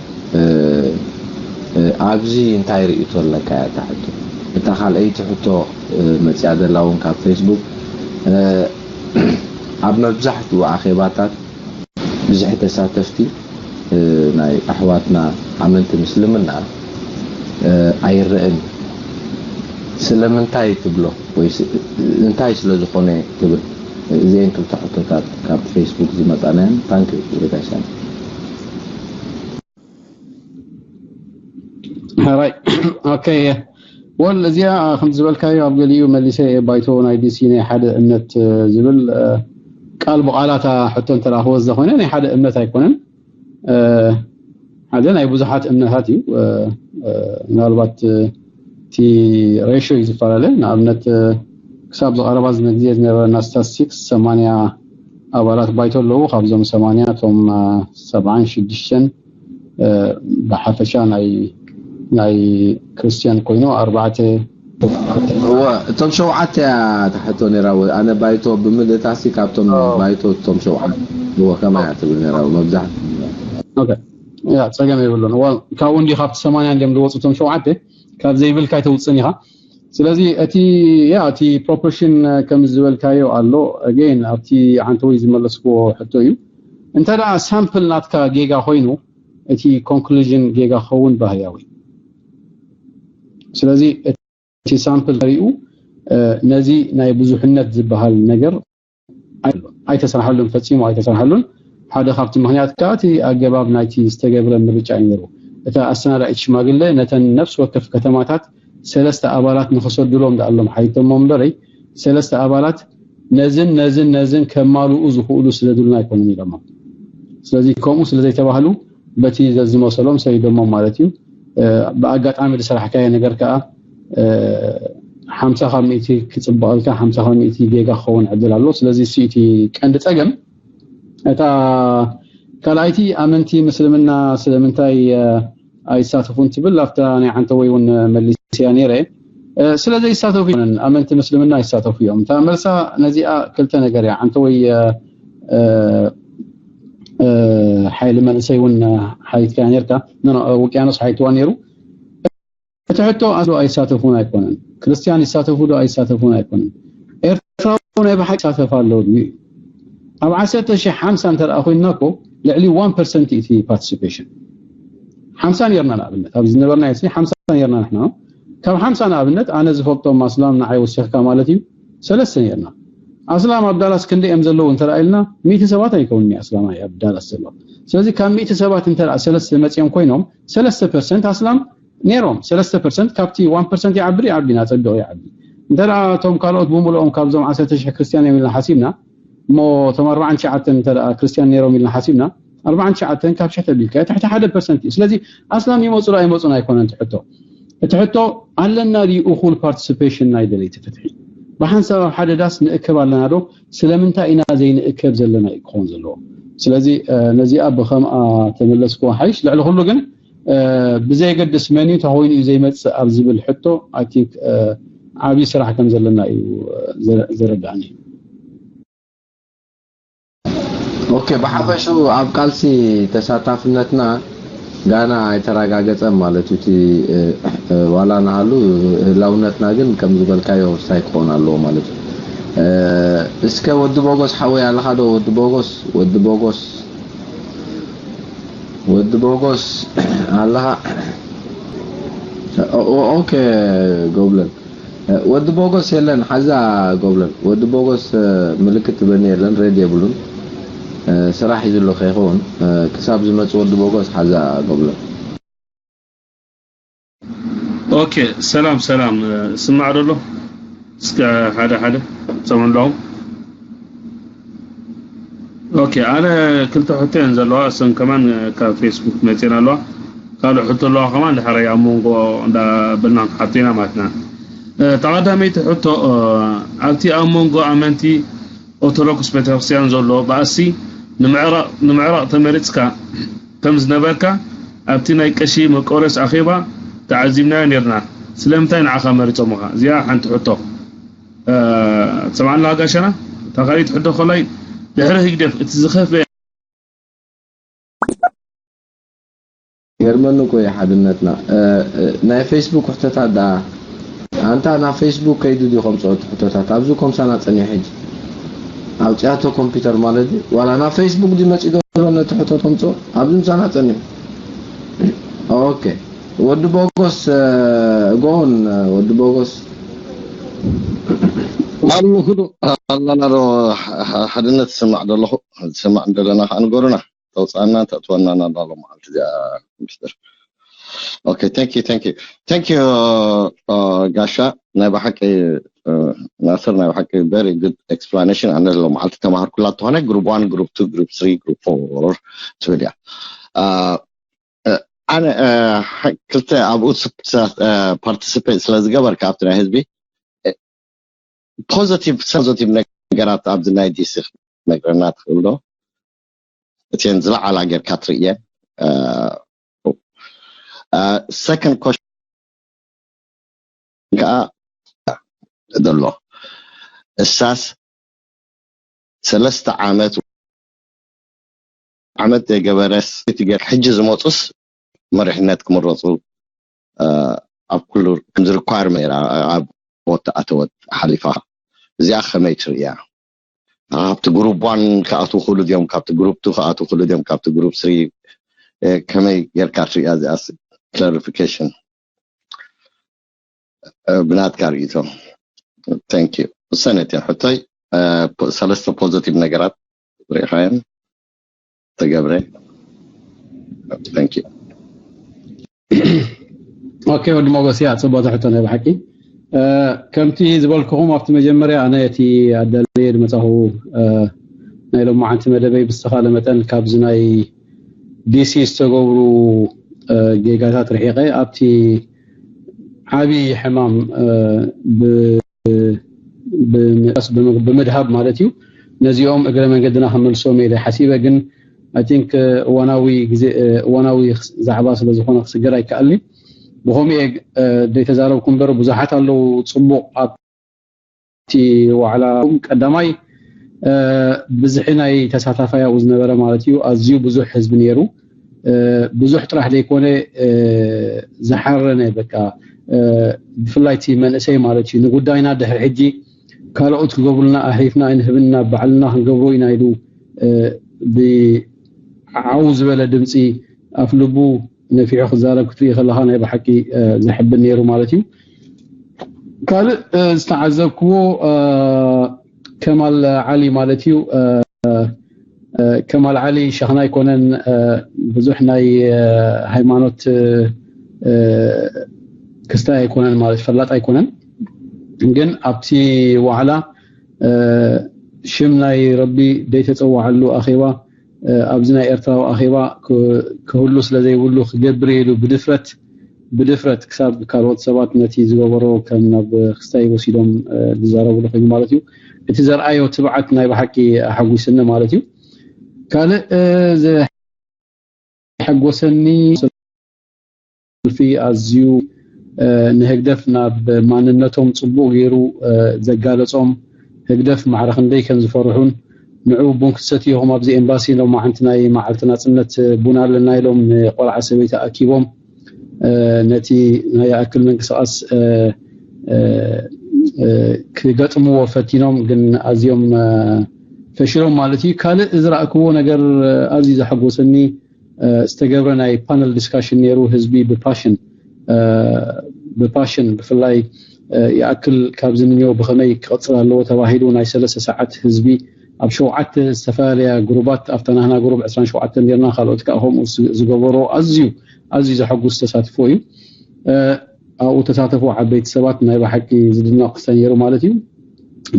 ኣብዚ እንታይ ርእይቶ ኣለካ እያ እታ ሕቶ? እታ ካልኣይቲ ሕቶ መፅያ ዘላ እውን ካብ ፌስቡክ ኣብ መብዛሕትኡ ኣኼባታት ብዝሒ ተሳተፍቲ ናይ ኣሕዋትና ኣመንቲ ምስልምና ኣይረእን። ስለምንታይ ትብሎ ወይ እንታይ ስለ ዝኾነ ትብል? እዚአን ክልተ ሕቶታት ካብ ፌስቡክ ዝመፃናየን ታንክ ሪጋሻን ሕራይ ኦኬ ወል እዚኣ ከም ዝበልካዮ ኣብ ገሊኡ መሊሰ ባይቶ ናይ ዲሲ ናይ ሓደ እምነት ዝብል ቃል ብቃላታ ሕቶ እንተረኽቦ ዝኾነ ናይ ሓደ እምነት ኣይኮነን። ሓደ ናይ ብዙሓት እምነታት እዩ። ምናልባት እቲ ሬሽዮ እዩ ዝፈላለ። ንኣብነት ክሳብ ዝቐረባ ግዜ ዝነበረና ስታትስቲክስ ሰማንያ ኣባላት ባይቶ ኣለዉ። ካብዞም ሰማንያ እቶም ሰብዓን ሽዱሽተን ብሓፈሻ ናይ ናይ ክርስቲያን ኮይኑ ኣርባዕተ እወ እቶም ሸውዓተ እያ ትሕቶ ነይራ። ኣነ ባይቶ ብምልእታሲ ካብቶም ባይቶ እቶም ሸውዓተ እወ ከማይ እያ ትብል ነይራ መብዛሕትኡ። ያ ጸገም የብሉን። እዋ ካብኡ እንዲ ካብቲ ሰማንያ እንዲም ዝወፁ እቶም ሸውዓተ ካብ ዘይብልካ ኣይተውፅን ኢኻ። ስለዚ እቲ ያ እቲ ፕሮፖርሽን ከም ዝበልካዮ ኣሎ። ኣገይን ኣብቲ ዓንተወይ ዝመለስክዎ ሕቶ እዩ። እንተ ደኣ ሳምፕል ናትካ ጌጋ ኮይኑ እቲ ኮንክሉዥን ጌጋ ክኸውን ባህያዊ። ስለዚ እቲ ሳምፕል ተሪኡ ነዚ ናይ ብዙሕነት ዝበሃል ነገር ኣይተሰርሓሉን፣ ፈጺሙ ኣይተሰርሓሉን። ሓደ ካብቲ ምኽንያት ከኣ እቲ ኣገባብ ናይቲ ዝተገብረ ምርጫ እዩ ነይሩ። እታ ኣሰናዳኢት ሽማግለ ነተን ነፍሲ ወከፍ ከተማታት ሰለስተ ኣባላት ንኽሰዱሎም ደኣሎም ሓይቶሞ እምበረይ ሰለስተ ኣባላት ነዝን ነዝን ነዝን ከማልኡ ዝኽእሉ ስደዱልና ኣይኮኑን ኢሎሞም። ስለዚ ከምኡ ስለ ዘይተባህሉ በቲ ዘዝመሰሎም ሰይዶሞም ማለት እዩ። ብኣጋጣሚ ዝሰራሕካዮ ነገር ከዓ ሓምሳ ካብ ሚእቲ ክፅበቐልካ ሓምሳ ካብ ሚእቲ ጌጋ ክኸውን ዕድል ኣሎ። ስለዚ እሱ እቲ ቀንዲ ፀገም። እታ ካልኣይቲ ኣመንቲ ምስልምና ስለምንታይ ኣይሳተፉን ትብል ኣብታ ናይ ዓንተወይ እውን መሊስያ ነይረ። ስለ ዘይሳተፉ ይኮነን ኣመንቲ ምስልምና ይሳተፉ እዮም። እታ መልሳ ነዚኣ ክልተ ነገር እያ። ዓንተወይ ሓይሊ መንእሰይ እውን ሓይትካ ነርካ ውቅያኖስ ሓይትዋ ነይሩ። እቲ ሕቶ ኣዶ ኣይሳተፉን ኣይኮነን፣ ክርስትያን ይሳተፉ ዶ ኣይሳተፉን ኣይኮነን፣ ኤርትራዊ ናይ ብሓቂ ይሳተፍ ኣሎ ድዩ? ኣብ ዓሰርተ ሺሕ ሓምሳ እንተ ደኣ ኮይንና እኮ ልዕሊ ዋን ፐርሰንት እቲ ፓርቲሲፔሽን ሓምሳ ነርና። ንኣብነት ኣብዚ ዝነበርና የሲ ሓምሳ ነርና ንሕና። ካብ ሓምሳ ንኣብነት ኣነ ዝፈልጦም ኣስላም ንዓይ ወሲኽካ ማለት እዩ ሰለስተ ነርና። ኣስላም ኣብ ዳላስ ክንደይ እዮም ዘለዉ እንተ ኢልና ሚእቲ ሰባት ኣይከውንኒ ኣስላማይ ኣብ ዳላስ ዘለዉ። ስለዚ ካብ ሚእቲ ሰባት እንተ ሰለስተ መፅኦም ኮይኖም ሰለስተ ፐርሰንት ኣስላም ነይሮም። ሰለስተ ፐርሰንት ካብቲ ዋን ፐርሰንት ይዓብር ይዓቢ ናፀድቕ ይዓቢ። እንተ እቶም ካልኦት ብምልኦም ካብዞም ዓሰርተ ሽሕ ክርስትያን እዮም ኢልና ሓሲብና እሞ እቶም ኣርባዓን ትሽዓተን እንተ ክርስትያን ነይሮም ኢልና ሓሲብና ኣርባዓን ትሽዓተን ካብ ሽሕ ተቢልካ ትሕቲ ሓደ ፐርሰንት እዩ። ስለዚ ኣስላም ይመፁ ዶ ኣይመፁን ኣይኮነን ትሕቶ። እቲ ሕቶ ኣለና ድዩ እኹል ፓርቲሲፔሽን ናይ ደለይቲ ፍትሒ? ብሓንሳብ ኣብ ሓደ ዳስ ንእከብ ኣለና ዶ? ስለምንታይ ኢና ዘይንእከብ ዘለና እዩ ክኸውን ዘለዎ። ስለዚ ነዚኣ ብከምኣ ተመለስክዎ ሓይሽ። ልዕሊ ኩሉ ግን ብዘየገድስ መን እዩ ተኮይኑ እዩ ዘይመፅእ ኣብ ዝብል ሕቶ ኣይ ቲንክ ዓብዪ ስራሕ ከም ዘለና እዩ ዘረዳእኒ። ኦኬ፣ ብሓፈሽኡ ኣብ ቃልሲ ተሳታፍነትና ጋና ኣይተረጋገፀን ማለት እዩ። እቲ ዋላ ናሃሉ ህላውነትና ግን ከም ዝበልካዮ ስታይ ክኾን ኣለዎ ማለት እዩ። እስከ ወዲ ቦጎስ ሓወይ ኣለኻ ዶ? ወዲ ቦጎስ ወዲ ቦጎስ ወዲ ቦጎስ ኣለኻ? ኦኬ ጎብለል ወዲ ቦጎስ የለን ሓዛ ጎብለል። ወዲ ቦጎስ ምልክት ትበኒ የለን ሬድ የብሉን። ስራሕ እዩ ዘሎ ከይኸውን ክሳብ ዝመፅ ወዲ ቦጎስ ሓዛ ጎብለል። ኦኬ ሰላም ሰላም ስማዕ ደሎ እስከ ሓደ ሓደ ሰሙን ኣለኹም። ኦኬ ኣነ ክልተ ሕቶ እየን ዘለዋ እሰን ከማን ካብ ፌስቡክ መፅየን ኣለዋ። ካልእ ሕቶ ኣለዋ ከማን ድሕረይ ኣብ መንጎ እንዳበልና ንሓቶ ኢና ማለት ኢና። ተቐዳመይቲ ሕቶ ኣብቲ ኣብ መንጎ ኣመንቲ ኦርቶዶክስ ቤተክርስትያን ዘሎ ባእሲ ንምዕራቕ ተመሪፅካ ከም ዝነበርካ ኣብቲ ናይ ቀሺ መርቆሬዎስ ኣኼባ ተዓዚብናዮ ኔርና። ስለምንታይ ንዓኻ መሪጾምኻ? እዚኣ ሓንቲ ሕቶ ትሰምዓና ጋሻና? እታ ካልኣይቲ ሕቶ ከላይ ድሕሪ ህግደፍ እቲ ዝኸፍአ ገርመኒ እኮ እዩ ሓድነትና። ናይ ፌስቡክ ሕቶታት ደኣ ኣንታ ናብ ፌስቡክ ከይዱ ድዩ ከምፅኦ እቲ ሕቶታት ኣብዚ ኮምሳና ፀኒሑ ሕጂ ኣውፅኣቶ ኮምፒውተር ማለት ድዩ ዋላ ናብ ፌስቡክ ድዩ መፂኡ ዘሎ ነቲ ሕቶ ተምፅኦ ኣብዚ ምሳና ፀኒሑ። ኦኬ ወዲ ቦጎስ ጎን ወዲ ቦጎስ ኣብ ምክዱ ኣለና ዶ ሓድነት ዝስማዕ ዘለኹ ዝስማዕ እንደለና ከዓ ንገሩና። ተውፅኣና ተእትወና ናላ ሎመዓልቲ እዚኣ ሚስተር። Okay, thank you, thank you, thank you ጋሻ። ናይ ብሓቂ ናስር ናይ ብሓቂ very good explanation። ኣነ ሎመዓልቲ ተማሃርኩላ እንተኾነ group one, group two, group three, group four ትብል እያ። ኣነ ክልተ ኣብኡ ፓርቲስፔት ስለ ዝገበርካ ኣብቲ ናይ ህዝቢ ፖዘቲቭ ፖዘቲቭ ነገራት ኣብዚ ናይ ዲሲ ክትነግረና ትኽእል ዶ? እተን ዝለዓላ ጌርካ ትርእየን። ሰኮንድ ኮሽን ከዓ ዘሎ እሳስ ሰለስተ ዓመት ዓመት ዘይገበረስ እቲ ገር ሕጂ ዝመፁስ መሪሕነት ክምረፁ ኣብ ኩሉ ከምዚ ሪኳርመ ኣብ ወተ ኣተወት ሓሊፋ እዚኣ ከመይ ትርእያ? ካብቲ ግሩፕ ዋን ክኣትዉ ክእሉ ድዮም ካብቲ ግሩፕ ቱ ክኣትዉ ክእሉ ድዮም ካብቲ ግሩፕ ስሪ ከመይ ጌርካ ትርእያ እዚኣ? ክላሪፊኬሽን ብናትካ ርእቶ። ንዩ ሰነት ሕቶይ ሰለስተ ፖዘቲቭ ነገራት ርኢኻዮም ተገብረ። ኦኬ ወዲ ሞጎስ፣ ያ ጽቡቅ ሕቶ ናይ ብሓቂ። ከምቲ ዝበልኩኹም ኣብቲ መጀመርያ ኣነ እቲ ኣዳለየ ዝመጻኹ ናይ ሎማዓንቲ መደበይ ብዝተኻለ መጠን ካብዚ ናይ ዲሲ ዝተገብሩ ጌጋታት ርሒቐ ኣብቲ ዓብዪ ሕማም ብምድሃብ ማለት እዩ። ነዚኦም እግረ መንገድና ክመልሶም ኢለ ሓሲበ፣ ግን I think እዋናዊ ግዜ እዋናዊ ዛዕባ ስለ ዝኾነ ክስገር ኣይከኣልኒ። ብኸምኡ እየ ዘይተዛረብኩ እምበር ብዙሓት ኣለዉ ጽቡቕ ኣብቲ ዋዕላ። ቀዳማይ ብዝሒ ናይ ተሳታፋይ ኣብኡ ዝነበረ ማለት እዩ ኣዝዩ ብዙሕ ህዝቢ ነይሩ። ብዙሕ ጥራሕ ዘይኮነ ዝሓረነ በቃ ብፍላይ እቲ መንእሰይ ማለት እዩ ንጉዳይና ድሕሪ ሕጂ ካልኦት ክገብሩልና ኣሕሊፍና ኣይንህብን ናብ ባዕልና ክንገብሮ ኢና ኢሉ ብዓው ዝበለ ድምፂ ኣፍ ልቡ ነፊሑ ክዛረብ ክትርኢ ከለካ ናይ ብሓቂ ዘሕብን ነይሩ ማለት እዩ። ካልእ ዝተዓዘብክዎ ከማል ዓሊ ማለት እዩ። ከማል ዓሊ ሸኽና ኣይኮነን፣ ብዙሕ ናይ ሃይማኖት ክስታይ ኣይኮነን ማለት ፈላጥ ኣይኮነን። ግን ኣብቲ ዋዕላ ሽም ናይ ረቢ ደይተፀዋዓሉ ኣኼባ ኣብዚ ናይ ኤርትራዊ ኣኼባ ክህሉ ስለ ዘይብሉ ክገብር ኢሉ ብድፍረት ብድፍረት ክሳብ ካልኦት ሰባት ነቲ ዝገበሮ ከም ናብ ክስታይ ወሲዶም ዝዛረብሉ ኮይኑ ማለት እዩ። እቲ ዘርኣዮ ትብዓት ናይ ብሓቂ ኣሓጒስኒ ማለት እዩ። ካልእ ዘሓጎሰኒ ሰልፊ ኣዝዩ ንህግደፍ ናብ ማንነቶም ጽቡቕ ገይሩ ዘጋለጾም፣ ህግደፍ ማዕረ ክንደይ ከም ዝፈርሑን ንዑ ቡን ክትሰትዩ ኢኹም ኣብዚ ኤምባሲ ሎማዓንቲ ናይ መዓልቲ ናጽነት ቡን ኣለና ኢሎም ንቆልዓ ሰበይቲ ኣኪቦም ነቲ ናይ ይኣክል ምንቅስቃስ ክገጥምዎ ፈቲኖም ግን ኣዝዮም ፈሽሎም ማለት እዩ። ካልእ ዝረኣክዎ ነገር ኣዝዩ ዘሐጎሰኒ ዝተገብረ ናይ ፓነል ዲስካሽን ነይሩ። ህዝቢ ብፓሽን ብፓሽን ብፍላይ ይኣክል ካብ ዝምንዮ ብኸመይ ክቕፅል ኣለዎ ተባሂሉ ናይ ሰለስተ ሰዓት ህዝቢ ኣብ ሸውዓተ ዝተፈላለያ ግሩባት ኣብታ ናህና ግሩብ ዕስራን ሸውዓተን ኔርና ካልኦት ከዓ ከምኡ ዝገበሮ ኣዝዩ ኣዝዩ ዘሐጉስ ተሳትፎ እዩ። ኣብኡ ተሳተፉ ዓበይቲ ሰባት ናይ ብሓቂ ዝድነቕ ክስታይ ነይሩ ማለት እዩ።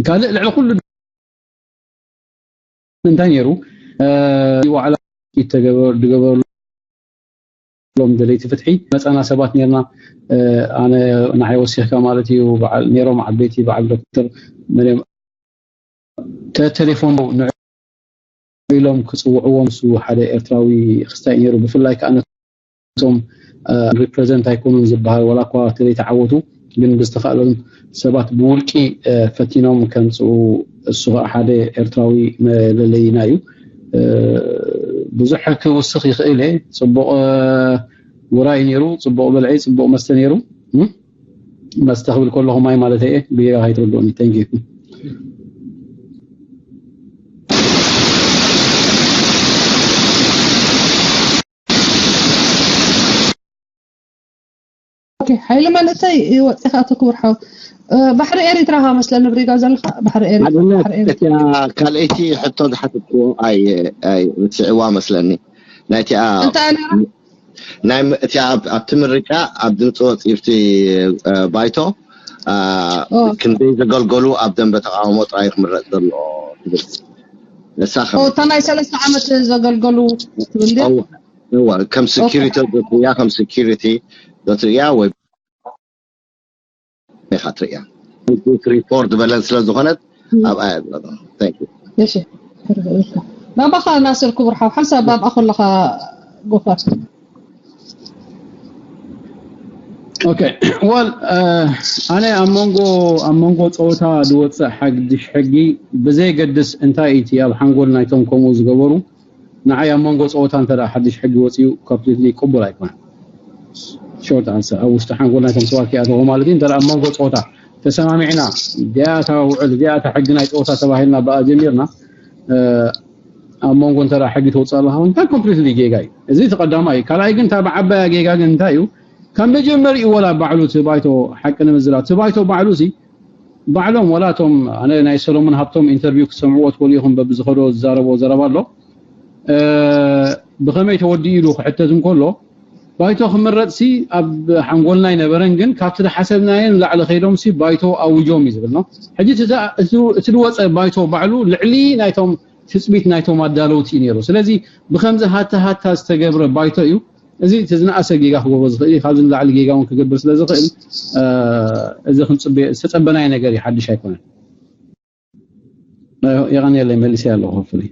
ካልእ ልዕሊ ኩሉ እንታይ ነይሩ ዋዕላ ዝገበረሎም ደለይቲ ፍትሒ መፃና ሰባት ነርና። ኣነ ንዓይ ወሲኽካ ማለት እዩ በዓል ነይሮም ዓበይቲ በዓል ዶክተር መርያም ተቴሌፎን ንዑ ኢሎም ክፅውዕዎም ሱ ሓደ ኤርትራዊ ክስታይ ነይሩ። ብፍላይ ከዓ ነቶም ሪፕሬዘንት ኣይኮኑን ዝበሃል ዋላ እኳ ተዘይተዓወቱ ግን ብዝተኻእሎም ሰባት ብውልቂ ፈቲኖም ከምፅኡ እሱ ከዓ ሓደ ኤርትራዊ መለለይና እዩ። ብዙሕ ክውስኽ ይኽእል እየ። ፅቡቕ ውራይ ነይሩ፣ ፅቡቕ ብልዒ፣ ፅቡቕ መስተ ነይሩ። መስተ ክብል ከለኹ ማይ ማለት እየ። ብጌጋ ከይትርድኡኒ። Thank you። ሓይሊ መንእሰይ ወፂኻ ኣቶ ክቡር ሓው። ባሕሪ ኤሪትራ ኻ መስለኒ ብሪጋ ዘለኻ ባሕሪ ኤሪትራ። እቲያ ካልኣይቲ ሕቶ ዝሓተትኩ ኣይ ስዕዋ መስለኒ ናይቲኣ እንታይ ነራ ናይ እቲኣ ኣብቲ ምርጫ ኣብ ድምፂ ወፂብቲ ባይቶ ክንደይ ዘገልገሉ ኣብ ደንበ ተቃውሞ ጥራይ ክምረፅ ዘሎ ትብል። ንሳ እታ ናይ ሰለስተ ዓመት ዘገልገሉ ትብል እዋ ከም security ዘትርያ ከም security ዘትርያ ወይ ኢኻ ትርእያ። ሪፖርት ዝበለን ስለ ዝኾነት ኣብኣ እያ ዝብለና። Thank you። እሺ ናባኻ ናስር ክቡር ሓው ሓንሳብ ኣብኣ ከለኻ ጎፋር Okay, well ኣነ ኣብ መንጎ ኣብ መንጎ ፀወታ ዝወፅእ ሓድሽ ሕጊ ብዘይገድስ እንታይ እቲ ኣብ ሓንጎል ናይቶም ከምኡ ዝገበሩ ንዓይ ኣብ መንጎ ፀወታ እንተ ሓድሽ ሕጊ ወፂኡ completely ቅቡል ኣይኮነን። Short answer ኣብ ውሽጢ ሓንጎል ናይቶም ሰባት ክኣተዎ ማለት እዩ። እንተ ኣብ መንጎ ፀወታ ተሰማሚዕና እዚኣታ ውዕል እዚኣታ ሕጊ ናይ ፀወታ ተባሂልና ብኣ ጀሚርና ኣብ መንጎ እንተ ሕጊ ተውፅእ ኣለካ እንታይ completely ጌጋ እዩ። እዚ እቲ ቀዳማይ እዩ። ካልኣይ ግን እታ ብዓባያ ጌጋ ግን እንታይ እዩ ካብ መጀመሪኡ ወላ ባዕሉ እቲ ባይቶ ሓቂ ንምዝራብ እቲ ባይቶ ባዕሉ ሲ ባዕሎም ወላ እቶም ኣነ ናይ ሰሎሞን ሃብቶም interview ክትሰምዕዎ ትኽእሉ ኢኹም በብዝኸዶ ዝዛረቦ ዘረባ ኣሎ ብኸመይ ተወዲኡ ኢሉ ክሕተት እንከሎ ባይቶ ክምረፅ ሲ ኣብ ሓንጎልና ኣይነበረን ግን ካብቲ ዝሓሰብናየን ላዕሊ ከይዶም ሲ ባይቶ ኣውጆም እዩ ዝብል ነው ሕጂ እቲ ዝወፀ ባይቶ ባዕሉ ልዕሊ ናይቶም ትፅቢት ናይቶም ኣዳለውቲ እዩ ነይሩ ስለዚ ብከምዚ ሃታ ሃታ ዝተገብረ ባይቶ እዩ እዚ እቲ ዝነኣሰ ጌጋ ክገብሮ ዝኽእል እዩ ካብዚ ንላዕሊ ጌጋ እውን ክገብር ስለ ዝኽእል እዚ ዝተፀበናዮ ነገር እዩ ሓድሽ ኣይኮነን የቐንየለይ መሊሰ ኣለኹ ፍሊ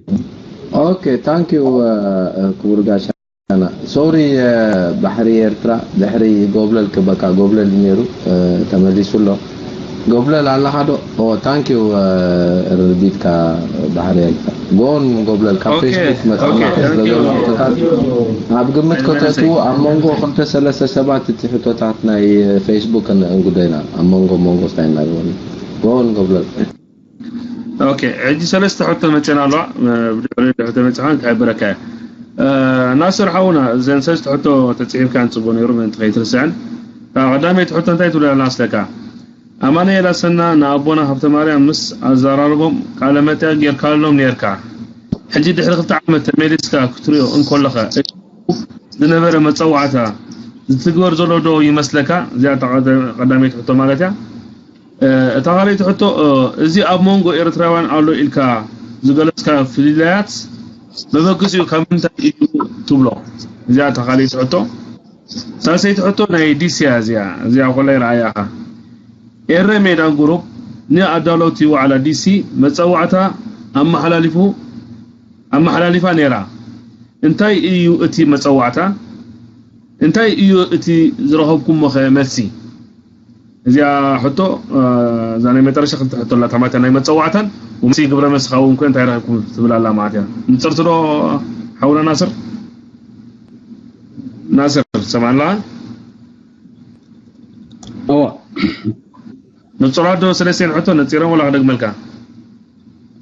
Okay, thank you ክቡር ጋሻና። Sorry ባሕሪ ኤርትራ ድሕሪ ጎብለል ክበቃ ጎብለል ነይሩ ተመሊሱ ኣሎ። ጎብለል ኣለኻ ዶ? Oh, thank you ርዲትካ ባሕሪ ኤርትራ። ጎን ጎብለል ካብ Facebook መጽና ስለዘሎ ሕቶታት ኣብ ግምት ከተእትዉ ኣብ መንጎ ክልተ ሰለስተ ሰባት እቲ ሕቶታት ናይ Facebook እንጉዳይና ኣብ መንጎ መንጎ ስታይ እናገበርና ጎን ጎብለል ኦኬ ሕጂ ሰለስተ ሕቶ መፅና ኣለዋ ብድሕሪ ሕቶ መፅኻ ክሕብረካ እየ ናስር ሓውና እዘን ሰለስተ ሕቶ ተፅሒፍካ ንፅቦ ነይሩ ምእንቲ ከይትርስዕን ቀዳመይቲ ሕቶ እንታይ ትብለና ኣስለካ ኣማኑኤል ኣሰና ንኣቦና ሃብተ ማርያም ምስ ኣዘራረቦም ቃለ መጠያ ጌርካሎም ነርካ ሕጂ ድሕሪ ክልተ ዓመት ተመሊስካ ክትሪኦ እንኮለኸ ዝነበረ መፀዋዕታ ዝትግበር ዘሎ ዶ ይመስለካ እዚኣ ቀዳመይቲ ሕቶ ማለት እያ እታ ካልኣይቲ ሕቶ እዚ ኣብ መንጎ ኤርትራውያን ኣሎ ኢልካ ዝገለፅካ ፍልልያት መበገሲኡ ካብ ምንታይ እዩ ትብሎ እዚኣ እታ ካልኣይቲ ሕቶ ሳልሰይቲ ሕቶ ናይ ዲሲ እያ እዚኣ እዚኣ ኮላይ ረኣያኻ ኤረ ሜዳ ጉሩፕ ንኣዳለውቲ ዋዕላ ዲሲ መፀዋዕታ ኣመሓላሊፉ ኣመሓላሊፋ ነይራ እንታይ እዩ እቲ መፀዋዕታ እንታይ እዩ እቲ ዝረኸብኩሞኸ መልሲ እዚኣ ሕቶ እዛ ናይ መጨረሻ ክልተ ሕቶ ኣላ ተማታ ናይ መፀዋዕታን ወምሲ ግብረ መስኻ እውን እንታይ ረኸብኩም ትብል ኣላ ማለት እያ ንፅርቲ ዶ ሓውና ናስር ናስር ሰማላ እዋ ንፁራት ዶ ስለስቴን ሕቶ ነፂሮም ወላ ክደግመልካ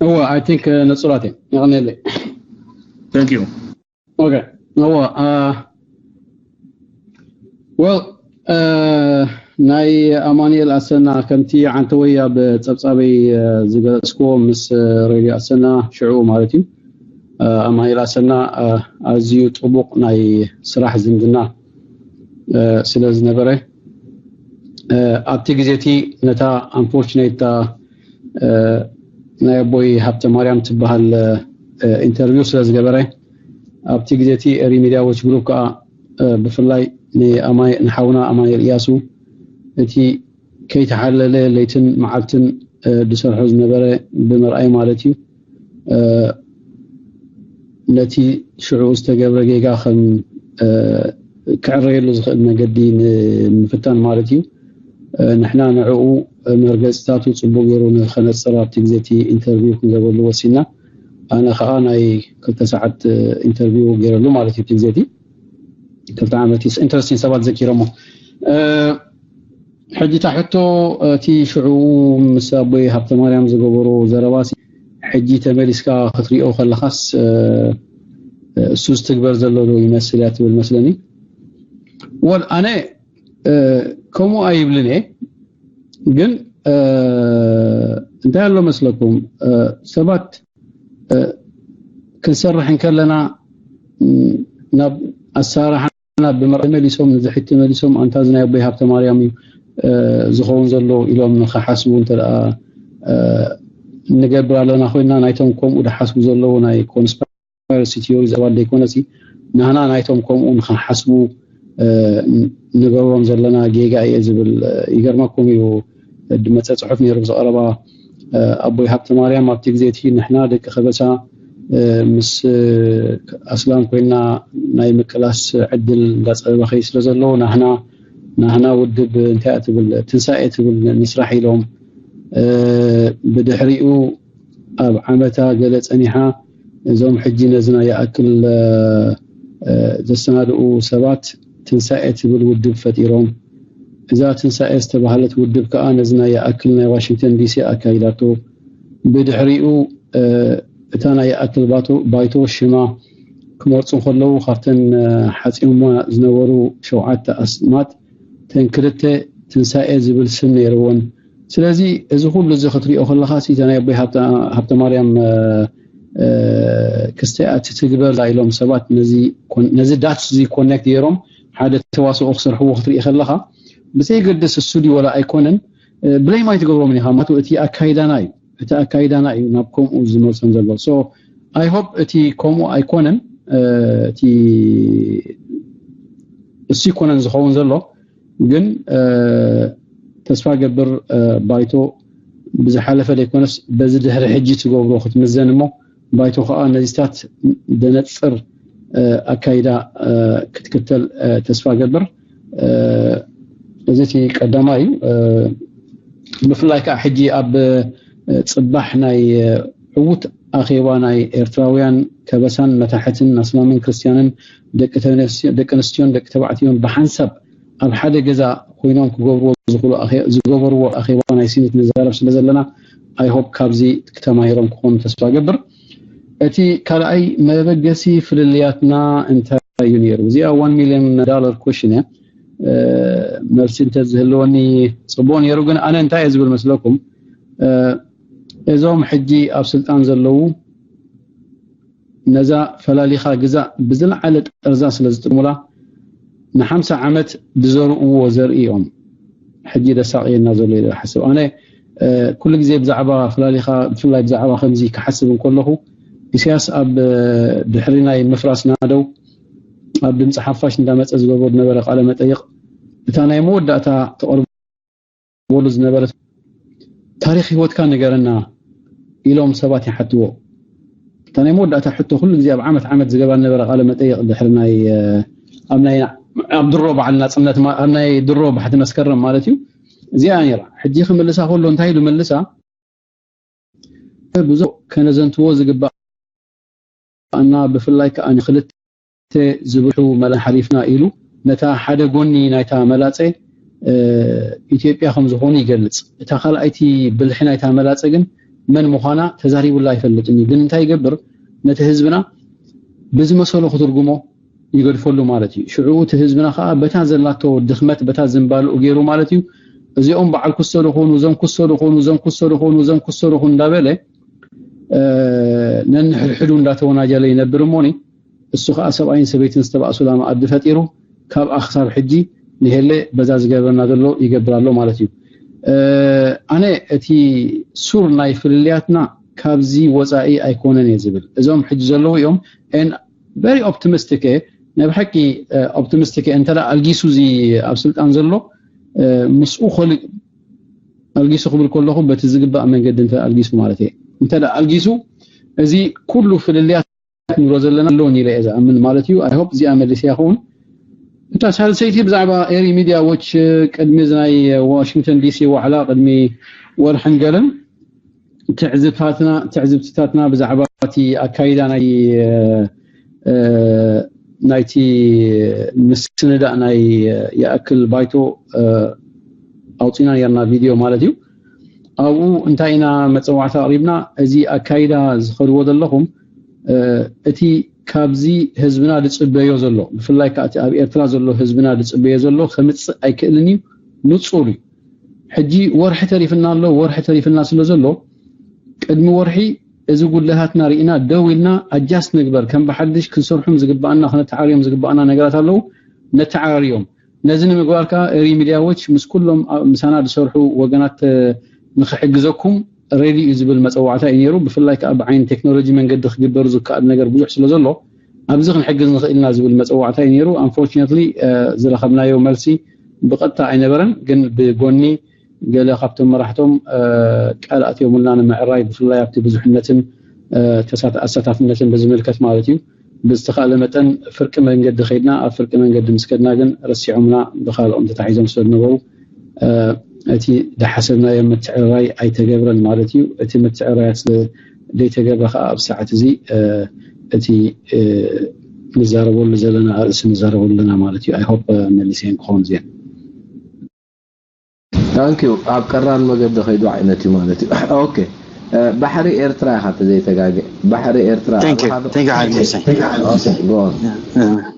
እዋ I think ንፁራት እዮም የቐንየለይ thank you okay እዋ well ናይ ኣማኑኤል ኣሰና ከምቲ ዓንተወይ ኣብ ፀብፃበይ ዝገለፅክዎ ምስ ሬድዮ ኣሰና ሽዑ ማለት እዩ ኣማኑኤል ኣሰና ኣዝዩ ጥቡቕ ናይ ስራሕ ዝምድና ስለ ዝነበረ ኣብቲ ግዜ እቲ ነታ unfortunate ናይ ኣቦይ ሃብተ ማርያም ትበሃል interview ስለ ዝገበረ ኣብቲ ግዜ እቲ Eritrea Media Watch Group ከዓ ብፍላይ ንሓውና ኣማኑኤል እያሱ እቲ ከይተሓለለ ለይትን መዓልትን ዝሰርሖ ዝነበረ ብምርኣይ ማለት እዩ ነቲ ሽዑ ዝተገብረ ጌጋ ከም ክዕረየሉ ዝኽእል መገዲ ንምፍታን ማለት እዩ ንሕና ንዕኡ መርገፅታቱ ፅቡቅ ገይሩ ንኸነፅር ኣብቲ ግዜ እቲ interview ክንገብረሉ ወሲና ኣነ ከዓ ናይ ክልተ ሰዓት interview ገይረሉ ማለት እዩ እቲ ግዜ እቲ ክልተ ዓመት interesting ሰባት ዘኪሮሞ ሕጂ እታ ሕቶ እቲ ሽዑ ምስ ኣቦይ ሃብተማርያም ዝገበሮ ዘረባ ሕጂ ተመሊስካ ክትሪኦ ከለኻስ እሱ ዝትግበር ዘሎ ዶ ይመስል እያ ትብል መስለኒ ወል ኣነ ከምኡ ኣይብልን እየ ግን እንታይ ኣሎ መስለኩም ሰባት ክንሰርሕ እንከለና ናብ ኣሰራርሓና ብምርኣይ መሊሶም ንዚ ሕጂ መሊሶም ኣንታ እዚ ናይ ኣቦይ ሃብተ ማርያም እዩ ዝኸውን ዘሎ ኢሎም ንኸሓስቡ እንተ ንገብር ኣለና ኮይና ናይቶም ከምኡ ድሓስቡ ዘለዉ ናይ conspiracy theory ዘባል ዘይኮነሲ ናህና ናይቶም ከምኡ ንኸሓስቡ ንገብሮም ዘለና ጌጋ እየ ዝብል። ይገርመኩም እዩ፣ ድመፀ ፅሑፍ ነይሩ ብዝቐረባ ኣቦይ ሃብተ ማርያም ኣብቲ ግዜ እቲ ንሕና ደቂ ከበሳ ምስ ኣስላም ኮይና ናይ ምቅላስ ዕድል እንዳፀበበ ከይ ስለ ዘሎ ናህና ናህና ውድብ እንታይ ትብል ትንሳኤ ትብል ንስራሕ ኢሎም ብድሕሪኡ ኣብ ዓመታ ገለ ጸኒሓ እዞም ሕጂ ነዝና ይኣክል ዘሰናድኡ ሰባት ትንሳኤ ትብል ውድብ ፈጢሮም። እዛ ትንሳኤ ዝተባህለት ውድብ ከኣ ነዝና ይኣክል ናይ ዋሽንግተን ዲሲ ኣካይዳቶ። ብድሕሪኡ እታ ናይ ይኣክል ባይቶ ሽማ ክመርጹ ከለዉ ካብተን ሓጺኦማ ዝነበሩ ሸውዓተ ኣስማት ተን ክልተ ትንሳኤ ዝብል ስም ነይርወን። ስለዚ እዚ ኩሉ እዚ ክትሪኦ ከለኻ ሲ ናይ ኣቦይ ሃብተ ማርያም ክስተያት ትግበር ኢሎም ሰባት ነዚ ዳት እዚ ኮኔክት ገይሮም ሓደ ተዋስኦ ክሰርሕዎ ክትርኢ ከለኻ ብዘይገድስ እሱ ድዩ ወላ ኣይኮነን ብለይም ኣይትገብሮምን ኢኻ ማለት እቲ ኣካይዳና እዩ እቲ ኣካይዳና እዩ ናብ ከምኡ ዝመፅን ዘሎ I hope እቲ ከምኡ ኣይኮነን እቲ እሱ ይኮነን ዝኸውን ዘሎ ግን ተስፋ ገብር ባይቶ ብዝሓለፈ ዘይኮነስ በዚ ድሕሪ ሕጂ ትገብሮ ክትምዘን እሞ ባይቶ ከዓ ነዚታት ደነፅር ኣካይዳ ክትክተል ተስፋ ገብር እዚ እቲ ቀዳማ እዩ ብፍላይ ከዓ ሕጂ ኣብ ፅባሕ ናይ ዕዉት ኣኼባ ናይ ኤርትራውያን ከበሳን መታሕትን ኣስላምን ክርስትያንን ደቂ ኣንስትዮን ደቂ ተባዕትዮን ብሓንሳብ ኣብ ሓደ ገዛ ኮይኖም ክገብርዎ ዝኽእሉ ዝገበርዎ ኣኼባ ናይ ሲኒት ንዛረብ ስለ ዘለና I hope ካብዚ ተማሂሮም ክኾኑ ተስፋ ገብር እቲ ካልኣይ መበገሲ ፍልልያትና እንታይ እዩ ነይሩ እዚኣ one million dollar question እያ መልሲ እንተዝህልወኒ ፅቡቅ ነይሩ ግን ኣነ እንታይ እየ ዝብል መስለኩም እዞም ሕጂ ኣብ ስልጣን ዘለዉ ነዛ ፈላሊኻ ግዛእ ብዝለዓለ ጠርዛ ስለ ዝጥሙላ ንሓምሳ ዓመት ዝዘርእዎ ዘርኢ እዮም ሕጂ ደሳቅየና ዘሎ ኢለ ሓስብ ኣነ ኩሉ ግዜ ብዛዕባ ፈላሊኻ ብፍላይ ብዛዕባ ከምዚ ክሓስብ እንከለኹ ኢሳያስ ኣብ ድሕሪ ናይ ምፍራስ ናደው ኣብ ድምፂ ሓፋሽ እንዳመፀ ዝገብሮ ዝነበረ ቃለ መጠይቕ እታ ናይ መወዳእታ ተቐርበሉ ዝነበረ ታሪክ ህይወትካ ንገረና ኢሎም ሰባት ይሓትዎ እታ ናይ መወዳእታ ሕቶ ኩሉ ግዜ ኣብ ዓመት ዓመት ዝገባ ዝነበረ ቃለ መጠይቕ ድሕሪ ናይ ኣብ ናይ ኣብ ድሮ በዓል ናፅነት ኣብ ናይ ድሮ ባሕቲ መስከረም ማለት እዩ እዚኣ ነራ ሕጂ ክምልሳ ከሎ እንታይ ኢሉ መልሳ ብዙ ከነዘንትዎ ዝግባእ ኣና ብፍላይ ከዓ ንክልተ ዝብሑ መላ ሓሊፍና ኢሉ ነታ ሓደ ጎኒ ናይታ መላፀ ኢትዮጵያ ከም ዝኾኑ ይገልፅ። እታ ካልኣይቲ ብልሒ ናይታ መላፀ ግን መን ምዃና ተዛሪቡላ ኣይፈልጥን እዩ። ግን እንታይ ይገብር ነቲ ህዝብና ብዝመሰሎ ክትርጉሞ ይገድፈሉ ማለት እዩ። ሽዑ እቲ ህዝብና ከዓ በታ ዘላቶ ድኽመት በታ ዝንባልኡ ገይሩ ማለት እዩ። እዚኦም በዓል ኩስቶ ዶኾኑ፣ እዞም ኩስቶ ዶኾኑ፣ እዞም ኩስቶ ዶኾኑ፣ እዞም ኩስቶ ዶኾኑ እንዳበለ ነንሕድሕዱ እንዳተወናጀለ ይነብር እሞኒ እሱ ከዓ ሰብኣይን ሰበይትን ዝተባእሱላ መኣዲ ፈጢሩ ካብ ኣክሳብ ሕጂ ንሄለ በዛ ዝገብረና ዘሎ ይገብር ኣሎ ማለት እዩ። ኣነ እቲ ሱር ናይ ፍልልያትና ካብዚ ወፃኢ ኣይኮነን እየ ዝብል። እዞም ሕጂ ዘለዉ እዮም very optimistic እየ ናይ ብሓቂ optimistic እየ እንተ ኣልጊሱ እዚ ኣብ ስልጣን ዘሎ ምስኡ ኮል ኣልጊሱ ክብል ከለኹ በቲ ዝግባእ መንገዲ እንተ ኣልጊሱ ማለት እየ እንተ ኣልጊሱ እዚ ኩሉ ፍልልያት ንብሎ ዘለና ኣለውን ኢለ እየ ዝኣምን ማለት እዩ። I hope እዚኣ መሊሰ ይኸውን። እታ ሳልሰይቲ ብዛዕባ ኤሪ ሚድያ ዎች ቅድሚ ናይ ዋሽንግተን ዲሲ ዋዕላ ቅድሚ ወርሕን ገለን ትዕዝብታትና ትዕዝብትታትና ብዛዕባ እቲ ኣካይዳ ናይ ናይቲ ምስንዳእ ናይ ይኣክል ባይቶ ኣውፂና ነርና ቪድዮ ማለት እዩ። ኣብኡ እንታይ ኢና መፀዋዕታ ኣቅሪብና እዚ ኣካይዳ ዝኸድዎ ዘለኹም እቲ ካብዚ ህዝብና ዝፅበዮ ዘሎ ብፍላይ ከዓ እቲ ኣብ ኤርትራ ዘሎ ህዝብና ዝፅበዮ ዘሎ ከምፅእ ኣይክእልን እዩ። ንፁር እዩ። ሕጂ ወርሒ ተሪፍና ኣሎ። ወርሒ ተሪፍና ስለ ዘሎ ቅድሚ ወርሒ እዚ ጉድለታትና ርኢና ደው ኢልና ኣጃስት ንግበር ከም ብሓድሽ ክንሰርሖም ዝግባኣና ክነተዓርዮም ዝግባኣና ነገራት ኣለዉ ነተዓራርዮም። ነዚ ንምግባር ከዓ ሪ ሚድያ ዎች ምስ ኩሎም ምሳና ዝሰርሑ ወገናት ንክሕግዘኩም ሬዲ እዩ ዝብል መፀዋዕታ እዩ ነይሩ። ብፍላይ ከዓ ብዓይኒ ቴክኖሎጂ መንገዲ ክግበሩ ዝከኣል ነገር ብዙሕ ስለ ዘሎ ኣብዚ ክንሕግዝ ንኽእል ኢና ዝብል መፀዋዕታ እዩ ነይሩ። Unfortunately ዝረኸብናዮ መልሲ ብቐጥታ ኣይነበረን፣ ግን ብጎኒ ገለ ካብቶም መራሕቶም ቃል ኣትዮምልና ንምዕራይ፣ ብፍላይ ኣብቲ ብዙሕነትን ኣሳታፍነትን ብዝምልከት ማለት እዩ። ብዝተኻእለ መጠን ፍርቂ መንገዲ ከይድና፣ ኣብ ፍርቂ መንገዲ ምስ ከድና ግን ረሲዖምና ብኻልኦም ተታሒዞም ስለ ዝነበሩ እቲ ዝሓሰብናዮ ምትዕርራይ ኣይተገብረን ማለት እዩ። እቲ ምትዕርራያት ስለ ዘይተገብረ ከዓ ኣብ ሰዓት እዚ እቲ ንዛረበሉ ዘለና ኣርእስቲ ንዛረበሉ ኣለና ማለት እዩ። I hope መሊሰ ክኸውን እዚአ። Thank you። ኣብ ቀራን መገዲ ከይዱ ዓይነት እዩ ማለት እዩ። Okay። ባሕሪ ኤርትራ ኢኻ ተዘይተጋገ ባሕሪ ኤርትራ Thank you። Thank you ሓይሉ ሙሴ። Go on።